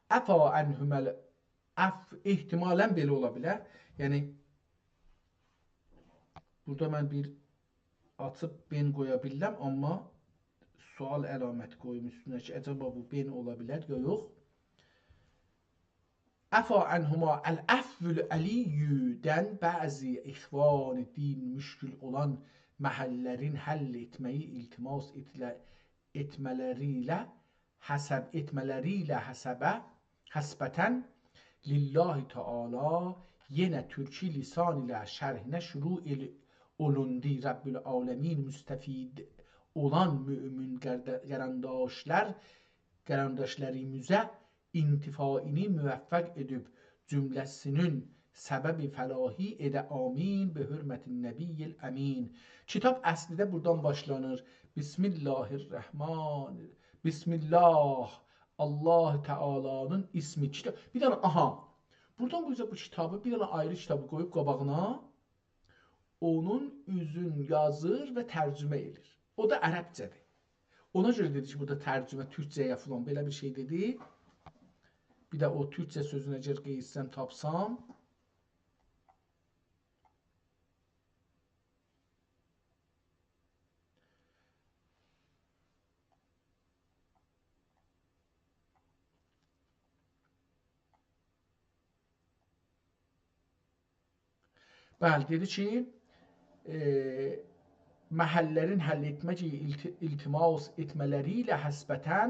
عفا عنهما ال-، عف-، احتمالاً بئله اولا بیلر. یعنی، بورادا من بیر آچیب بن قویا بیللم، آمما سؤال علامتی قویوم اوستونه کی، عجبا بو بن اولا بیلر یا یوخ. عفا عنهما العفو العلی‌دن بعضی اخوان دین مشکل اولان محل‌لرین حل ائتمه‌یی التماس ائتیله-، ائتمه‌لری ایله حسب، ائتمه‌لری ایله حسبه، حسبتاً لله تعالی، یئنه تورکی لسان ایله شرحینه شروع ائل-، اولوندو. رب‌العالمین مستفید اولان مؤمن قرد-، قرانداشلار، قرانداشلاریمیزه انتفاعینی موفق ائدیب، جمله‌سینین سبب فلاحی ائده آمین، به حرمت النبی الامین. کیتاب اصلینده بورادان باشلانیر. بسم الله الرحمن، بسم الله، الله تعالی‌نین اسمی. کیتاب، بیر دنه، آها، بورادان بو اوزه بو کیتابی، بیر دنه آیری کیتابی قویوب قاباغینا، اونون اوزون یازیر و ترجمه ائله‌ییر. او دا عربجه‌دیر. اونا گؤره دئدی کی، بورادا ترجمه تورکجه‌یه فلان بئله بیر شئی دئدی. بیر ده او تورکجه سؤزونه گئدیر، قئییتسم، تاپسام. بلی، دئدی کی، ائ، محل‌لرین حل ائتمه‌یی الت-، التماس ائتمه‌لری ایله حسبتاً،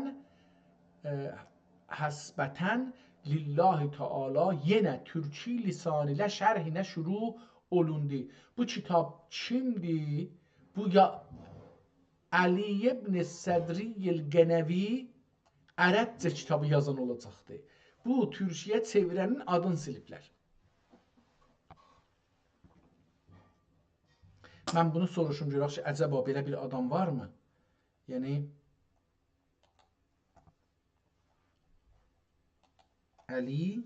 ائ، حسبتاً لله تعالی، یئنه تورکی لسان ایله شرحینه شروع اولوندو. بو کیتاب کیمدیر؟ بو یا علی ابن صدری القنوی عربجه کیتابی یازان اولاجاقدی. بو تورکی‌یه چئویرنین آدینی سیلیبلر. من بونو سوروشوم گؤرک کی، عجبا بئله بیر آدام وارمی؟ یعنی، علی،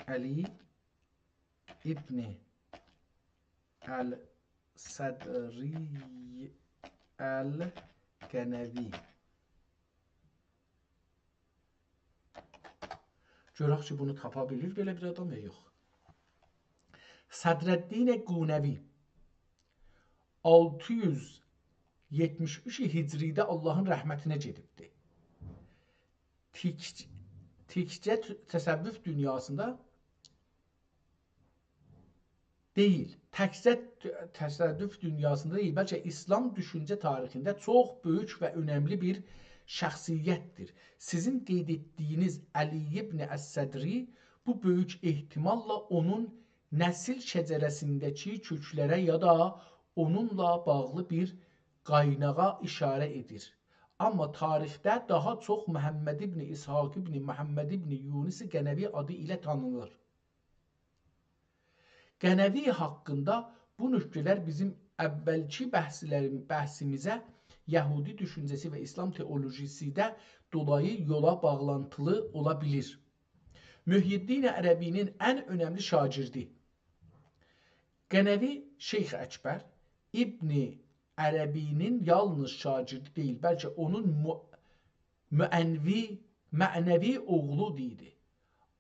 علی ابن الصدری القنوی. گؤرک کی، بونو تاپا بیلیر بئله بیر آدام یا یوخ. صدرالدین قونوی آلتی یوز یئتمیش اوچ هجری‌ده آللاهین رحمتینه گئدیبدی. تیک-، تیکجه ت-، تصوف دونیاسیندا دئییل. تکجه ت-، تصوف دونیاسیندا دئییل، بلکه ایسلام دوشونجه تاریخینده چوخ بؤیوک و اؤنملی بیر شخصیتدیر. سیزین قید ائتدیگینیز علی ابن الصدری بو بؤیوک احتماللا اونون نسیل شجره‌سینده‌کی کؤکلره یا دا اونونلا باغلی بیر قایناغا ایشاره ائدیر. آمما تاریخده داها چوخ محمد ابن اسحاق ابن محمد ابن یونس قنوی آدی ایله تانینیر. قنوی حاقیندا بو نکته‌لر بیزیم اولکی بحثلریم-، بحثیمیزه یهودی دوشونجه‌سی و ایسلام تئولوژی‌سی ده دولایی یولا باغلانتیلی اولا بیلیر. محی‌الدین عربی‌نین ان اؤنملی شاگیردی. قنوی شیخ اکبر ابن عربی‌نین یالنیز شاگیردی دئییل، بلکه اونون مو-، معنوی، معنوی اوغلو ایدی.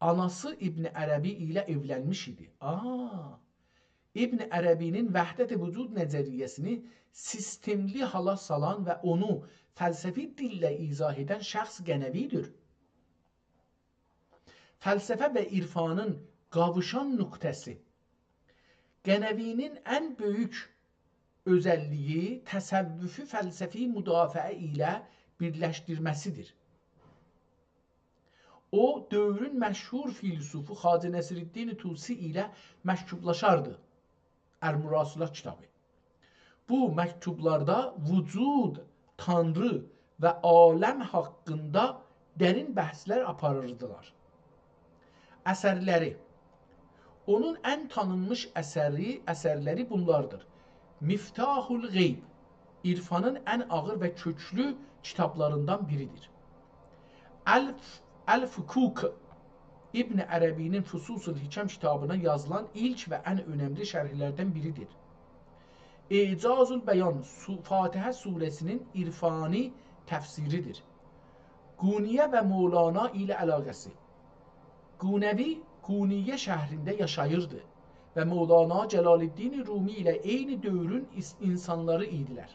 آناسی ابن عربی ایله ائولنمیش ایدی. آ، ابن عربی‌نین وحدت وجود نظریه‌سینی سیستملی حالا سالان و اونو فلسفی دیلله ایضاح ائدن شخص قنوی‌دیر. فلسفه و عرفانین قاویشان نقطه‌سی. قنوی‌نین ان بؤیوک اؤزللیگی تصوفو فلسفی مدافعه ایله بیرلشدیرمه‌سی‌دیر. او، دؤورون مشهور فیلسوفو خواجه نصیرالدین طوسی ایله مکتوبلاشاردی. المراسلات کیتابی. بو مکتوبلاردا وجود، تانری و عالم حاقیندا درین بحثلر آپاریردیلار. اثرلری. اونون ان تانینمیش اثری، اثرلری بونلاردیر: مفتاح الغیب، عرفانین ان آغیر و کؤکلو کیتابلاریندان بیری‌دیر. الف-، الفکوک، ابن عربی‌نین فصوص الحکم کیتابینا یازیلان ایلک و ان اؤنملی شرحلردن بیری‌دیر. اعجاز البیان، سو-، فاتحه سوره‌سی‌نین عرفانی تفسیری‌دیر. قونیه و مولانا ایله علاقه‌سی. قونوی قونیه شهرینده یاشاییردی و مولانا جلال‌الدین رومی ایله عینی دؤورون ایس-، اینسانلاری ایدیلر.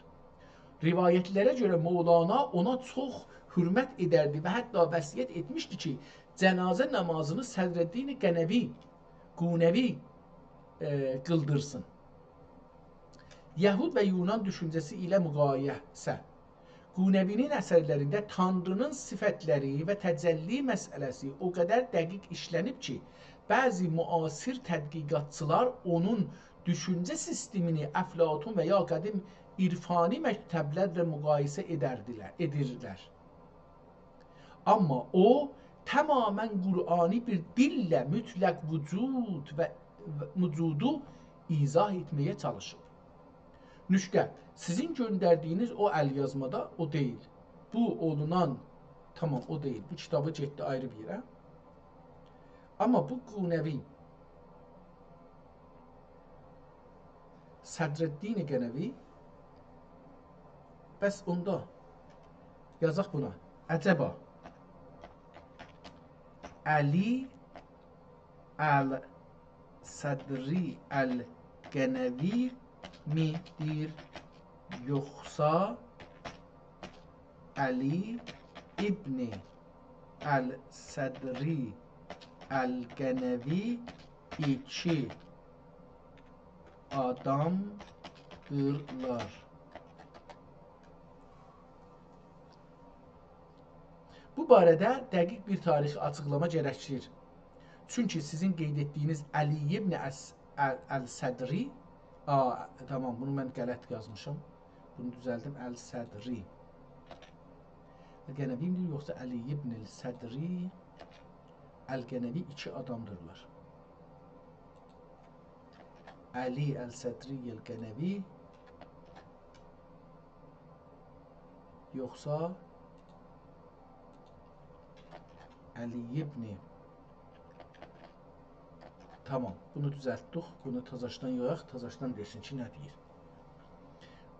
روایتلره گؤره مولانا اونا چوخ حؤرمت ائدردی و حتی وصیت ائتمیشدی کی، جنازه نمازینی صدرالدین قنوی، قونوی، ائ، قیلدیرسین. یهود و یونان دوشونجه‌سی ایله مقایسه. قونوی‌نین اثرلرینده تانری‌نین صفتلری و تجلی مسئله‌سی او قدر دقیق ایشلنیب کی، بعضی معاصر تحقیقاتچیلار اونون دوشونجه سیستمینی افلاطون و یا قدیم عرفانی مکتبلرله مقایسه ائدردیلر، ائدیرلر. آمما او، تماماً قرآنی بیر دیلله مطلق وجود و، و وجودو ایضاح ائتمه‌یه چالیشیب. نکته، سیزین گؤندردیگینیز او ال‌یازمادا او دئییل. بو اولونان، تامام، او دئییل. بو کیتابی گئتدی آیری بیر یئره. آمما بو قونوی، صدرالدین قنوی، بس اوندا یازاق بونا. عجبا، علی الصدری القنوی می‌دیر، یوخسا علی ابن الصدری القنوی ایکی آدامدیرلار؟ بو باره‌ده دقیق بیر تاریخی آچیقلاما گرکیر. چونکی سیزین قید ائتدیگینیز علی ابن اس-، ال-، الصدری، آ، تامام، بونو من غلط یازمیشام. بونو دوزلدیم، الصدری. قنوی می‌دیر، یوخسا علی ابن الصدری القنوی ایکی آدامدیرلار؟ علی الصدری القنوی، یوخسا علی ابن، تامام، بونو دوزلتدیک. بونو تازاشدان یوخ، تازاشدان دئسین کی، نه دئییر.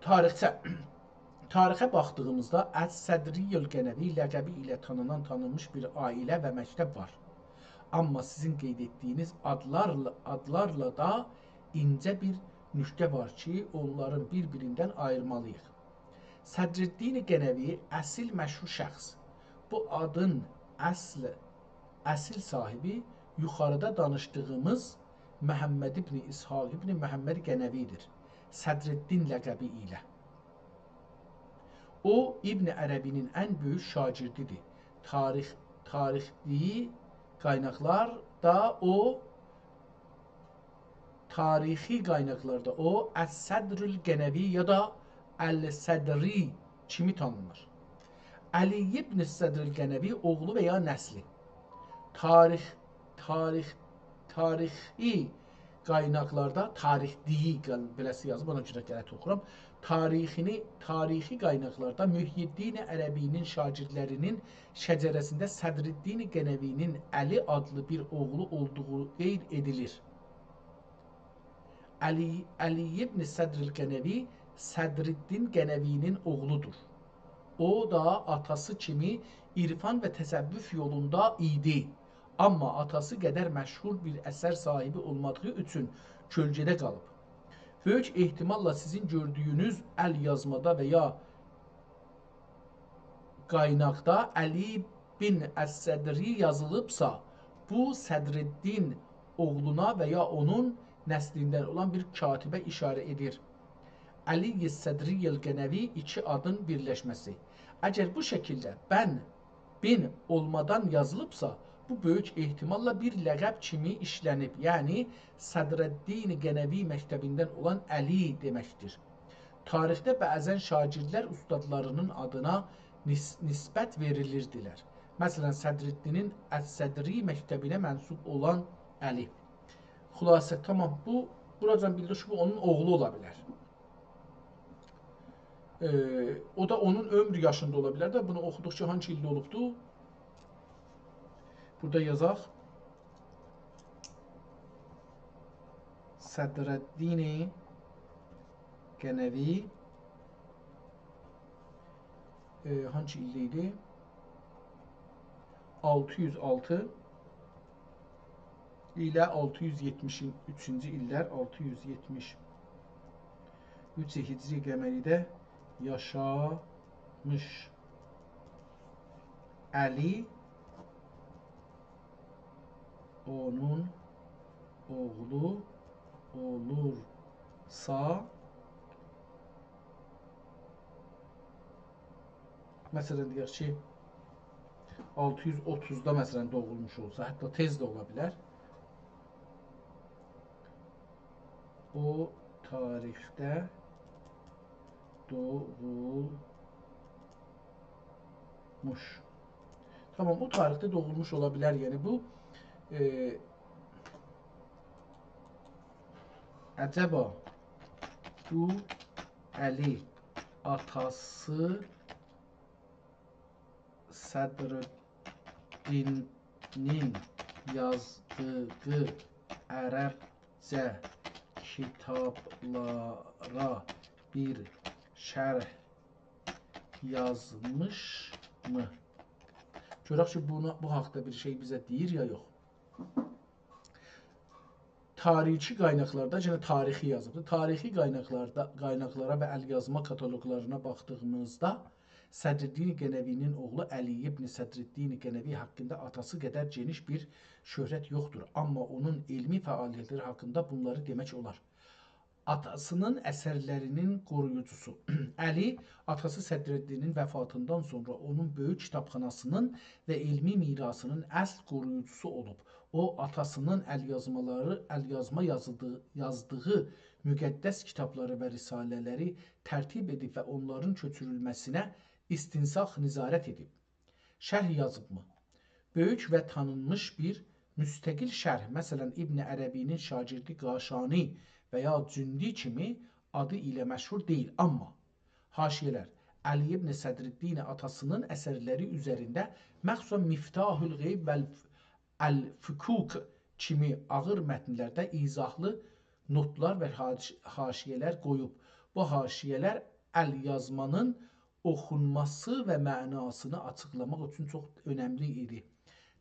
تاریخچه، تاریخه باخدیغیمیزدا الصدری القنوی لقبی ایله تانینان، تانینمیش بیر عائله و مکتب وار. آمما سیزین قید ائتدیگینیز آدلارلا، آدلارلا دا اینجه بیر نکته وار کی، اونلارین بیر-بیریندن آییرمالی‌ییق. صدرالدین قنوی اصیل مشهور شخص. بو آدین اصل، اصیل صاحیبی یوخاریدا دانیشدیغیمیز محمد ابن اسحاق ابن محمد قنوی‌دیر. صدرالدین لقبی ایله. او، ابن عربی‌نین ان بؤیوک شاگردی‌دیر. تاریخ، تاریخی قایناقلاردا او، تاریخی قایناقلاردا او، الصدر القنوی یا دا الصدری کیمی تانینیر. علی ابن صدر القنوی اوغلو و یا نسلی. تاریخ، تاریخ، تاریخی قایناقلاردا، تاریخی، بئله‌سی یازیب، اونا گؤره غلط اوخورام. تاریخینی، تاریخی قایناقلاردا محی‌الدین عربی‌نین شاگردلری‌نین شجره‌سینده صدرالدین قنوی‌نین علی آدلی بیر اوغلو اولدوغو قید ائدیلیر. علی، علی ابن صدر القنوی صدرالدین قنوی‌نین اوغلودور. او دا آتاسی کیمی عرفان و تصوف یولوندا ایدی. آمما آتاسی قدر مشهور بیر اثر صاحیبی اولمادیغی اوچون کؤلگه‌ده قالیب. بؤیوک احتماللا سیزین گؤردویونوز ال‌یازمادا و یا قایناقدا علی بن الصدری یازیلیبسا، بو صدرالدین اوغلونا و یا اونون نسلیندن اولان بیر کاتبه ایشاره ائدیر. علی صدری القنوی، ایکی آدین بیرلشمه‌سی. اگر بو شکیلده بن، بن اولمادان یازیلیبسا، بو بؤیوک احتماللا بیر لقب کیمی ایشله‌نیب، یعنی صدرالدین قنوی مکتبیندن اولان علی دئمکدیر. تاریخده بعضا شاگردلر اوستادلاری‌نین آدینا نس-، نسبت وئریلیردیلر. مثلا، صدرالدینین الصدری مکتبینه منسوب اولان علی. خلاصه، تامام، بو، بوراجان بیلدیک کی، بو اونون اوغلو اولا بیلر. ائ، او دا اونون عؤمور یاشیندا اولا بیلر ده. بونو اوخودوق کی، هانسی ایلده اولوبدو؟ بورادا یازاق. صدرالدین قنوی، ائ، هانسی ایلده ایدی؟ آلتی یوز آلتی ایله آلتی یوز یئتمیش اوچونجو ایللر، آلتی یوز یئتمیش اوچ هجری قمری‌ده یاشامیش. علی اونون اوغلو اولورسا، مثلا، دئیک کی، آلتی یوز اوتوزدا، مثلا، دوغولموش اولسا، حتی تئز ده اولا بیلر. او تاریخده دوغولموش. تامام، او تاریخده دوغولموش اولا بیلر. یعنی بو، ائ، عجبا بو علی آتاسی صدرالدینین یازدیغی عربجه کیتابلارا بیر شرح یازمیشمی؟ گؤرک کی، بونا، بو حاقدا بیر شئی بیزه دئییر یا یوخ. تاریخی قایناقلاردا، یئنه تاریخی یازیبدیر. تاریخی قایناقلاردا، قایناقلارا و ال‌یازما کاتالوقلارینا باخدیغیمیزدا صدرالدین قنوی‌نین اوغلو علی ابن صدرالدین قنوی حاقیندا آتاسی قدر گئنیش بیر شهرت یوخدور. آمما اونون علمی فعالیتلری حاقیندا بونلاری دئمک اولار. آتاسی‌نین اثرلری‌نین قورویوجوسو. علی آتاسی صدرالدینین وفاتیندان سونرا اونون بؤیوک کیتابخاناسی‌نین و علمی میراثی‌نین اصل قورویوجوسو اولوب. او، آتاسی‌نین ال‌یازمالاری، ال‌یازما یازیدی-، یازدیغی مقدس کیتابلاری و رساله‌لری ترتیب ائدیب و اونلارین کؤچورولمه‌سینه استنساخ، نظارت ائدیب. شرح یازیبمی؟ بؤیوک و تانینمیش بیر مستقل شرح، مثلا، ابن عربی‌نین شاگردی قاشانی و یا جندی کیمی آدی ایله مشهور دئییل، آمما حاشیه‌لر، علی ابن صدرالدین آتاسی‌نین اثرلری اوزرینده، مخصوصا مفتاح الغیب و الف-، الفکوک کیمی آغیر متنلرده ایضاحلی نوتلار و حاش-، حاشیه‌لر قویوب. بو حاشیه‌لر ال‌یازمانین اوخونماسی و معناسینی آچیقلاماق اوچون چوخ اؤنملی ایدی.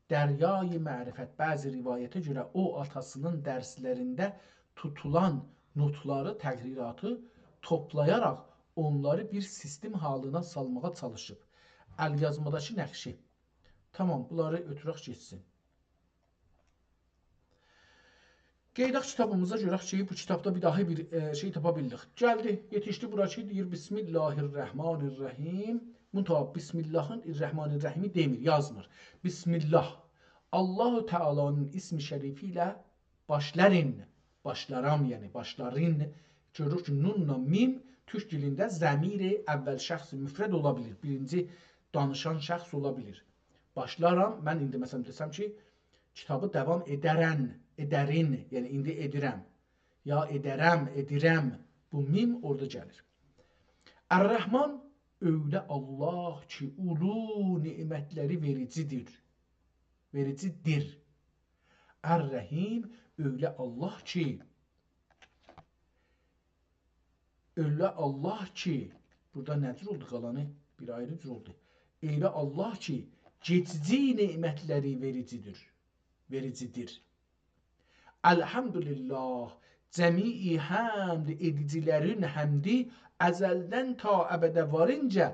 دریای معرفت، بعضی روایته گؤره او، آتاسی‌نین درسلرینده توتولان نوتلاری، تقریراتی توپلایاراق اونلاری بیر سیستم حالینا سالماغا چالیشیب. ال‌یازماداکی نقشی. تامام، بونلاری اؤتورک گئتسین. قئییداق کیتابیمیزا، گؤرک کی، بو کیتابدا بیر داها بیر، ائ، شئی تاپا بیلدیک. گلدی، یئتیشدی بورا کی، دئییر: «بسم الله الرحمن الرحیم.» منتها بسم اللهین الرحمن الرحیمی دئمیر، یازمیر. «بسم الله، الله تعالی‌نین اسم شریفی ایله باشلارین.» باشلارام، یعنی باشلارین. گؤروروک کی، نونلا میم تورک دیلینده ضمیر اول شخص مفرد اولا بیلیر. بیرینجی دانیشان شخص اولا بیلیر. باشلارام، من ایندی، مثلا، دئسم کی، کیتابی داوام ائدرن، ائدرین، یعنی ایندی ائدیرم. یا ائدرم، ائدیرم. بو میم اورادا گلیر. الرحمن، ائیله الله کی، اولو نعمتلری وئریجیدیر. وئریجیدیر. الرحیم، ائیله الله کی، ائیله الله کی، بورادا نه جور اولدو قالانی؟ بیر آیری جور اولدو. ائیله الله کی، گئچیجی نعمتلری وئریجیدیر. وئریجیدیر. الحمدلله، جمیع حمد ائدیجیلرین حمدی، ازلدن تا ابده وارینجا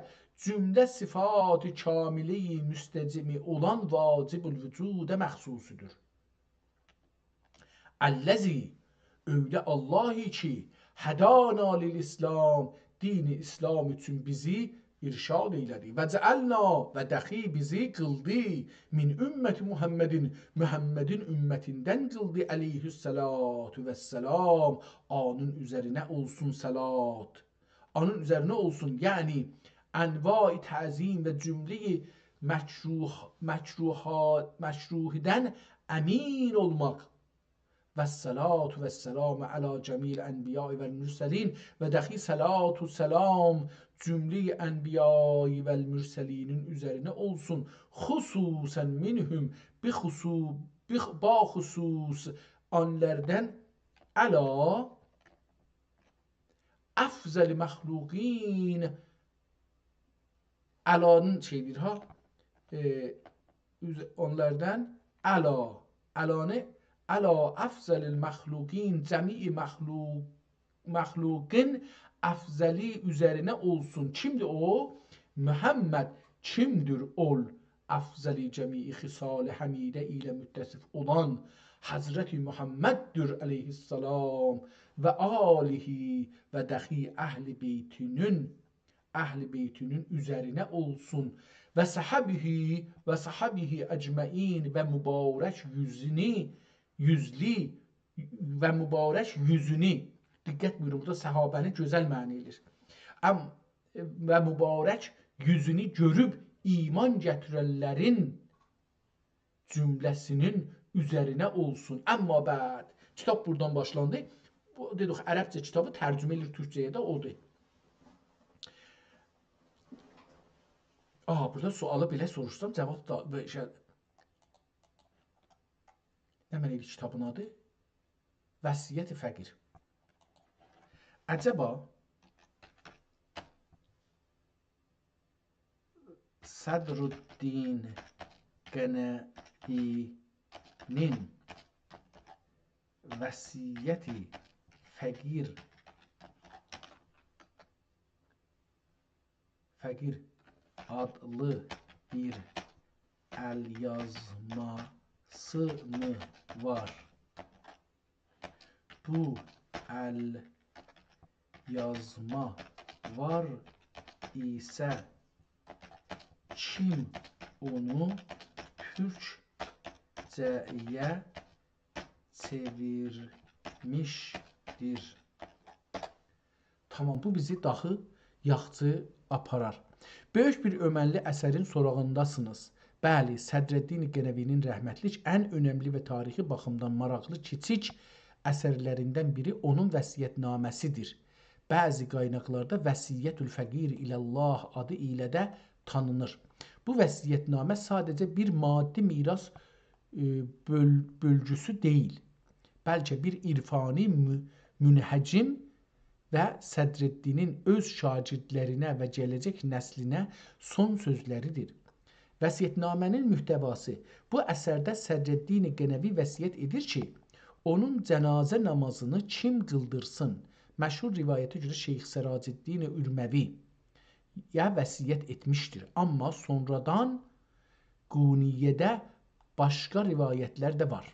جمله صفات کامله مستجمع اولان واجب الوجوده مخصوصدور. الذی، ائیله الله کی، هدانا للاسلام، دین اسلام اوچون بیزی ارشاد ائیله‌دی. و جعلنا، و دخی بیزی قیلدی، من امة محمد، محمدین امتیندن قیلدی، علیه الصلاة والسلام، اونون اوزرینه اولسون صلات. اونون اوزرینه اولسون، یعنی انواع تعظیم و جمله مکروه، مکروهات، مکروهدن امین اولماق. و الصلاة والسلام علی جمیع الانبیاء والمرسلین، و دخی صلات و سلام جمله انبیاء والمرسلینین اوزرینه اولسون، خصوصا منهم، بخصو-، بخ-، باخصوص اونلاردان علی افضل مخلوقین، علانین شئیدیر ها، ائ، اوز-، اونلاردان علا، علانی، علا افضل المخلوقین، جمیع مخلوق، مخلوقین افضلی اوزرینه اولسون. کیمدیر او؟ محمد. کیمدیر اول؟ افضل جمیع خصال حمیده ایله متصف اولان حضرت محمددیر علیه السلام و آله و دخی اهل بیتینین، اهل بیتینین اوزرینه اولسون. و صحبه، و صحبه اجمعین، و مبارک یوزونو، یوزلو، و مبارک یوزونو. دقت بویورون، بورادا صحابه‌نی گؤزل معنا ائله‌ییر. ام-، و مبارک یوزونو گؤروب ایمان گتیرنلرین جمله‌سینین اوزرینه اولسون. اما بعد، کیتاب بورادان باشلاندی. بو، دئدیک، عربجه کیتابی ترجمه ائله‌ییر تورکجه‌یه ده، اودور. آها، بورادا سؤالی بئله سوروشسام، جواب دا، بئ-، شئی، نمنه ایدی کیتابین آدی؟ وصیت فقیر. عجبا صدرالدین قنوی‌نین وصیت فقیر، فقیر آدلی بیر ال‌یازماسی می وار؟ بو ال‌یازما وار ایسه، کیم اونو تورکجه‌یه چئویرمیشدیر؟ تامام، بو بیزی داها یاخشی آپارار. بؤیوک بیر عؤمنلی اثرین سوراغینداسینیز. بلی، صدرالدین قنوی‌نین رحمتلیک ان اؤنملی و تاریخی باخیمدان ماراقلی کیچیک اثرلریندن بیری اونون وصیت‌نامه‌سیدیر. بعضی قایناقلاردا وصیت الفقیر الی الله آدی ایله ده تانینیر. بو وصیت‌نامه ساده‌جه بیر مادی میراث، ائ، بؤل-، بؤلگوسو دئییل، بلکه بیر عرفانی مو-، منهجین و صدرالدینین اؤز شاگردلرینه و گله‌جک نسلینه سون سؤزلریدیر. وصیت‌نامه‌نین محتواسی. بو اثرده صدرالدین قنوی وصیت ائدیر کی، اونون جنازه نامازینی کیم قیلدیرسین؟ مشهور روایته گؤره شیخ سراج‌الدین ارموی‌یه وصیت ائتمیشدیر. اما سونرادان قونیه‌ده باشقا روایتلر ده وار.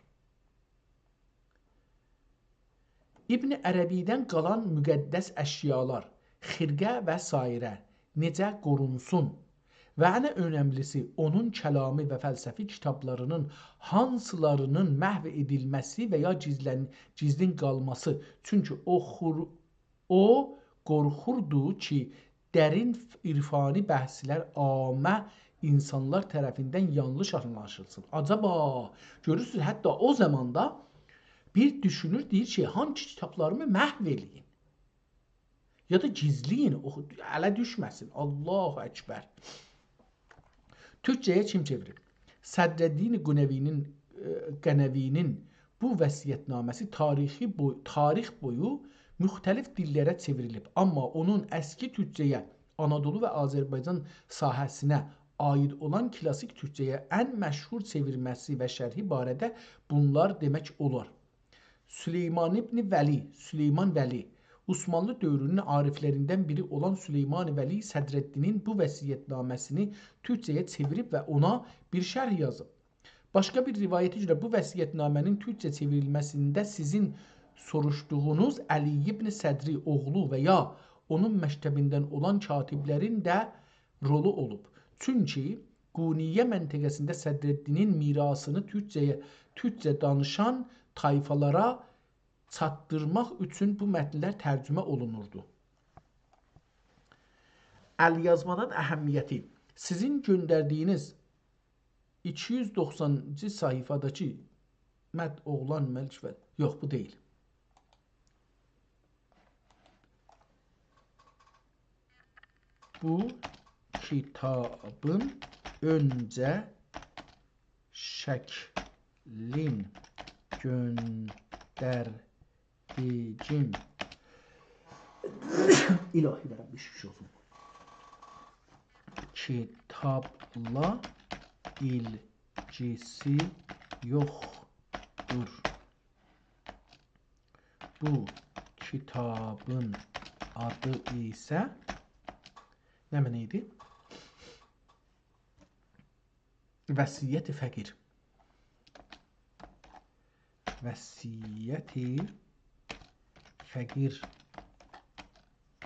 ابن عربی‌دن قالان مقدس اشیالار، خرقه و سایره، نئجه قورونسون؟ و ان اؤنملی‌سی، اونون کلامی و فلسفی کیتابلارینین هانسیلارینین محو ائدیلمه‌سی و یا گیزلن-، گیزلین قالماسی. چونکی او خور-، او قورخوردو کی، درین عرفانی بحثلر عامه اینسانلار طرفیندن یانلیش آنلاشیلسین. عجبا، گؤرورسونوز، حتی او زاماندا بیر دوشونور، دئییر کی، هانسی کیتابلاریمی محو ائله‌یین، یا دا گیزله‌یین، اوخو-، اله دوشمه‌سین. الله اکبر. تورکجه‌یه کیم چئویریب؟ صدرالدین قنوی‌نین، ائ، قنوی‌نین بو وصیت‌نامه‌سی تاریخی بو-، تاریخ بویو مختلف دیللره چئوریلیب، آمما اونون اسکی تورکجه‌یه، آنادولو و آذربایجان ساحه‌سینه عایید اولان کلاسیک تورکجه‌یه ان مشهور چئویرمه‌سی و شرحی باره‌ده بونلار دئمک اولار. سلیمان ابن ولی، سلیمان ولی، عثمانلی دؤورونون عارفلریندن بیری اولان سلیمان ولی صدرالدینین بو وصیت‌نامه‌سینی تورکجه‌یه چئویریب و اونا بیر شرح یازیب. باشقا بیر روایته گؤره بو وصیت‌نامه‌نین تورکجه چئوریلمه‌سینده سیزین سوروشدوغونوز علی ابن صدری اوغلو و یا اونون مکتبیندن اولان کاتبلرین ده رولو اولوب. چونکی قونیه منطقه‌سینده صدرالدینین میراثینی تورکجه‌یه، تورکجه دانیشان طایفالارا چاتدیرماق اوچون بو متنلر ترجمه اولونوردو. ال‌یازمانین اهمیتی. سیزین گؤندردیگینیز ایکی یوز دوخسانینجی صفحه‌ده‌کی مت اوغلان ملک و، یوخ، بو دئییل. بو کیتابین اؤنجه شکلین گؤندردیگیم. الهی، وئرن بیر شیش اولسون. کیتابلا ایلگیسی یوخدور. بو کیتابین آدی ایسه نمنه ایدی؟ وصیت فقیر. وصیت فقیر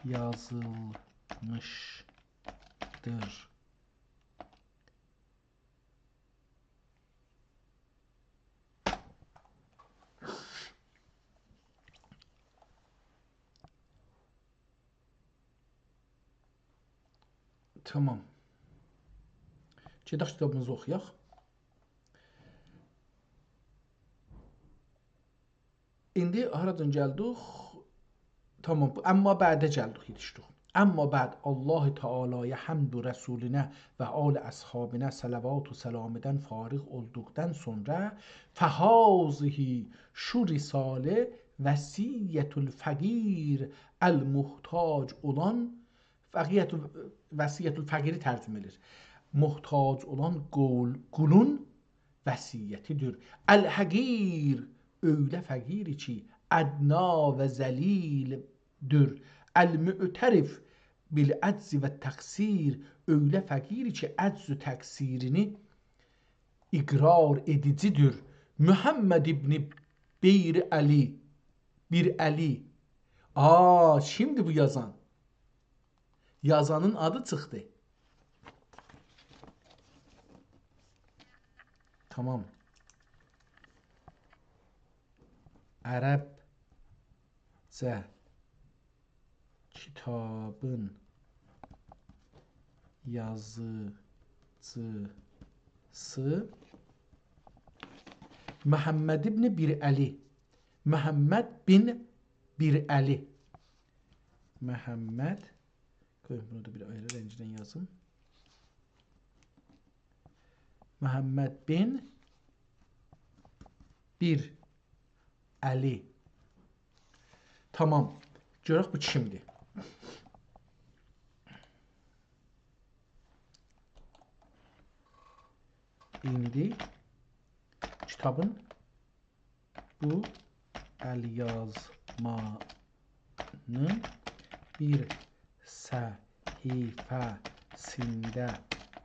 یازیلمیشدیر. تامام. گئدک کیتابیمیزی اوخویاق. ایندی هارادان گلدیک؟ تامام، بو اما بعده گلدیک، یئتیشدیک. اما بعد، الله تعالی‌یا حمد و رسولینه و آل اصحابینه صلوات و سلامیدن فارغ اولدوقدان سونرا، فهذه، شو رساله، وصیت الفقیر، المحتاج اولان، فقیت-، وصیت الفقیری ترجمه ائدیر. محتاج اولان قول-، قولون وصیتی‌دیر. الحقیر، اؤیله فقیر کی، ادنی و ذلیل‌دیر. المعترف بالعجز و التقصیر، اؤیله فقیر کی، عجز و تقصیرینی اقرار ائدیجی‌دیر. محمد ابن بیر علی، بیر علی. آ، کیمدیر بو یازان؟ یازانین آدی چیخدی. تامام. عربجه کیتابین یازیجیسی محمد ابن بیر علی. محمد بین بیر علی. محمد، قوی بونو دا بیر آیری رنگله یازیم. محمد بین بیر علی. تامام. گؤرک بو کیمدیر. ایندی کیتابین بو ال‌یازمانین بیر صفحه‌سینده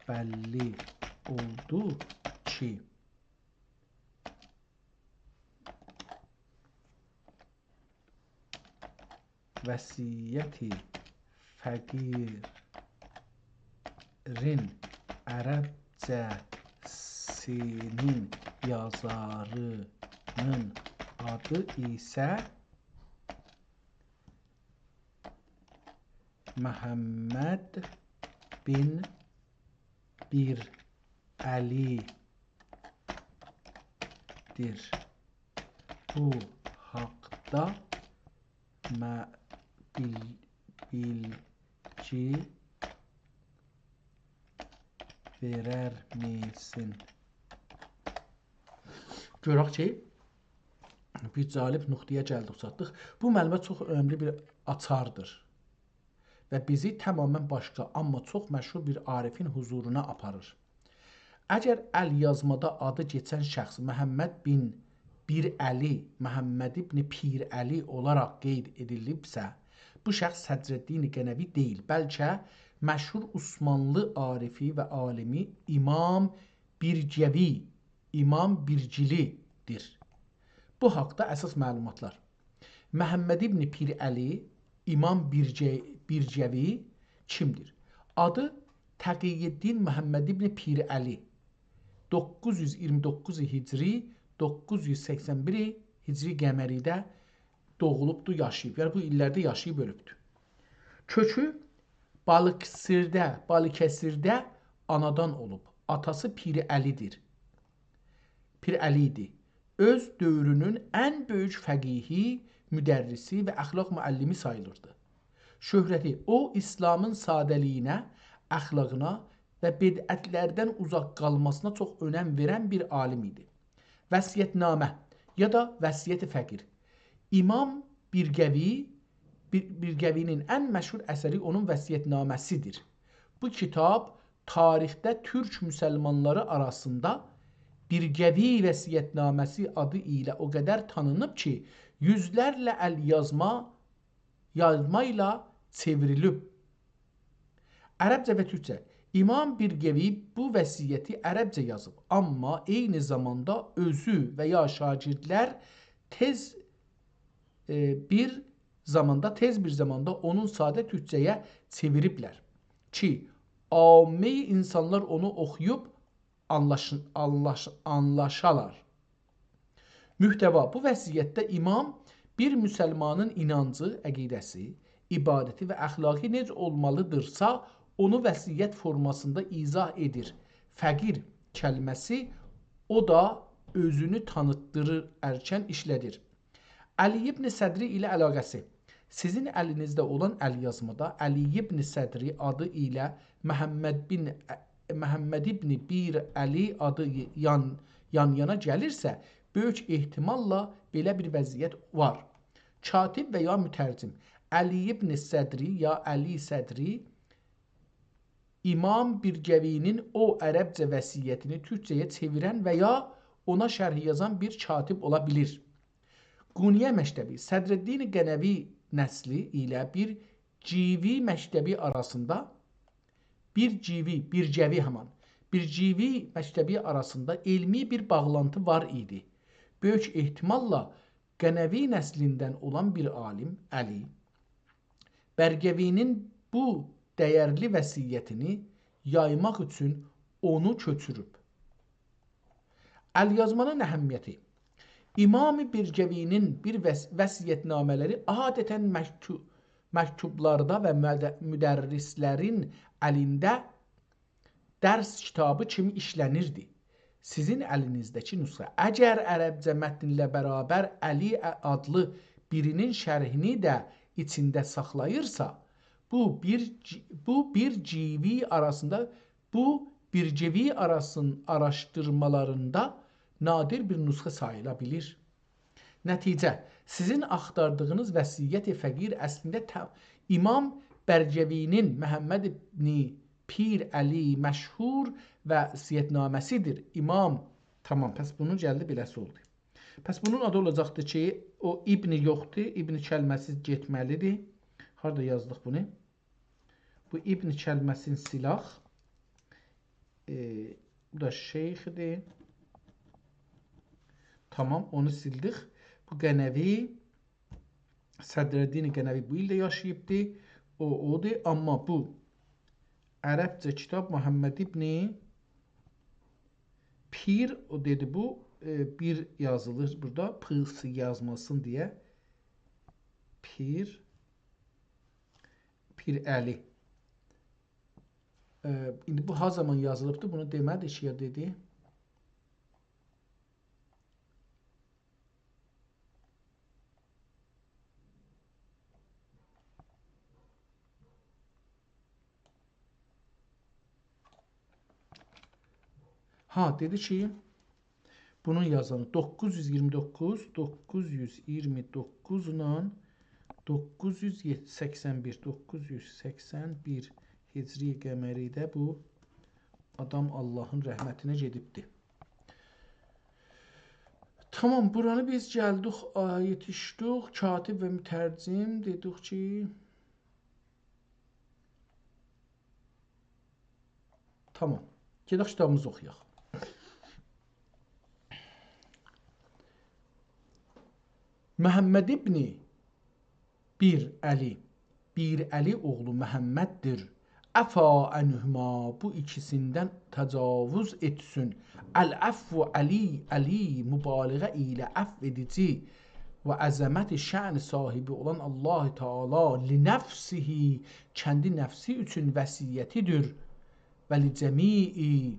بللی اولدو کی، وصیت فقیرین عربجه‌سینین یازاری‌نین آدی ایسه محمد بن بیر علی‌دیر. بو حاقدا مه-، بیل-، بیلگی وئرر میسین؟ گؤرک کی، بیر جالب نقطه‌یه گلدیک، چاتدیق. بو معلومات چوخ اؤنملی بیر آچاردیر و بیزی تماماً باشقا، آمما چوخ مشهور بیر عارفین حضورونا آپاریر. اگر ال‌یازمادا آدی کئچن شخص محمد بن بیر علی، محمد ابن پیر علی اولاراق قید ائدیلیبسه، بو شخص صدرالدین قنوی دئییل، بلکه مشهور عثمانلی عارفی و عالمی امام بیرگوی، امام بیرگیلی‌دیر. بو حاقدا اساس معلوماتلار. محمد ابن پیر علی، امام بیرگه-، بیرگوی کیمدیر؟ آدی تقی‌الدین محمد ابن پیر علی، دوققوز یوز ایگیرمی دوققوز هجری، دوققوز یوز سکسن بیر هجری قمری‌ده دوغولوبدو، یاشاییب. یعنی بو ایللرده یاشاییب اؤلوبدور. کؤکو بالیکسیرده، بالیکسیرده آنادان اولوب. آتاسی پیر علی‌دیر. پیر علی ایدی. اؤز دؤورونون ان بؤیوک فقیهی، مدرسی و اخلاق معلمی ساییلیردی. شهرتی، او، ایسلامین ساده‌لیگینه، اخلاقینا و بدعتلردن اوزاق قالماسینا چوخ اؤنم وئرن بیر عالیم ایدی. وصیت‌نامه یا دا وصیت فقیر. امام بیرگوی، بیر-، بیرگوی‌نین ان مشهور اثری اونون وصیت‌نامه‌سی‌دیر. بو کیتاب تاریخده تورک مسلمانلاری آراسیندا بیرگوی وصیت‌نامه‌سی آدی ایله او قدر تانینیب کی، یوزلرله ال‌یازما، یازما ایله چئوریلیب. عربجه و تورکجه. امام بیرگوی بو وصیتی عربجه یازیب، آمما عینی زاماندا اؤزو و یا شاگردلر تئز، ائ، بیر زاماندا، تئز بیر زاماندا اونون ساده تورکجه‌یه چئویریبلر کی، عامی اینسانلار اونو اوخویوب آنلاشین-، آنلاش-، آنلاشالار. محتوا: بو وصیتده امام بیر مسلمانین اینانجی، عقیده‌سی، عبادتی و اخلاقی نئجه اولمالیدیرسا، اونو وصیت فورماسیندا ایضاح ائدیر. فقیر کلمه‌سی او دا اؤزونو تانیتدیریر، ارکن ایشله‌دیر. علی ابن صدری ایله علاقه‌سی. سیزین الینیزده اولان ال‌یازمادا علی ابن صدری آدی ایله محمد بن، محمد ابن بیر علی آدی یان، یان-یانا گلیرسه، بؤیوک احتماللا بئله بیر وضعیت وار. کاتب و یا مترجم. علی ابن صدری یا علی صدری امام بیرگوی‌نین او عربجه وصیتینی تورکجه‌یه چئویرن و یا اونا شرح یازان بیر کاتب اولا بیلیر. قونیه مکتبی، صدرالدین قنوی نسلی ایله بیر گیوی مکتبی آراسیندا، بیر گیوی، بیرگوی همان، بیر گیوی مکتبی آراسیندا علمی بیر باغلانتی وار ایدی. بؤیوک احتماللا قنوی نسلیندن اولان بیر عالیم، علی، بیرگوی‌نین بو دَیرلی وصیتینی یایماق اوچون اونو کؤچوروب. ال‌یازمانین اهمیتی. امام بیرگوی‌نین بیر وص-، وصیت‌نامه‌لری عادتاً مکتو-، مکتوبلاردا و مد-، مدرسلرین الینده درس کیتابی کیمی ایشله‌نیردی. سیزین الینیزده‌کی نسخه، اگر عربجه متنله برابر علی آدلی بیرینین شرحینی ده ایچینده ساخلاییرسا، بو بیر، بو بیر گیوی آراسیندا، بو بیرگوی آراسین-، آراشدیرمالاریندا نادر بیر نسخه ساییلا بیلیر. نتیجه: سیزین آختاردیغینیز وصیت فقیر اصلینده ته-، امام بیرگوی‌نین محمد ابن پیر علی مشهور وصیت‌نامه‌سی‌دیر. امام، تامام، پس بونون گلدی بئله‌سی اولدو. پس بونون آدی اولاجاقدی کی، او ابن یوخدور، ابن کلمه‌سی گئتمه‌لی‌دیر. هاردا یازدیق بونو؟ بو ابن کلمه‌سینی سیلاق. ائ، بو دا شیخدیر. تامام، اونو سیلدیک. بو قنوی. صدرالدین قنوی بو ایلده یاشاییبدی. او، اودور. آمما بو عربجه کیتاب محمد ابن پیر، او دئدی بو، ائ، بیر یازیلیر بورادا، پ س یازماسین دئیه. پیر، پیر علی. ائ، ایندی بو ها زامان یازیلیبدی؟ بونو دئمه‌دی کی، یا دئدی؟ ها، دئدی کی، بونون یازانی دوققوز یوز ایگیرمی دوققوز، دوققوز یوز ایگیرمی دوققوز ایله دوققوز یوز سکسن بیر، دوققوز یوز سکسن بیر هجری قمری‌ده بو آدام آللاهین رحمتینه گئدیبدی. تامام، بورانی بیز گلدیک، آ، یئتیشدیک. کاتب و مترجم دئدیک کی، تامام. گئدک کیتابیمیزی اوخویاق. محمد ابن بیر علی، بیر علی اوغلو محمددیر. عفا عنهما، بو ایکیسیندن تجاوز ائتسین. العفو علی، علی، مبالغه ایله عفو ائدیجی و عظمت شأن صاحبی اولان الله تعالی لنفسه، کندی نفسی اوچون وصیتی‌دیر. و لجمیع،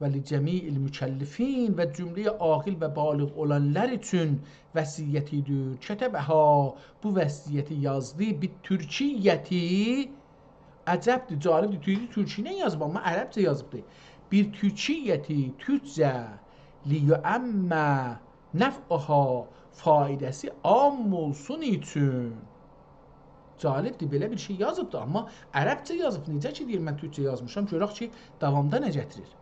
و لجمیع المکلفین، و جمله‌ی عاقل و بالغ اولانلار اوچون وصیتی‌دیر. کتبها، بو وصیتی یازدی، بالترکیة، عجبدیر، جالبدیر، تورکی، تورکی ایله یازیب، آمما عربجه یازیبدیر. بالترکیة، تورکجه، لیعم نفعها، فایده‌سی عام اولسون اوچون. جالبدیر، بئله بیر شئی یازیبدی، آمما عربجه یازیب. نئجه کی، دئییر، من تورکجه یازمیشام، گؤرک کی، داوامدا نه گتیریر.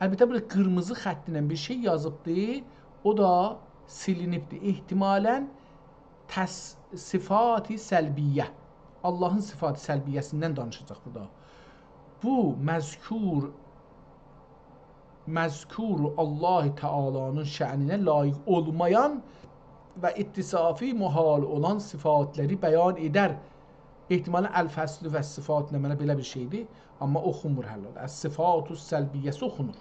البته، بورادا قیرمیزی خط ایله بیر شئی یازیبدی، او دا سیلینیبدی. احتمالاً تس-، صفات سلبیه، آللاهین صفات سلبیه‌سیندن دانیشاجاق بورادا. بو مذکور، مذکور الله تعالی‌نین شأنینه لایق اولمایان و اتصافی محال اولان صفاتلاری بیان ائدر. احتمالاً الفصل و صفات نمنه بئله بیر شئیدیر، آمما اوخونمور هله. الصفات السلبیه‌سی اوخونور.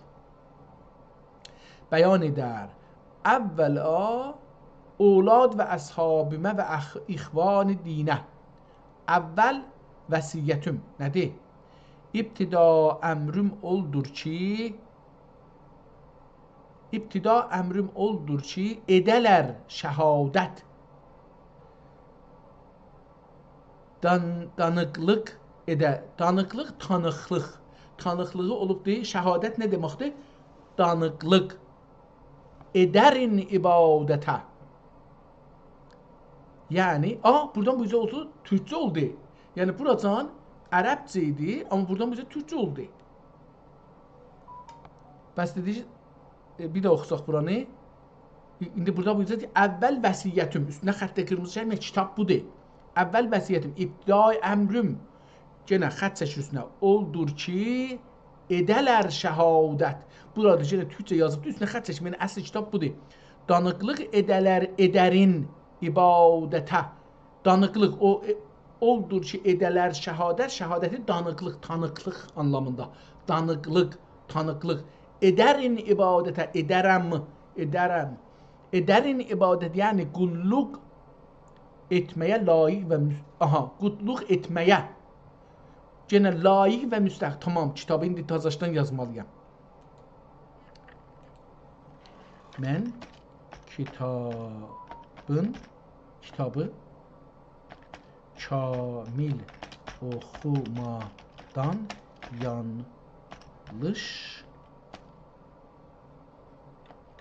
بیان ائدر. اولا اولاد و اصحابیمه و اخ-، اخوان دینه. اول وصیتیم نه‌دیر؟ ابتدا امریم اولدور کی، ابتدا امریم اولدور کی، ائده‌لر شهادت. دان-، دانیقلیق ائده-، دانیقلیق، تانیقلیق. تانیقلیغی اولوبدور. شهادت نه دئمکدیر؟ دانیقلیق. ائدرین عبادته. یعنی، آ، بورادان بو اوزه اولدو، تورکجه اولدو. یعنی، بوراجان عربجه ایدی، آمما بورادان بو اوزه تورکجه اولدو. بس دئدی، ائ، بیر ده اوخوساق بورانی. ایندی بورادا بو اوزه دئییر، اول وصیتیم، اوستونه خط قیرمیزی چکمک، کیتاب بودور. اول وصیتیم، ابتدای امریم، یئنه خط چکیر اوستونه، اولدور کی، ائده‌لر شهادت. بورادا یئنه تورکجه یازیبدی، اوستونه خط چکمک، یعنی اصل کیتاب بودور. دانیقلیق ائده‌لر، ائدرین عبادته. دانیقلیق، او، ائ، اولدور کی، ائده‌لر شهادت، شهادتی دانیقلیق، تانیقلیق آنلامیندا. دانیقلیق، تانیقلیق. ائدرین عبادته، ائدرم، ائدرم. ائدرین عبادت، یعنی قوللوق ائتمه‌یه لایق و مس-، آها، قوللوق ائتمه‌یه. یئنه لایق و مستحق. تامام، کیتابی ایندی تازاشدان یازمالی‌یام. من کیتابین، کیتابی کامل اوخومادان یانلیش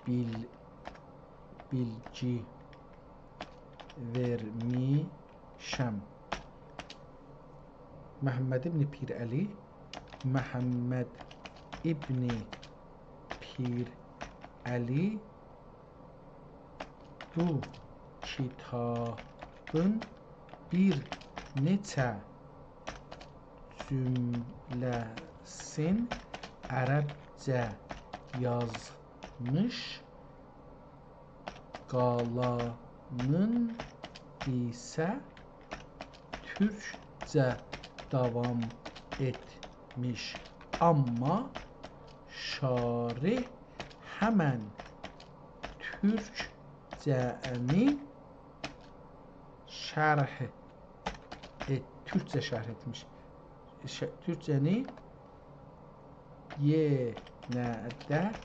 بیل-، بیلگی وئرمیشم. محمد ابن پیرعلی، محمد ابن پیرعلی بو کیتابین بیر نئچه جمله‌سین عربجه یازمیش، قالانین ایسه تورکجه داوام ائتمیش. آمما شارح همن تورکجه‌نی شرح ائت-، تورکجه شرح ائتمیش. ش-، تورکجه‌نی یئنه ده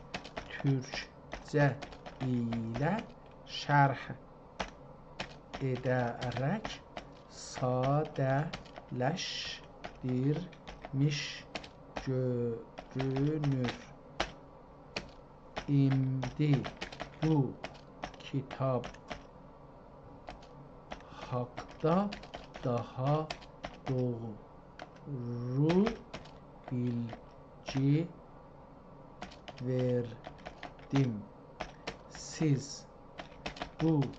تورکجه ایله شرح ائده‌رک ساده‌لشدیرمیش گؤرونور. ایندی بو کیتاب حاقدا داها دوغرو بیلگی وئردیم. سیز بو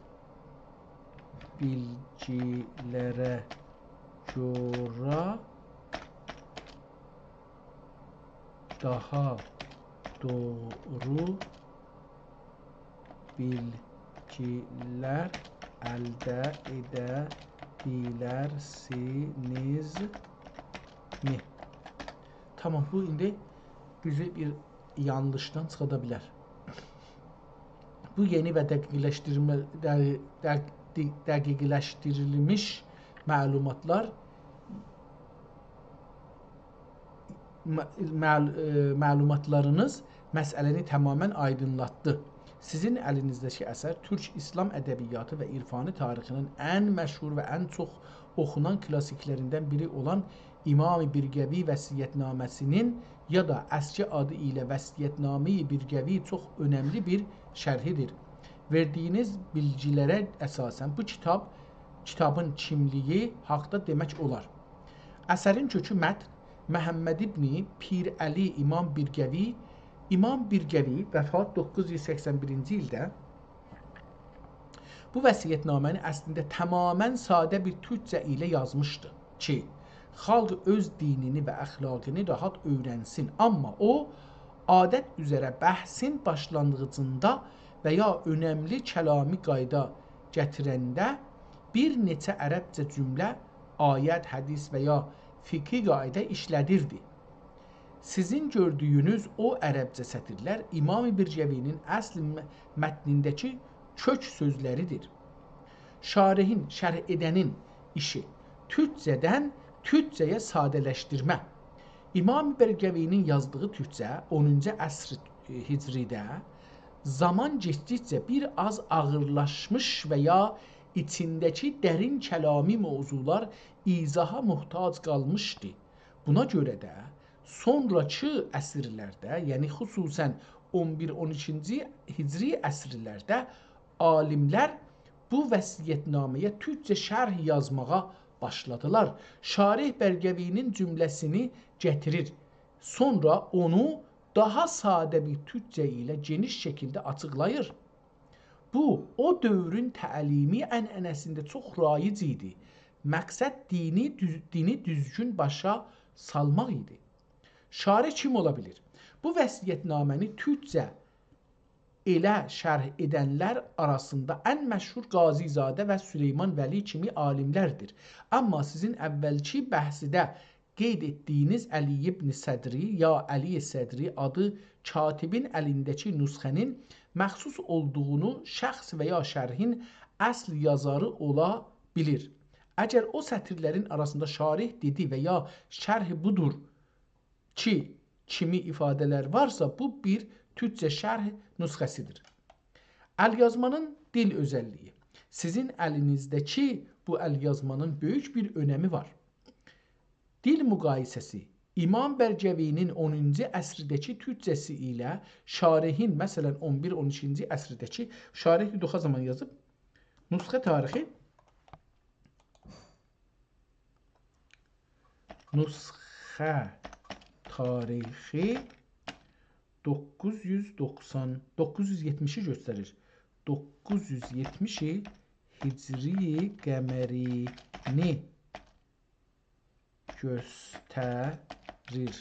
بیلگی‌لره گؤره داها دوغرو بیلگی‌لر الده ائده بیلرسینیزمی؟ تامام، بو ایندی بیزی بیر یانلیشدان چیخادا بیلر. بو یئنی و دقیقلشدیرمه، دقی-، دقی-، دقیقلشدیریلمیش معلوماتلار، مع-، معل-، ائ، معلوماتلارینیز مسئله‌نی تماماً آیدینلاتدی. سیزین الینیزده‌کی اثر تورک ایسلام ادبیاتی و عرفانی تاریخینین ان مشهور و ان چوخ اوخونان کلاسیکلریندن بیری اولان امام بیرگوی وصیت‌نامه‌سی‌نین یا دا اسکی آدی ایله وصیت‌نامه‌ی بیرگوی چوخ اؤنملی بیر شرحی‌دیر. وئردیگینیز بیلگی‌لره اساساً بو کیتاب، کیتابین کیملیگی حاقدا دئمک اولار. اثرین کؤکو متن محمد ابن پیرعلی امام بیرگوی، امام بیرگوی وفات دوققوز یوز سکسن بیرینجی ایلده بو وصیت‌نامه‌نی اصلینده تماماً ساده بیر تورکجه ایله یازمیشدی کی، خالق اؤز دینینی و اخلاقینی راحت اؤیرنسین. آمما او، عادت اوزره بحثین باشلانغیجیندا و یا اؤنملی کلامی قایدا گتیرنده بیر نئچه عربجه جمله، آیت، حدیث و یا فقهی قایدا ایشله‌دیردی. سیزین گؤردویونوز او عربجه سطیرلر امام بیرگوی‌نین اصل م-، متنینده‌کی کؤک سؤزلری‌دیر. شارحین، شرح ائده‌نین ایشی تورکجه‌دن تورکجه‌یه ساده‌لشدیرمه. امام بیرگوی‌نین یازدیغی تورکجه اونونجو عصر هجری‌ده زامان کئچدیکجه بیر آز آغیرلاشمیش و یا ایچینده‌کی درین کلامی موضوعلار ایضاحا محتاج قالمیشدی. بونا گؤره ده سونراکی عصرلرده، یعنی خصوصاً اون بیر، اون ایکینجی هجری عصرلرده عالیملر بو وصیت‌نامه‌یه تورکجه شرح یازماغا باشلادیلار. شارح بیرگوی‌نین جمله‌سینی گتیریر. سونرا اونو داها ساده بیر تورکجه ایله گئنیش شکیلده آچیقلاییر. بو، او دؤورون تعلیمی عنعنه‌سینده چوخ رایج ایدی. مقصد دینی دوز-، دینی دوزگون باشا سالماق ایدی. شارح کیم اولا بیلیر؟ بو وصیت‌نامه‌نی تورکجه ائله شرح ائدنلر آراسیندا ان مشهور قاضی‌زاده و سلیمان ولی کیمی عالیملردیر. آمما سیزین اولکی بحثیده قید ائتدیگینیز علی ابن صدری یا علی صدری آدی کاتبین الینده‌کی نسخه‌نین مخصوص اولدوغونو شخص و یا شرحین اصل یازاری اولا بیلیر. اگر او سطیرلرین آراسیندا «شارح دئدی» و یا «شرح بودور» کی، کیمی ایفاده‌لر وارسا، بو بیر تورکجه شرح نسخه‌سی‌دیر. ال‌یازمانین دیل اؤزللیگی. سیزین الینیزده‌کی بو ال‌یازمانین بؤیوک بیر اؤنمی وار. دیل مقایسه‌سی. امام بیرگوی‌نین اونونجو عصرده‌کی تورکجه‌سی ایله شارحین، مثلا، اون بیر، اون ایکینجی عصرده‌کی، شارح داها زامان یازیب، نسخه تاریخی، نسخه تاریخی دوققوز یوز دوخسان، دوققوز یوز یئتمیشی گؤستریر. دوققوز یوز یئتمیش هجری قمرینی گؤستریر.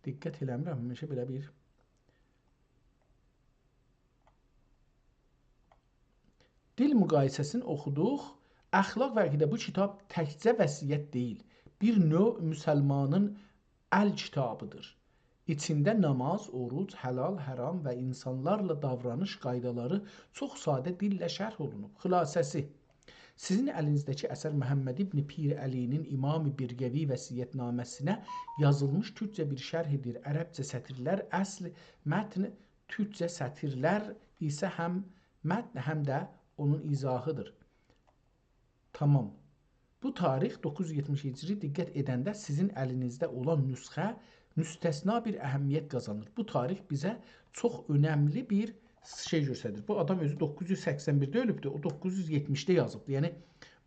دقت ائله‌میرم، همیشه بئله بیر دیل مقایسه‌سینی اوخودوق. اخلاق و عقیده، بو کیتاب تکجه وصیت دئییل، بیر نوع مسلمانین ال کیتابیدیر. ایچینده نماز، اوروج، حلال، حرام و اینسانلارلا داورانیش قایدالاری چوخ ساده دیلله شرح اولونوب. خلاصه‌سی، سیزین الینیزده‌کی اثر محمد ابن پیرعلی‌نین امام برگوی وصیت‌نامه‌سینه یازیلمیش تورکجه بیر شرحیدیر. عربجه سطیرلر اصل، متن، تورکجه سطیرلر ایسه هم متن، هم ده اونون ایضاحیدیر. تمام. بو تاریخ، دوققوز یوز یئتمیش هجری، دقت ائدنده سیزین الینیزده اولان نسخه مستثنا بیر اهمیت قازانیر. بو تاریخ بیزه چوخ اؤنملی بیر شئی گؤستریر. بو آدام اؤزو دوققوز یوز سکسن بیرده اؤلوبدور، او دوققوز یوز یئتمیشده یازیبدیر. یعنی،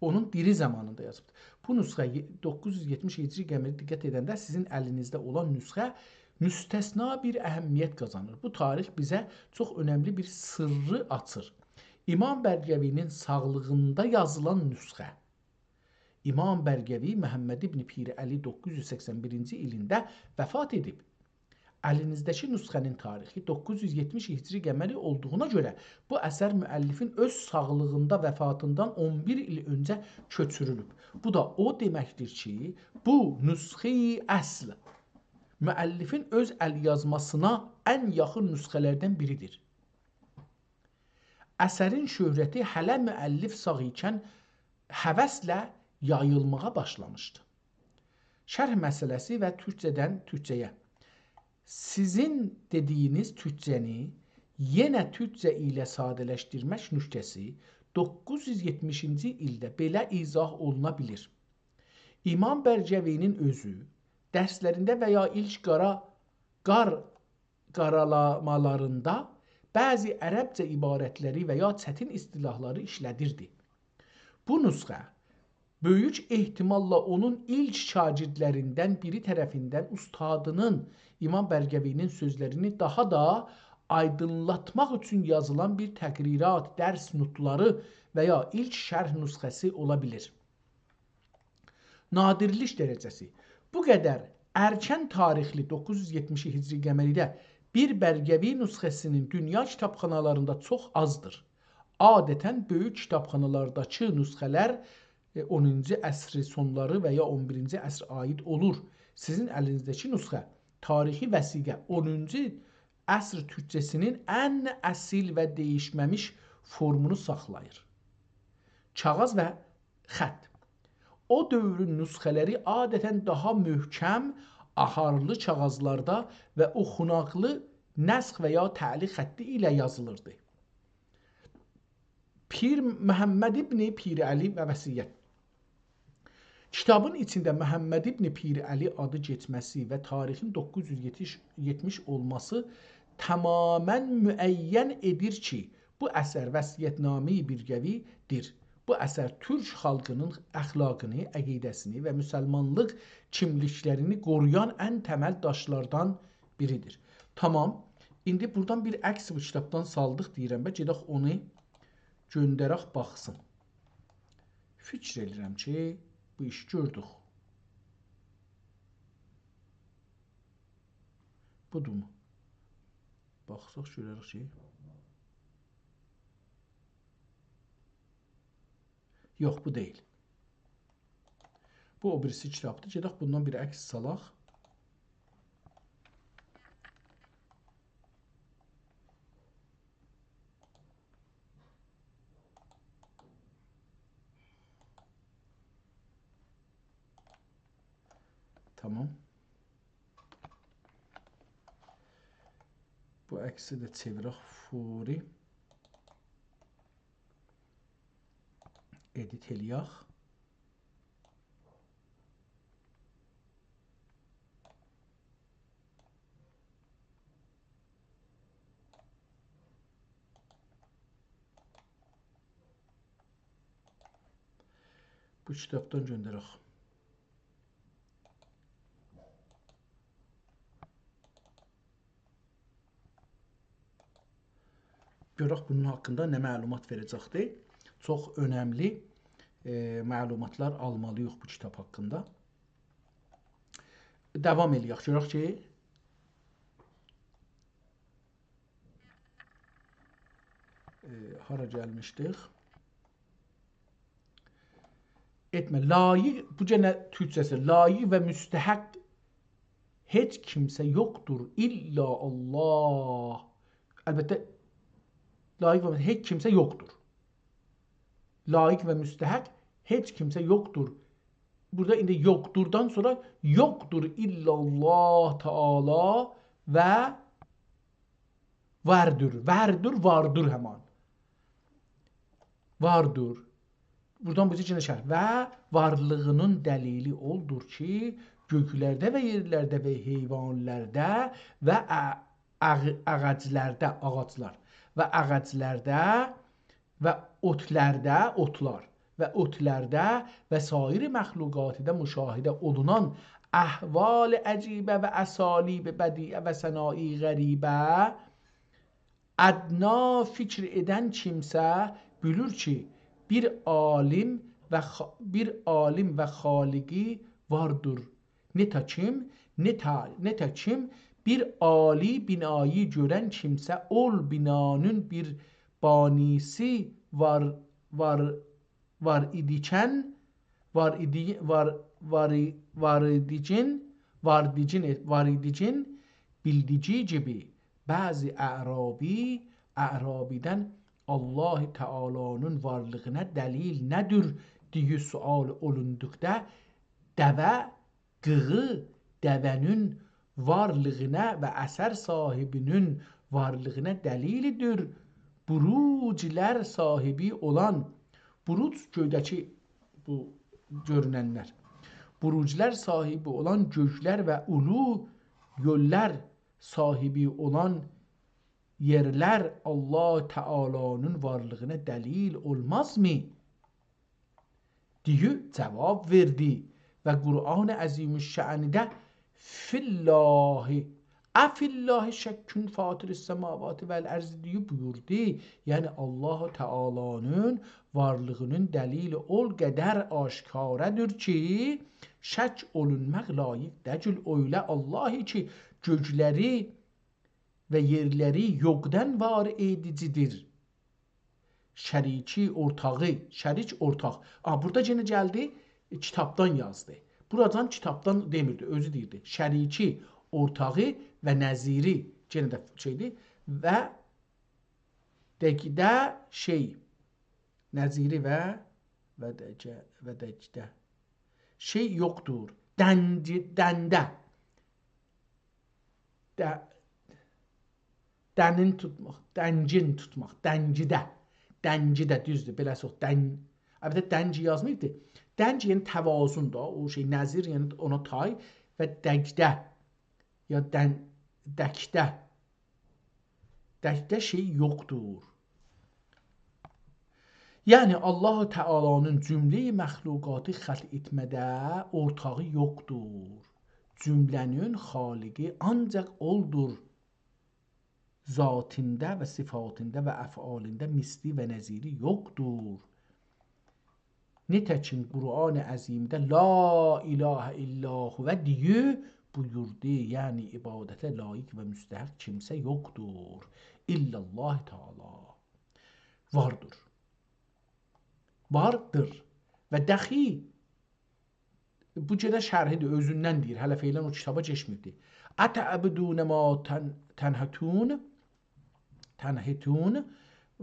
اونون دیری زامانیندا یازیبدیر. بو نسخه یئ-، دوققوز یوز یئتمیش هجری قمری، دقت ائدنده سیزین الینیزده اولان نسخه مستثنا بیر اهمیت قازانیر. بو تاریخ بیزه چوخ اؤنملی بیر سیرری آچیر. امام برگوی‌نین ساغلیغیندا یازیلان نسخه. امام برگوی محمد ابن پیرعلی دوققوز یوز سکسن بیرینجی ایلینده وفات ائدیب. الینیزده‌کی نسخه‌نین تاریخی دوققوز یوز یئتمیش هجری قمری اولدوغونا گؤره، بو اثر مؤلفین اؤز ساغلیغیندا وفاتیندان اون بیر ایل اؤنجه کؤچورولوب. بو دا او دئمکدیر کی، بو نسخه‌ی اصل مؤلفین اؤز ال‌یازماسینا ان یاخین نسخه‌لردن بیریدیر. اثرین شهرتی هله مؤلف ساغ ایکن هوسله یاییلماغا باشلامیشدی. شرح مسئله‌سی و تورکجه‌دن تورکجه‌یه. سیزین دئدیگینیز تورکجه‌نی یئنه تورکجه ایله ساده‌لشدیرمک نکته‌سی دوققوز یوز یئتمیشینجی ایلده بئله ایضاح اولونا بیلیر. امام برگوی‌نین اؤزو درسلرینده و یا ایلک قارا، قار قارالامالاریندا بعضی عربجه عبارتلری و یا چتین اصطلاحلاری ایشله‌دیردی. بو نسخه بؤیوک احتماللا اونون ایلک شاگردلریندن بیری طرفیندن اوستادینین، امام برگوی‌نین سؤزلرینی داها دا آیدینلاتماق اوچون یازیلان بیر تقریرات، درس نوتلاری و یا ایلک شرح نسخه‌سی اولا بیلیر. نادرلیک درجه‌سی. بو قدر ارکن تاریخلی، دوققوز یوز یئتمیش هجری قمریده، بیر برگوی نسخه‌سی‌نین دونیا کیتابخانالاریندا چوخ آزدیر. عادتاً بؤیوک کیتابخانالارداکی نسخه‌لر، ائ، اونونجو عصر سونلاری و یا اون بیرینجی عصره عایید اولور. سیزین الینیزده‌کی نسخه، تاریخی وثیقه، اونونجو عصر تورکجه‌سی‌نین ان اصیل و دییشمه‌میش فورمونو ساخلاییر. کاغیذ و خط. او دؤورون نسخه‌لری عادتاً داها محکم، آهارلی کاغیذلاردا و اوخوناقلی نسخ و یا تعلیق خطی ایله یازیلیردی. پیر محمد ابن پیرعلی و وصیت. کیتابین ایچینده محمد ابن پیرعلی آدی گئچمه‌سی و تاریخین دوققوز یوز یئتمیش اولماسی تماماً معین ائدیر کی، بو اثر وصیت‌نامه‌ی برگوی‌دیر. بو اثر تورک خالقینین اخلاقینی، عقیده‌سینی و مسلمانلیق کیملیکلرینی قورویان ان تمل داشلاردان بیریدیر. تمام. ایندی بورادان بیر عکس بو کیتابدان سالدیق دئییرم و گئدک اونو گؤندرک باخسین. فیکیر ائدیرم کی، بو ایشی گؤردوک. بودورمو؟ باخساق گؤرریک کی، یوخ، بو دئییل. بو او بیریسی کیتابدیر. گئدک بوندان بیر عکس سالاق. تمام. بو عکسی ده چئویرک فوری. ادیت ائله‌یک. بو کیتابدان گؤندرک. گؤرک بونون حاقیندا نه معلومات وئره‌جکدیر. چوخ اؤنملی، ائ، معلوماتلار آلمالی‌ییق بو کیتاب حاقیندا. داوام ائله‌یک. گؤرک کی، ائ، هارا گلمیشدیک؟ ائتمه، لایق، بو گئنه تورکجه‌سی، لایق و مستحق هئچ کیمسه یوخدور، الا الله. البته، لایق و هئچ کیمسه یوخدور. لایق و مستحق هئچ کیمسه یوخدور. بورادا ایندی یوخدوردان سونرا یوخدور الا الله تعالی و واردیر. واردیر، واردیر همان. واردیر. بورادان بو یئنه شرح. و وارلیغینین دلیلی اولدور کی، گؤکلرده و یئرلرده و حیوانلاردا و آ-، آغ-، آغاجلاردا، آغاجلار و آغاجلاردا و اوتلاردا، اوتلار و اوتلاردا و سایر مخلوقاتدا مشاهده اولونان احوال عجیبه و اسالیب بدیعه و صنایع غریبه، ادنا فکر ائدن کیمسه بیلیر کی، بیر عالم و خا-، بیر عالم و خالقی واردیر. نئته‌کیم، نئته-، نئته‌کیم بیر عالی بنایی گؤرن کیمسه اول بنانین بیر بانیسی وار، وار، وار ایدیکن، وار ایدی-، وار، واری-، واریدیجین، واردیجین، واریدیجین بیلدیگی کیمی، بعضی اعرابی، اعرابیدن الله تعالانین وارلیغینا دلیل نه‌دیر دئیه سؤال اولوندوقدا، دوه قیغی دوه‌نین وارلیغینا و اثر صاحیبینین وارلیغینا دلیلدیر. بروجلر صاحیبی اولان، بروج گؤیده‌کی بو گؤروننلر. بروجلر صاحیبی اولان گؤکلر و اولو یؤللر صاحیبی اولان یئرلر الله تعالانین وارلیغینا دلیل اولمازمی؟ دئیه جواب وئردی و قرآن عظیم الشأنده فی الله، افی الله شک فاطر السماوات والارض دئیه بویوردو. یعنی الله تعالانین وارلیغینین دلیلی او قدر آشکارادیر کی، شک اولونماق لایق دئییل. اؤیله الله کی، گؤکلری و یئرلری یوخدان وار ائدیجیدیر. شریکی، اورتاغی، شریک، اورتاق. آ، بورادا یئنه گلدی، ائ، کیتابدان یازدی. بورادان کیتابدان دئمیردی، اؤزو دئییردی. شریکی، اورتاغی و نظیری، یئنه ده شئیدیر. و دگده شئی، نظیری و، و دگه، و دگده. شئی یوخدور. دنجی، دنده. ده، دنین توتماق، دنگین توتماق، دنگیده. دنگیده، دوزدور، بئله چوخ دن-، البته دنگی یازماییبدی. دنگ، یعنی توازن دا، او شئی، نظیر، یعنی اونا تای و دگده، یا دن-، دکده. دکده شئی یوخدور. یعنی، الله تعالانین جمله‌ی مخلوقاتی خلق ائتمه‌ده اورتاغی یوخدور. جمله‌نین خالقی آنجاق اولدور. ذاتیندا و صفاتیندا و افعالیندا مثلی و نظیری یوخدور. نئته‌کیم قرآن عظیمده «لا اله الا هو» دئییب بویوردو، یعنی عبادته لایق و مستحق کیمسه یوخدور. الا الله تعالی. واردیر. واردیر. و دخی، بو گئنه شرحیدیر، اؤزوندن دئییر، هله فعلاً او کیتابا کئچمه‌ییبدیر. «أتعبدون ما تن-، تنحتون»، تنحتون،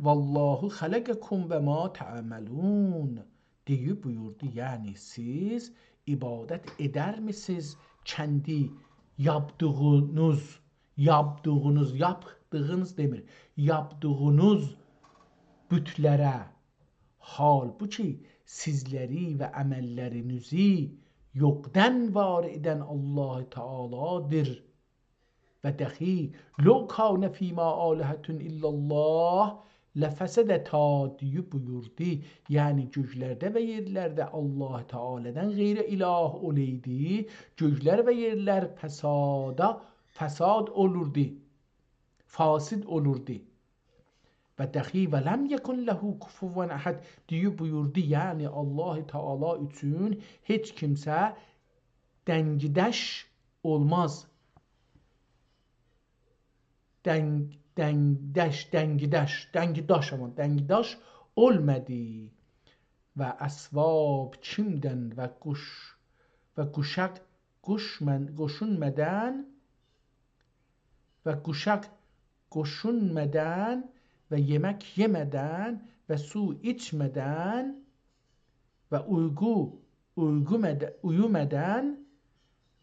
«والله خلقکم و ما تعملون» دئییب بویوردو، یعنی سیز عبادت ائدرمیسینیز کندی یاپدیغینیز، یاپدیغینیز، یاپدیغینیز دئمیر، یاپدیغینیز بوتلره، حالبوکی سیزلری و عمللرینیزی یوخدان وار ائدن الله تعالی‌دیر. و دخی «لو کان فیهما آلهة الا الله لفسدتا» دئییب بویوردو. یعنی گؤکلرده و یئرلرده الله تعالی‌دان غیره اله اولایدی، گؤکلر و یئرلر فسادا، فساد اولوردو، فاسد اولوردو. و دخی «ولم یکن له کفوا احد» دئییب بویوردو، یعنی الله تعالی اوچون هئچ کیمسه دنگدش اولماز. دنگ-، دنگدش، دنگدش، دنگداش، آمان، دنگداش اولمادی و اسباب کیمدن و قوش-، و قوشاق قوشمن-، قوشونمادان و قوشاق قوشونمادان و یئمک یئمه‌دن و سو ایچمه‌دن و اویقو، اویقو مد-، اویومادان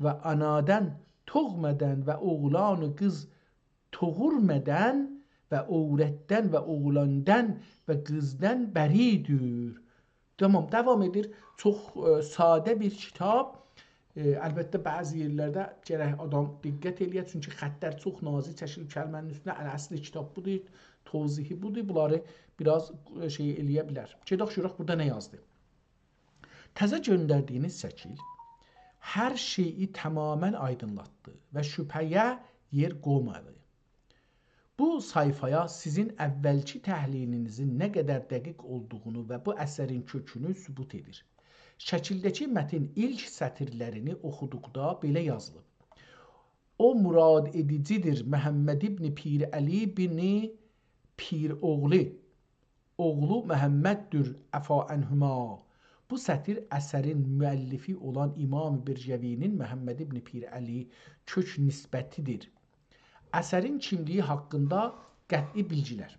و آنادان توغمادان و اوغلان و قیز توغورمادان و عورتدن و اوغلاندان و قیزدان بری‌دیر. تامام، داوام ائدیر. چوخ، ائ، ساده بیر کیتاب. ائ، البته، بعضی یئرلرده گرک آدام دقت ائله‌یه، چونکی خطلر چوخ نازیک چکیلیب کلمه‌نین اوستونه. اصلی کیتاب بودور، توضیحی بودور. بونلاری بیر آز، ائ، شئی ائله‌یه بیلر. گئدک گؤرک بورادا نه یازدی. تازه گؤندردیگینیز شکیل هر شئیی تماماً آیدینلاتدی و شبهه‌یه یئر قویمادی. بو صفحه‌یه سیزین اولکی تحلیلینیزین نه قدر دقیق اولدوغونو و بو اثرین کؤکونو ثبوت ائدیر. شکیلده‌کی متن ایلک سطیرلرینی اوخودوقدا بئله یازیلیب: «او مراد ائدیجی‌دیر محمد ابن پیرعلی بن پیراوغلو، اوغلو محمددیر عفا عنهما.» بو سطیر اثرین مؤلفی اولان امام برجوی‌نین محمد ابن پیرعلی کؤک نسبتی‌دیر. اثرین کیملیگی حاقیندا قطعی بیلگیلر.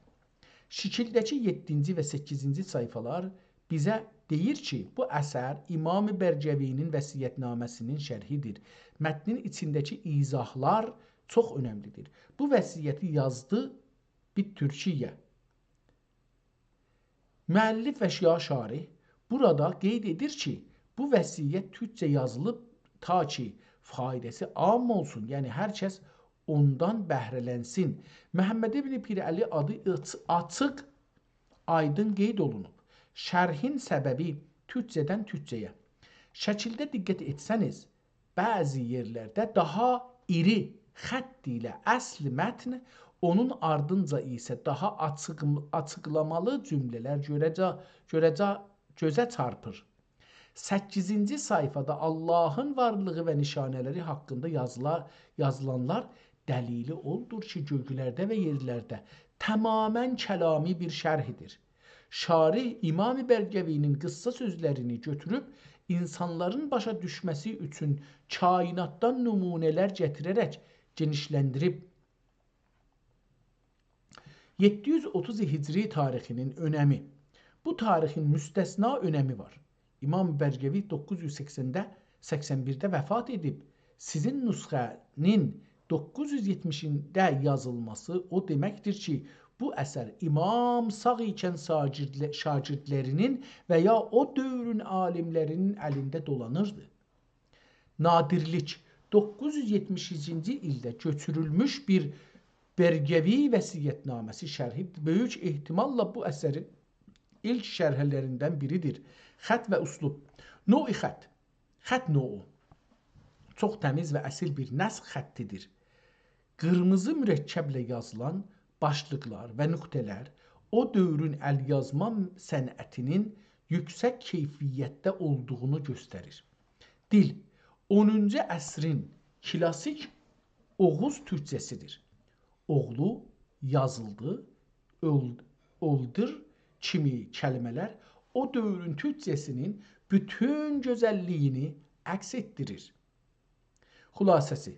شکیلده‌کی یئددینجی و سککیزینجی صفحه‌لر بیزه دئییر کی، بو اثر امام برجوی‌نین وصیت‌نامه‌سی‌نین شرحی‌دیر. متنین ایچینده‌کی ایضاحلار چوخ اؤنملی‌دیر. بو وصیتی یازدی بیر تورکی‌یه. مؤلف و شیا شارح بورادا قید ائدیر کی، بو وصیت تورکجه یازیلیب تا کی، فایده‌سی عام اولسون، یعنی هر کس اوندان بهره‌لنسین. محمد ابن پیرعلی آدی آچ-، آچیق، آیدین قید اولونوب. شرحین سببی تورکجه‌دن تورکجه‌یه. شکیلده دقت ائتسه‌نیز، بعضی یئرلرده داها ایری خط ایله اصل متن، اونون آردینجا ایسه داها آچیق-، آچیقلامالی جمله‌لر گؤره‌جه-، گؤره‌جه-، گؤزه چارپیر. سککیزینجی صفحه‌ده آللاهین وارلیغی و نشانه‌لری حاقیندا یازیلا-، یازیلانلار دلیلی اودور کی، گؤیلرده و یئرلرده تماماً کلامی بیر شرحی‌دیر. شارح امام برجوی‌نین قیسسا سؤزلرینی گؤتوروب، اینسانلارین باشا دوشمه‌سی اوچون کائناتدان نمونه‌لر گتیره‌رک گئنیشلندیریب. یئددی یوز اوتوز هجری تاریخی‌نین اؤنمی. بو تاریخین مستثنا اؤنمی وار. امام برجوی دوققوز یوز سکسنده، سکسن بیرده وفات ائدیب. سیزین نسخه‌نین دوققوز یوز یئتمیشینده یازیلماسی او دئمکدیر کی، بو اثر امام ساغ ایکن شاگردله-، شاگردلرینین و یا او دؤورون عالیملرینین الینده دولانیردی. نادرلیک، دوققوز یوز یئتمیشینجی ایلده کؤچورولموش بیر برجوی وصیت‌نامه‌سی شرحی بؤیوک احتماللا بو اثرین ایلک شرحلریندن بیری‌دیر. خط و اسلوب. نوع خط. خط نوعو. چوخ تمیز و اصیل بیر نسخ خطی‌دیر. قیرمیزی مرکبله یازیلان باشلیقلار و نقطه‌لر او دؤورون ال‌یازما صنعتی‌نین یوکسک کیفیتده اولدوغونو گؤستریر. دیل، اونونجو عصرین کلاسیک اوغوز تورکجه‌سی‌دیر. اوغلو، یازیلدی، اول-، اولدور کیمی کلمه‌لر او دؤورون تورکجه‌سی‌نین بوتون گؤزللیگینی عکس ائتدیریر. خلاصه‌سی.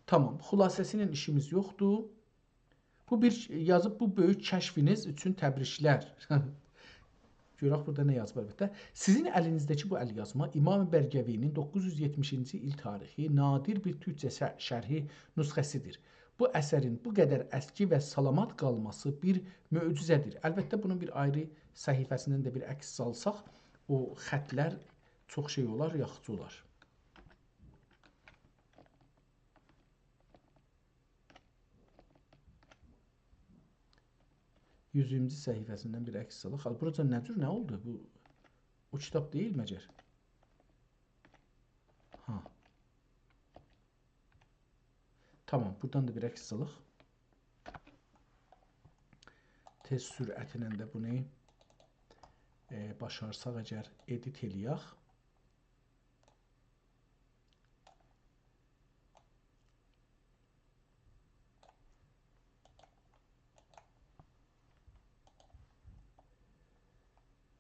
تامام، خلاصه‌سی ایله ایشیمیز یوخدور. بو بیر یازیب، بو بؤیوک کشفینیز اوچون تبریکلر. گؤرک بورادا نه یازیب، البته. سیزین الینیزده‌کی بو ال‌یازما امام برجوی‌نین دوققوز یوز یئتمیشینجی ایل تاریخی نادر بیر تورکجه شه-، شرحی نسخه‌سی‌دیر. بو اثرین بو قدر اسکی و سلامت قالماسی بیر معجزه‌دیر. البته، بونون بیر آیری صفحه‌سیندن ده بیر عکس سالساق، او خطلر چوخ شئی اولار، یاخشی اولار. یوز اییرمینجی صفحه‌سیندن بیر عکس سالاق. حال، بوراجان نه جور، نه اولدو؟ بو او کیتاب دئییل مگر؟ ها. تامام، بورادان دا بیر عکس سالاق. تئز سرعتینن ده بونو، ائ، باشارساق اگر، ادیت ائله‌یک.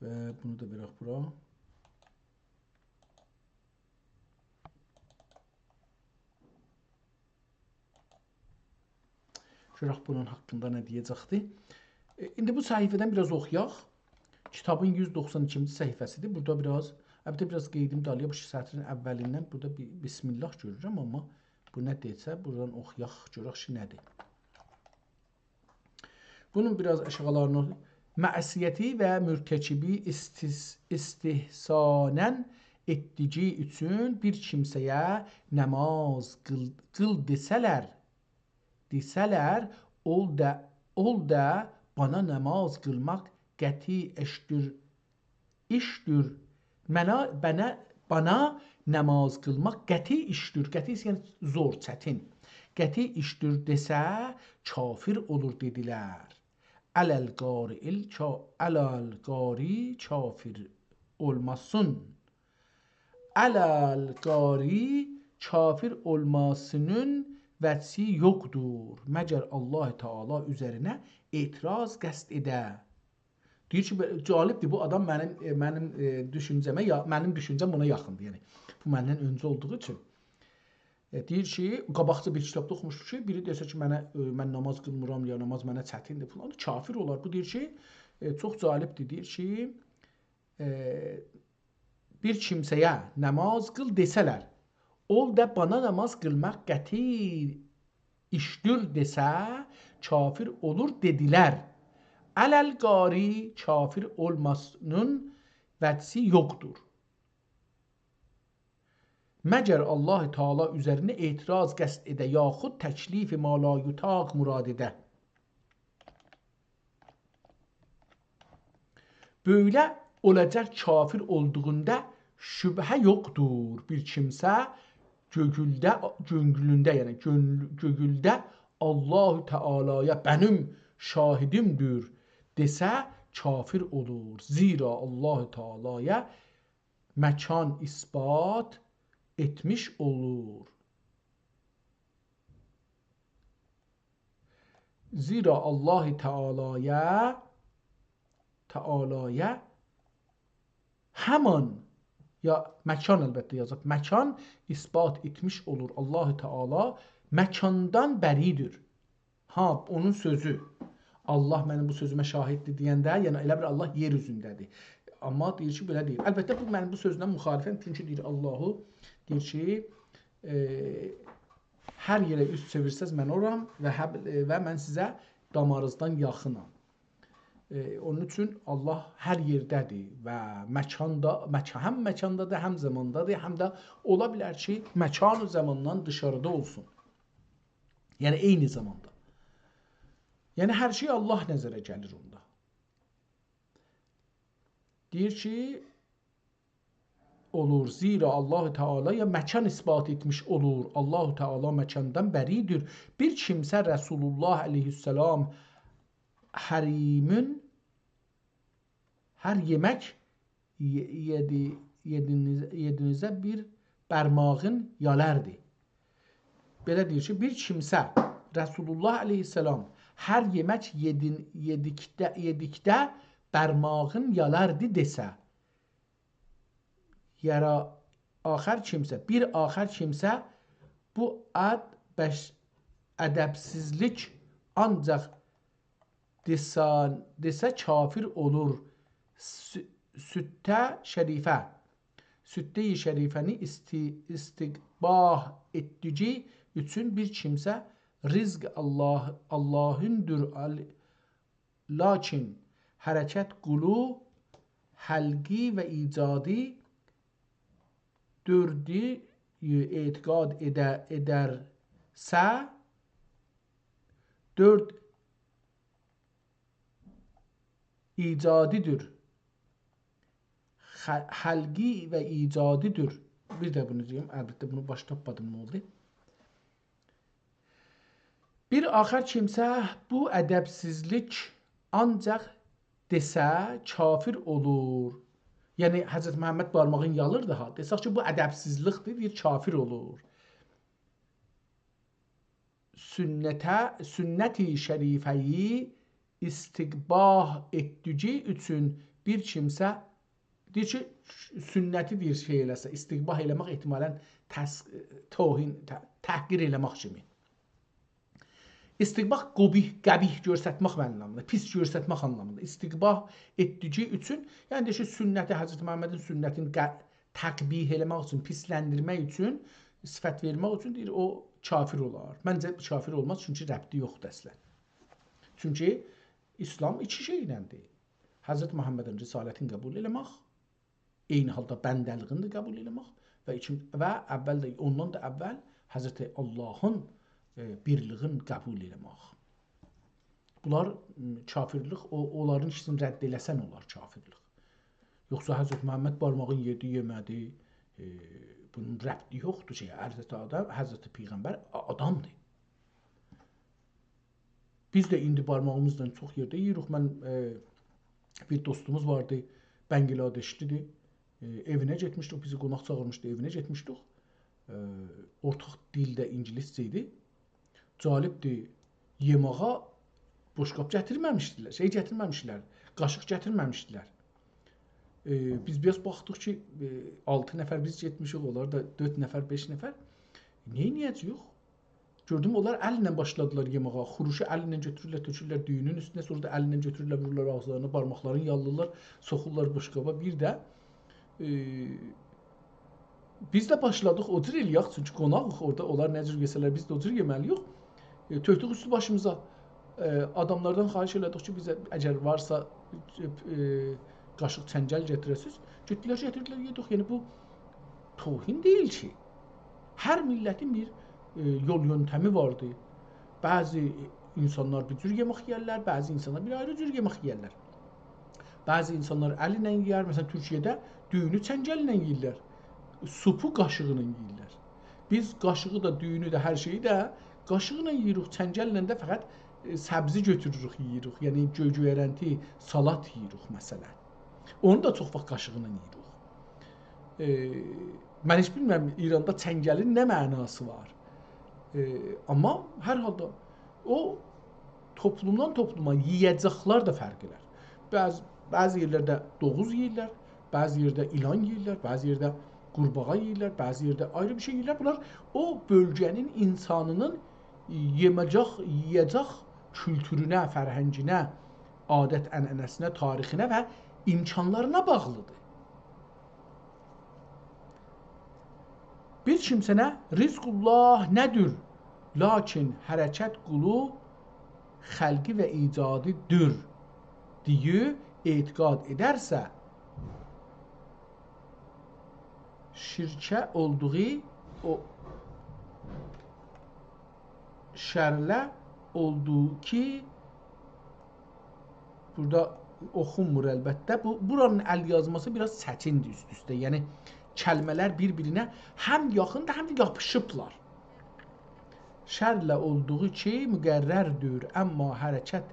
و بونو دا وئرک بورا. گؤرک بونون حاقیندا نه دئیه‌جکدی. ائ، ایندی بو صفحه‌دن بیر آز اوخویاق. کیتابین یوز دوخسان ایکینجی صفحه‌سیدیر. بورادا بیر آز، البته، بیر آز قئییدیم دالییا، بو سطرین اولیندن بورادا بیر بسم‌الله گؤرورم، آمما بو نه دئسه، بورادان اوخویاق، گؤرک کی، نه‌دیر. بونون بیر آز آشاغیلارینی، معصیتی و مرتکبی استث-، استحساناً ائتدیگی اوچون بیر کیمسه‌یه نماز قیل، قیل دئسه‌لر، دئسه‌لر، اول دا، اول دا بانا نماز قیلماق قطعی اشدیر ایشدیر. منه، بنه، بانا نماز قیلماق قطعی ایشدیر. قطعی ایشدیر، یعنی زور، چتین. قطعی ایشدیر دئسه، کافر اولور دئدیلر. علی القاری الکا-، علی القاری کافر اولماسین. علی القاری کافر اولماسینین وجهی یوخدور. مگر الله تعالی اوزرینه اعتراض قصد ائده. دئییر کی، بئ-، جالبدیر، بو آدام منیم، ائ، منیم، ائ، دوشونجه‌مه یا-، منیم دوشونجه‌م اونا یاخیندیر. یعنی، بو مندن اؤنجه اولدوغو اوچون. ائ، دئییر کی، قاباقجا بیر کیتابدا اوخوموشدو کی، بیری دئسه کی، منه، ائ، من نماز قیلمیرام، یا نماز منه چتیندیر، فلان، کافر اولار. بو دئییر کی، ائ، چوخ جالبدیر، دئییر کی، ائ، بیر کیمسه‌یه نماز قیل دئسه‌لر، اول دا بانا نماز قیلماق قطعی ایشدیر دئسه، کافر اولور دئدیلر. علی القاری کافر اولماسینین وجهی یوخدور. مگر الله تعالی اوزرینه اعتراض قصد ائده، یاخود تکلیف ما لا یطاق مراد ائده. بؤیله اولاجاق کافر اولدوغوندا شبهه یوخدور. بیر کیمسه گؤیولده، گؤنگولونده، یعنی گؤنل-، گؤیولده الله تعالی‌یا «منیم شاهیدیمدیر» دئسه، کافر اولور. زیرا الله تعالی‌یا مکان اثبات ائتمیش اولور. زیرا الله تعالی‌یا، تعالی‌یا همان، یا مکان البته یازیب، مکان اثبات ائتمیش اولور. الله تعالی مکاندان بری‌دیر. ها، اونون سؤزو. الله منیم بو سؤزومه شاهیددیر دئینده، یعنی ائله بیل الله یئر اوزونده‌دیر. آمما دئییر کی، بئله دئییل. البته، بو منیم بو سؤزومه مخالفم، چونکی دئییر اللهو، دئییر کی، ائ، هر یئره اوز چئویرسز، من اورام و هب-، ائ، و من سیزه دامارینیزدان یاخینام. ائ، اونون اوچون الله هر یئرده‌دیر و مکاندا، مک-، هم مکاندادیر، هم زاماندادیر، هم ده اولا بیلر کی، مکان و زاماندان دیشاریدا اولسون. یعنی، عینی زاماندا. یعنی، هر شئی الله نظره گلیر اوندا. دئییر کی، اولور، زیرا الله تعالی‌یا مکان اثبات ائتمیش اولور. الله تعالی مکاندان بری‌دیر. بیر کیمسه رسول‌الله علیه‌السلام حریمین هر یئمک یئ-، یئدی-، یئدینیز-، یئدینیزه بیر بارماغین یالاردی. بئله دئییر کی، بیر کیمسه رسول‌الله علیه‌السلام هر یئمک یئدین-، یئدیکده، یئدیکده بارماغین یالاردی دئسه، یارا آخر کیمسه، بیر آخر کیمسه بو اد-، بش-، ادبسیزلیک آنجاق دئسه، دئسه کافر اولور. سو-، سته شریفه، سته شریفه‌نی استی-، استقباح ائتدیگی اوچون بیر کیمسه رزق الله، اللهیندیر، ال-، لاکین حرکت قولو، خلقی و ایجادی دؤردو اعتقاد ائده-، ائدرسه، دؤرد ایجادی‌دیر. خ-، خلقی و ایجادی‌دیر. بیر ده بونو دئییم، البته بونو باش تاپمادیم، نه اولدو؟ بیر آخر کیمسه بو ادبسیزلیک آنجاق دئسه، کافر اولور. یعنی، حضرت محمد بارماغین یالیردی ها. دئسک کی، بو ادبسیزلیکدیر، دئییر، کافر اولور. سنته، سنت شریفه‌یی استقباح ائتدیگی اوچون بیر کیمسه دئییر کی، سنتی بیر شئی ائله‌سه، استقباح ائله‌مک احتمالاً تس-، توهین، ت-، تحقیر ائله‌مک کیمی. استقباح قبیح، قبیح گؤرستمک آنلامیندا، پیس گؤرستمک آنلامیندا. استقباح ائتدیگی اوچون، یعنی دئییر کی، سنتی، حضرت محمدین سنتینی ق-، تقبیح ائله‌مک اوچون، پیسلندیرمک اوچون، صفت وئرمک اوچون دئییر، او کافر اولار. منجه کافر اولماز، چونکی ربطی یوخدور اصلاً. چونکی اسلام ایکی شئیلندیر. حضرت محمدین رسالتینی قبول ائله‌مک، عینی حالدا بنده‌لیگینی ده قبول ائله‌مک و ایکین-، و اول ده، اوندان دا اول حضرت اللهین، ائ، بیرلیگینی قبول ائله‌مک. بونلار، م، کافرلیک، او، اونلارین ایکیسینی رد ائله‌سن، اولار کافرلیک. یوخسا حضرت محمد بارماغین یئدی، یئمه‌دی، ائ، بونون ربطی یوخدور شئیه. حضرت آدم، حضرت پیغمبر آ-، آدامدیر. بیز ده ایندی بارماغیمیزلا چوخ یئرده یئییریک. من، ائ، بیر دوستوموز واردی، بنگلادشلی‌دیر. ائ، ائوینه گئتمیشدیک، بیزی قوناق چاغیرمیشدی، ائوینه گئتمیشدیک. ائ، اورتاق دیل ده اینگیلیسجه ایدی. جالبدیر، یئماغا بوشقاب گتیرمه‌میشدیلر، شئی گتیرمه‌میشدیلر، قاشیق گتیرمه‌میشدیلر. ائ، بیز بیر آز باخدیق کی، ائ، آلتی نفر بیز گئتمیشیک، اونلار دا دؤرد نفر، بئش نفر. نئینیه‌جه‌ییک؟ گؤردوم، اونلار الله باشلادیلار یئماغا. خروشو الله گؤتورورلر، تؤکورلر دویونون اوستونه، سونرا دا الله گؤتورورلر، وورورلار آغیزلارینا، بارماقلارینی یاللاییرلار، سوخورلار بوشقابا. بیر ده، ائ، بیز ده باشلادیق او جور ائله‌یک، چونکی قوناغیق اورادا، اونلار نه جور یئسه‌لر، بیز ده او جور یئمه‌لی‌ییک. ائ، تؤکدوک اوستو باشیمیزا. ائ، آداملاردان خواهش ائله‌دیک کی، بیزه اگر وارسا، ائ، قاشیق، چنگل گتیره‌سینیز. گئتدیلر، گتیردیلر، یئدیک. یعنی بو توهین دئییل کی. هر میللتین بیر، ائ، یول یؤنتمی واردی. بعضی اینسانلار بیر جور یئمک یئیرلر، بعضی اینسانلار بیر آیری جور یئمک یئیرلر. بعضی اینسانلار ال ایله یئیر، مثلا، تورکیه‌ده دویونو چنگل ایله یئییرلر. سوپو قاشیقلا یئییرلر. بیز قاشیغی دا، دویونو ده، هر شئیی ده قاشیقلا یئییریک، چنگلله ده فقط، ائ، سبزی گؤتوروروک، یئییریک. یعنی گؤ-، گؤیرنتی، سالات یئییریک، مثلا. اونو دا چوخ واخت قاشیغلا یئییریک. ائ، من هئچ بیلمیرم ایراندا چنگلین نه معناسی وار. ائ، آمما هر حالدا او توپلومدان توپلوما یئیه‌جکلر ده فرق ائلر. بعضی، بعضی یئرلرده دوغوز یئییرلر، بعضی یئرده ایلان یئییرلر، بعضی یئرده قورباغا یئییرلر، بعضی یئرده آیری بیر شئی یئییرلر. بونلار او بؤلگه‌نین اینسانینین یئمه‌جک، یئیه‌جک کولتورونه، فرهنگینه، عادت عنعنه‌سینه، تاریخینه و امکانلارینا باغلیدیر. بیر کیمسه‌نه رزق الله نه‌دیر، لاکین حرکت قولو خلقی و ایجادی‌دیر دئیه اعتقاد ائدرسه، شرکه اولدوغو او شرله اولدو کی، بورادا اوخونمور البته. بو، بورانین ال یازماسی بیر آز چتیندیر اوست-اوسته. یعنی کلمه‌لر بیر-بیرینه هم یاخیندیر، هم ده یاپیشیبلار. شرله اولدوغو کی مقرردیر، اما حرکت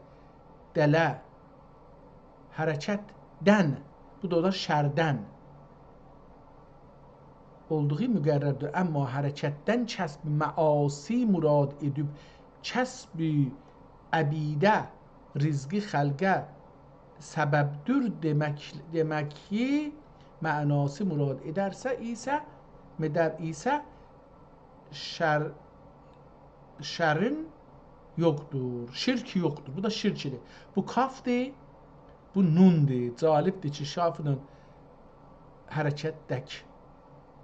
دله، حرکتدن، بو دا اولار شردن اولدوغو مقرردیر. اما حرکتدن کسب معاصی مراد ائدیب، کسب عبیده رزقی خلقه سببدیر دئمک، دئمک کی، معناسی مراد ائدرسه ایسه، مدر ایسه شر-، شرین یوخدور، شرک یوخدور. بو دا شرکدیر. بو کافدیر، بو نوندور. جالبدیر کی، شافی‌نین حرکتدک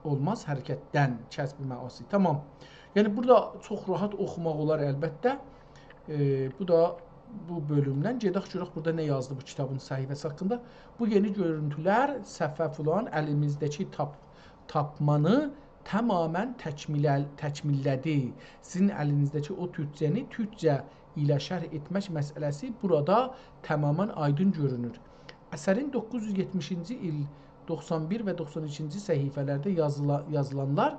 اولماز، حرکتدن، کسب معاصی. تامام. یعنی، بورادا چوخ راحت اوخوماق اولار البته. ائ، بو دا بو بؤلومدن. گئدک گؤرک بورادا نه یازدی بو کیتابین صفحه‌سی حاقیندا. بو یئنی گؤرونتولر، صفحه فلان، الیمیزده‌کی تاپ-، تاپمانی تماماً تکمیله-، تکمیلله‌دی. سیزین الینیزده‌کی او تورکجه‌نی تورکجه ایله شرح ائتمک مسئله‌سی بورادا تماماً آیدین گؤرونور. اثرین دوققوز یوز یئتمیشینجی ایل دوخسان بیر و دوخسان ایکینجی صفحه‌لرده یازیلا-، یازیلانلار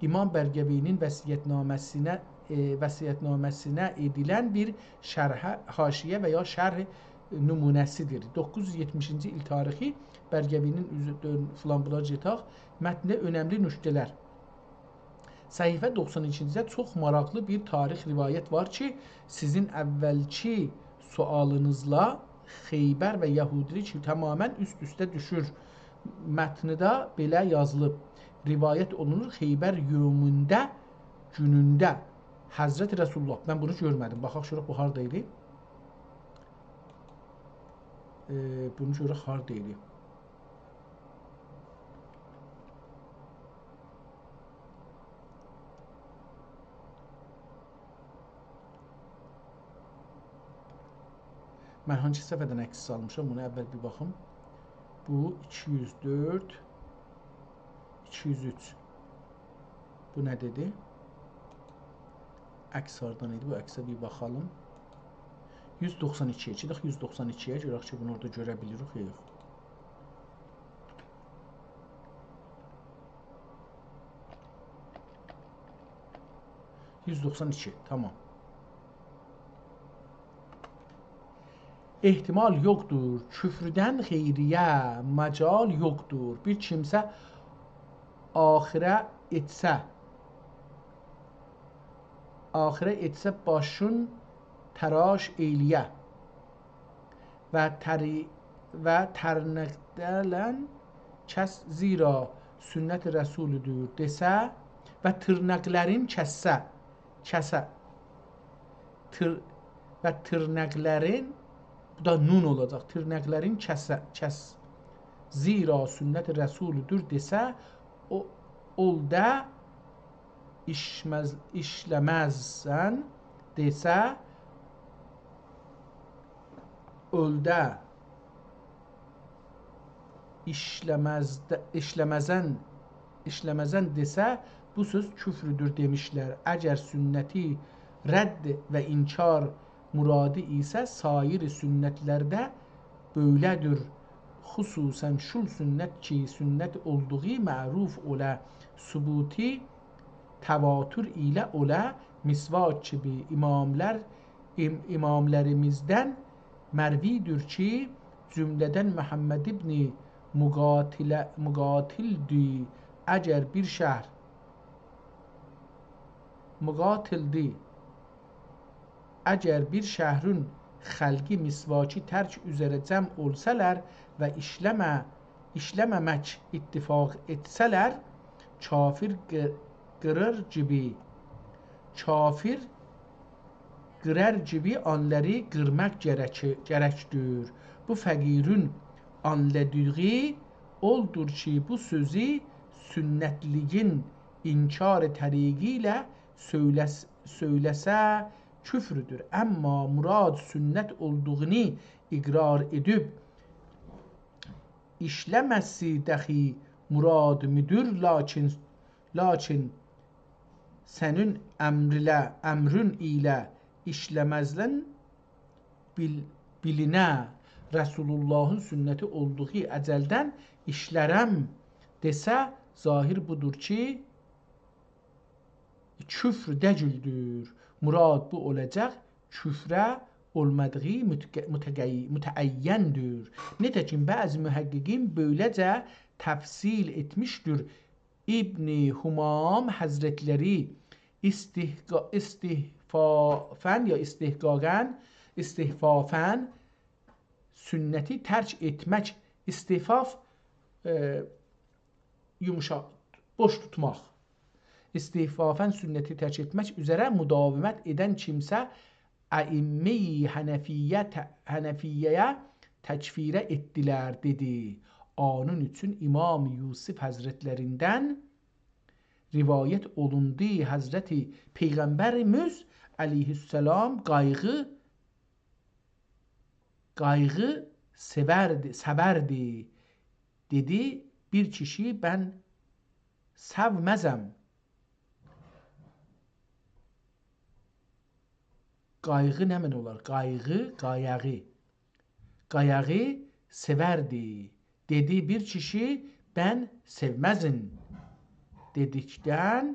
امام بغوی‌نین وصیت‌نامه‌سینه، ائ، وصیت‌نامه‌سینه ائدیلن بیر شرحه، حاشیه و یا شرح نمونه‌سیدیر. دوققوز یوز یئتمیشینجی ایل تاریخی، بغوی‌نین اوزو دؤن-، فلان بولا گئتاق، متنده اؤنملی نکته‌لر. صفحه دوخسان ایکینجی‌ده چوخ ماراقلی بیر تاریخ روایت وار کی، سیزین اولکی سؤالینیزلا خیبر و یهودی‌لیک کی، تمامیله اوست-اوسته دوشور. متنده بئله یازیلیب. روایت اولونور خیبر یومونده، گونونده حضرت رسول‌الله. من بونو گؤرمه‌دیم. باخاق گؤرک بو هاردا ایدی. ائ، بونو گؤرک هاردا ایدی. من هانسی صفحه‌دن عکس سالمیشام، بونو اول بیر باخیم. بو ایکی یوز دؤرد، ایکی یوز اوچ. بو نه دئدی؟ عکس هاردان ایدی؟ بو عکسه بیر باخالیم. یوز دوخسان ایکی، کئچک یوز دوخسان ایکی‌یه، گؤرک کی، بونو اورادا گؤره بیلیریک، یا یوخ. یوز دوخسان ایکی، تمام. احتمال یوخدور، کفردن خیریه مجال یوخدور. بیر کیمسه آخره ائتسه، آخره ائتسه باشین تراش ائیلیه. و تری-، و ترنقلرین کس، زیرا سنت رسولدور دئسه، و تیرناقلارین کسسه، کسه، تیر-، و تیرناقلارین، بو دا نون اولاجاق، تیرناقلارین کسه، کس، زیرا سنت رسولدور دئسه، او، اول دا ایشمز-، ایشله‌مزسن دئسه، اول ده ایشله‌مز-، ایشله‌مزن، ایشله‌مزن دئسه، بو سؤز کفردور دئمیشلر. اگر سنتی رد و انکار مرادی ایسه، سایر سنت‌لر ده بؤیله‌دیر. خصوصاً شول سنت کی، سنت اولدوغو معروف اولا، ثبوتی تواتر ایله اولا، مسواک کیمی امام‌لر، ام-، امام‌لریمیزدن مروی‌دیر کی، جمله‌دن محمد ابن مقاتل، مقاتل‌دی. اگر بیر شهر، مقاتل‌دی. اگر بیر شهرین خلقی مسواکی ترک اوزره جمع اولسالار و ایشله‌مه-، ایشله‌مه‌مک اتفاق ائتسه‌لر، کافر قی-، قیریر کیمی، کافر قیرار کیمی اونلاری قیرماق گرک-، گرکدیر. بو فقیرین آنلادیغی اولدور کی، بو سؤزو سنت‌لیگین انکار طریقی ایله سؤیله‌س-، سؤیله‌سه کفردور. اما مراد سنت اولدوغونو اقرار ائدیب ایشله‌مه‌سی دخی مراد مودور، لاکین، لاکین سنین امرله، امرین ایله ایشله‌مزلن بیل-، بیلینه. رسول‌اللهین سنتی اولدوغو ازلدن ایشلرم دئسه، ظاهر بودور کی، کفر دئییلدیر. مراد بو اولاجاق، کفره اولمادیغی متق-، متقی-، متعین‌دیر. نیته‌کین بعضی محققین بؤیله‌جه تفصیل ائتمیشدیر. ابن حمام حضرت‌لری استحقا-، استحفافاً یا استحقاقاً، استحفافاً سنتی ترک ائتمک، استحفاف، ائ، یوموشاق، بوش توتماق. استحفافاً سنتی ترک ائتمک اوزره مداومت ائدن کیمسه ائمه‌ی حنفیه ت-، حنفیه‌یه تکفیره ائتدیلر، دئدی. اونون اوچون امام یوسف حضرت‌لریندن روایت اولوندو، حضرت پیغمبریمیز علیه‌السلام قایغی، قایغی سئوردی، سئوردی. دئدی: «بیر کیشی بن سئومزم.» قایغی نمنه اولار؟ قایغی، قایاغی. قایاغی سئوردی. دئدی: «بیر کیشی بن سئومزم.» دئدیکدن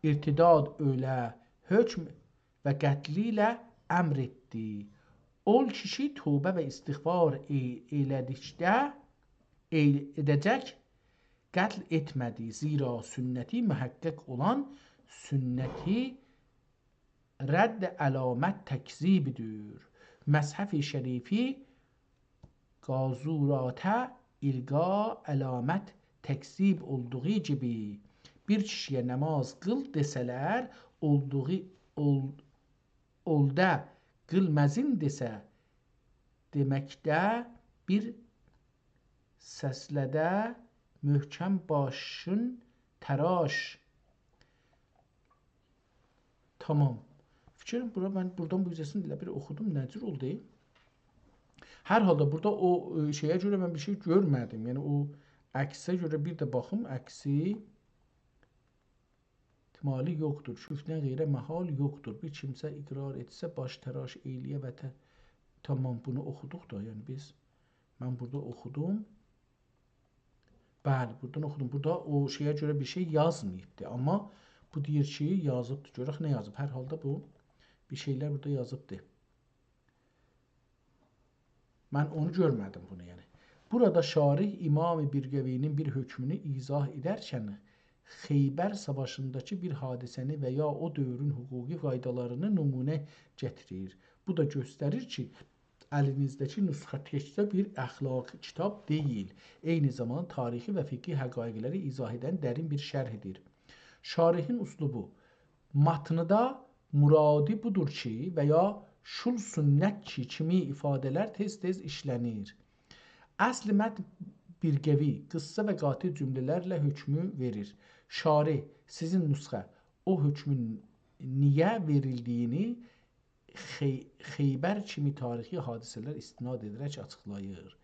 ارتداد ائله حکم و قتلی ایله امر ائتدی. اول کیشی توبه و استغفار ائ-، ائله‌دیکده، ائ-، ائده‌جک، قتل ائتمه‌دی. زیرا سنتی محقق اولان سنتی رد علامت تکذیب‌دیر. مصحف شریفی قاذوراته القا علامت تکذیب اولدوغو کیمی، بیر کیشی‌یه نماز قیل دئسه‌لر، اولدوغو، اول-، اولده قیلمزین دئسه، دئمکده بیر سسله ده محکم باشین تراش. تامام. فیکریم بورا، من بورادان بو حیصه‌سینی ائله بیر اوخودوم، نه جور اولدو؟ هر حالدا بورادا او، ائ، شئیه گؤره من بیر شئی گؤرمه‌دیم. یعنی او عکسه گؤره بیر ده باخیم، عکسی احتمالی یوخدور. شوفتن غیره محال یوخدور. بیر کیمسه اقرار ائتسه، باش تراش ائیله‌یه و ته-، تامام، بونو اوخودوق دا، یعنی بیز، من بورادا اوخودوم. بلی، بورادان اوخودوم. بورادا او شئیه گؤره بیر شئی یازماییبدی، آمما بو دئییر کی، یازیبدی. گؤرک نه یازیب. هر حالدا بو بیر شئیلر بورادا یازیبدی. من اونو گؤرمه‌دیم بونو، یعنی. بورادا شارح امام بیرگوی‌نین بیر حکمونو ایضاح ائدرکن خیبر ساواشینداکی بیر حادثه‌نی و یا او دؤورون حقوقی قایدالارینی نمونه گتیریر. بو دا گؤستریر کی، الینیزده‌کی نسخه تکجه بیر اخلاقی کیتاب دئییل، عینی زامان تاریخی و فقهی حقایقلری ایضاح ائدن درین بیر شرحیدیر. شارحین اسلوبو، متنده مرادی بودور کی، و یا شول سنت کی کیمی ایفاده‌لر تئز-تئز ایشله‌نیر. اصل متن بیرگوی، قیسسا و قاطع جمله‌لرله حکمو وئریر. شارح، سیزین نسخه، او حکمون نییه وئریلدیگینی خی-، خیبر کیمی تاریخی حادثه‌لر استناد ائده‌رک آچیقلاییر.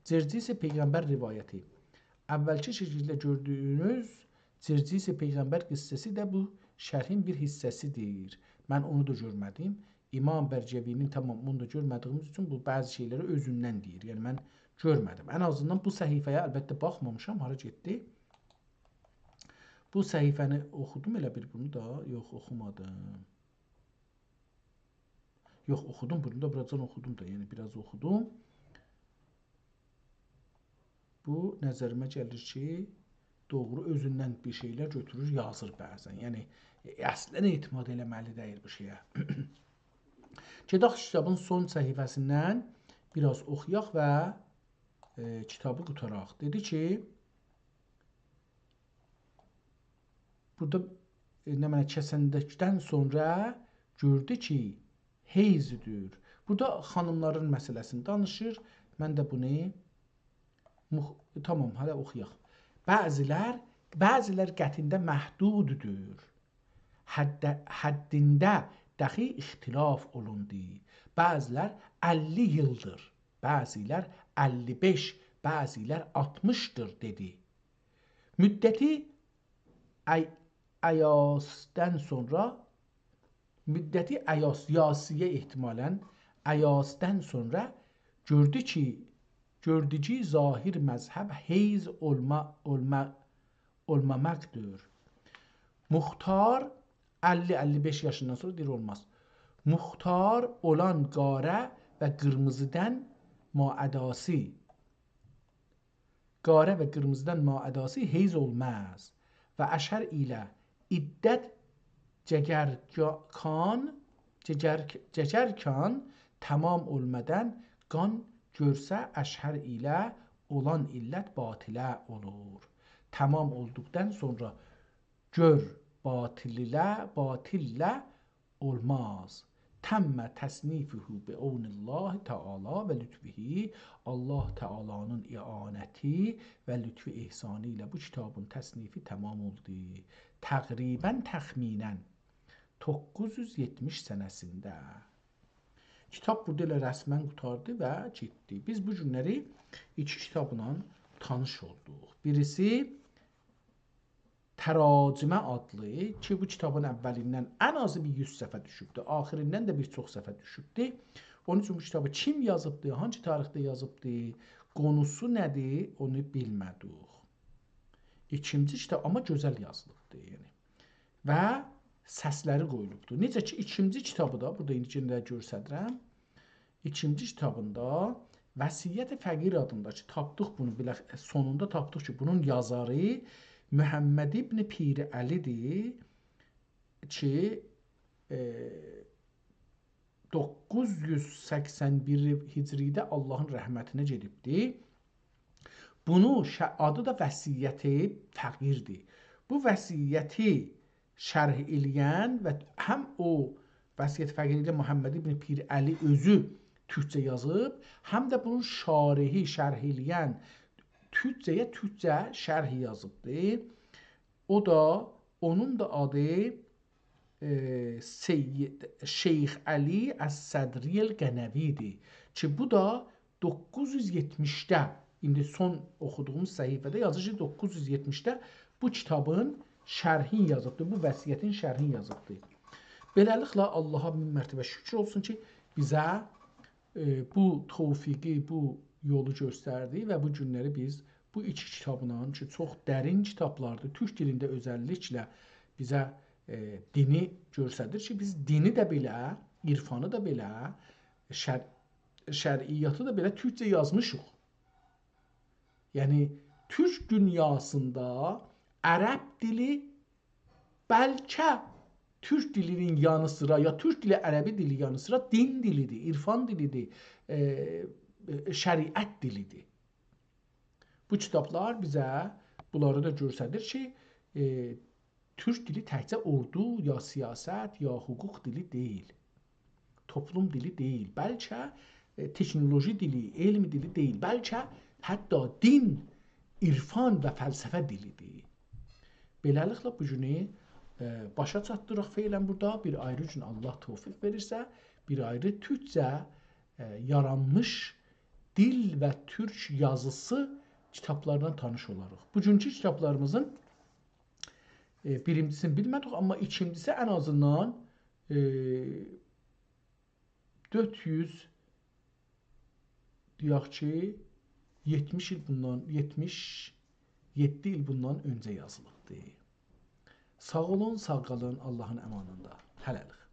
جرجیس پیغمبر روایتی. اولکی شکیلده گؤردویونوز جرجیس پیغمبر قیسسه‌سی ده بو شرحین بیر حیصه‌سیدیر. من اونو دا گؤرمه‌دیم. امام بیرگوی‌نین، تامام، اونو دا گؤرمه‌دیییمیز اوچون بو بعضی شئیلری اؤزوندن دئییر. یعنی من گؤرمه‌دیم. ان آزیندان بو صفحه‌یه البته باخمامیشام، هارا گئتدی. بو صفحه‌نی اوخودوم ائله بیر بونو دا. یوخ، اوخومادیم. یوخ، اوخودوم، بونو دا بیر آزجان اوخودوم دا، یعنی بیر آز اوخودوم. بو نظریمه گلیر کی، دوغرو اؤزوندن بیر شئیلر گؤتورور، یازیر بعضا. یعنی، ائ، اصلا اعتماد ائله‌مه‌لی دئییل بو شئیه. گئدک کیتابین سون صفحه‌سیندن بیر آز اوخویاق و، ائ، کیتابی قوتاراق. دئدی کی، بورادا، ائ، نمنه کسندکدن سونرا گؤردو کی، حیضدیر. بورادا خانیملارین مسئله‌سینی دانیشیر. من ده بونو مخ-، تامام، هله اوخویاق. بعضیلر، بعضیلر قطعینده محدوددور. حد-، حدینده دخی اختلاف اولوندو. بعضیلر اللی ایلدیر، بعضیلر اللی بئش، بعضیلر آلتمیشدیر، دئدی. مدتی ای-، ایاسدن سونرا، مدتی ایاس، یاسیه احتمالا، ایاسدن سونرا گؤردو کی، گؤردو کی، ظاهر مذهب حیض اولما-، اولما-، اولماماقدیر. مختار، اللی، اللی بئش یاشیندان سونرا دئییر اولماز. مختار اولان قاره و قیرمیزیدن ماعداسی، قاره و قیرمیزیدان ماعداسی حیض اولماز. و اشهر ایله عدت جگرکان، جگر-، جگرکان تمام اولمادان قان گؤرسه، اشهر ایله اولان علت باطله اولور. تمام اولدوقدان سونرا گؤر باطل ایله، باطل ایله اولماز. تم تصنیفه بعون الله تعالی و لطفه، الله تعالانین اعانتی و لطف و احسانی ایله بو کیتابین تصنیفی تمام اولدو. تقریبا، تخمینا، دوققوز یوز یئتمیش سنه‌سینده. کیتاب بورادا ائله رسما قوتاردی و گئتدی. بیز بو گونلری ایکی کیتابلا تانیش اولدوق. بیریسی تراجمه آدلی کی، بو کیتابین اولیندن ان آزی بیر یوز صفحه دوشوبدو، آخیریندان دا بیر چوخ صفحه دوشوبدو. اونون اوچون بو کیتابی کیم یازیبدی، هانسی تاریخده یازیبدی، قونوسو نه‌دیر، اونو بیلمه‌دیک. ایکینجی کیتاب، آمما گؤزل یازیلیبدی، یعنی. و سسلری قویولوبدور. نئجه کی، ایکینجی کیتابی دا، بورادا ایندی یئنه ده گؤستریرم. ایکینجی کیتابیندا وصیت فقیر آدیندا کی، تاپدیق بونو، بیلخ-، سونوندا تاپدیق کی، بونون یازاری محمد ابن پیرعلی‌دیر کی، ائ، دوققوز یوز سکسن بیر هجری‌ده آللاهین رحمتینه گئدیبدی. بونو شه-، آدی دا وصیت فقیردیر. بو وصیتی شرح ائله‌ین و هم او وصیت فقیری ده محمد ابن پیرعلی اؤزو تورکجه یازیب، هم ده بونون شارحی، شرح ائله‌ین تورکجه‌یه تورکجه شرح یازیبدی. او دا، اونون دا آدی، ائ، سید شیخ علی الصدری القنوی‌دیر کی، بو دا دوققوز یوز یئتمیشده، ایندی سون اوخودوغوموز صفحه‌ده یازیر کی، دوققوز یوز یئتمیشده بو کیتابین شرحین یازیبدیر، بو وصیتین شرحین یازیبدیر. بئله‌لیکله، آللاها مین مرتبه شکر اولسون کی، بیزه، ائ، بو توفیقی، بو یولو گؤستردی و بو گونلری بیز بو ایکی کیتابلا کی، چوخ درین کیتابلاردیر، تورک دیلینده اؤزللیکله بیزه، ائ، دینی گؤستریر کی، بیز دینی ده بئله، عرفانی دا بئله، شر-، شرعیاتی دا بئله تورکجه یازمیشیق. یعنی، تورک دونیاسیندا عرب دیلی، بلکه تورک دیلینین یانی سیرا، یا تورک دیلی، عربی دیلی یانی سیرا دین دیلی‌دیر، عرفان دیلی‌دیر، ائ، ائ، شریعت دیلی‌دیر. بو کیتابلار بیزه بونلاری دا گؤستریر کی، ائ، تورک دیلی تکجه اوردو، یا سیاست، یا حقوق دیلی دئییل. توپلوم دیلی دئییل. بلکه، ائ، تکنولوژی دیلی، علم دیلی دئییل. بلکه حتی دین، عرفان و فلسفه دیلی‌دیر. بئله‌لیکله، بو گونو، ائ، باشا چاتدیریق فعلاً بورادا. بیر آیری گون آللاه توفیق وئریرسه، بیر آیری تورکجه، ائ، یارانمیش دیل و تورک یازیسی کیتابلاردان تانیش اولاریق. بوگونکو کیتابلاریمیزین، ائ، بیرینجیسینی بیلمه‌دیک، آمما ایکینجیسی ان آزیندان، ائ، دؤرد یوز، دئیک کی، یئتمیش ایل بوندان، یئتمیش یئددی ایل بوندان اؤنجه یازیلیبدی. ساغ اولون، ساغ قالین، آللاهین امانیندا. هله‌لیک.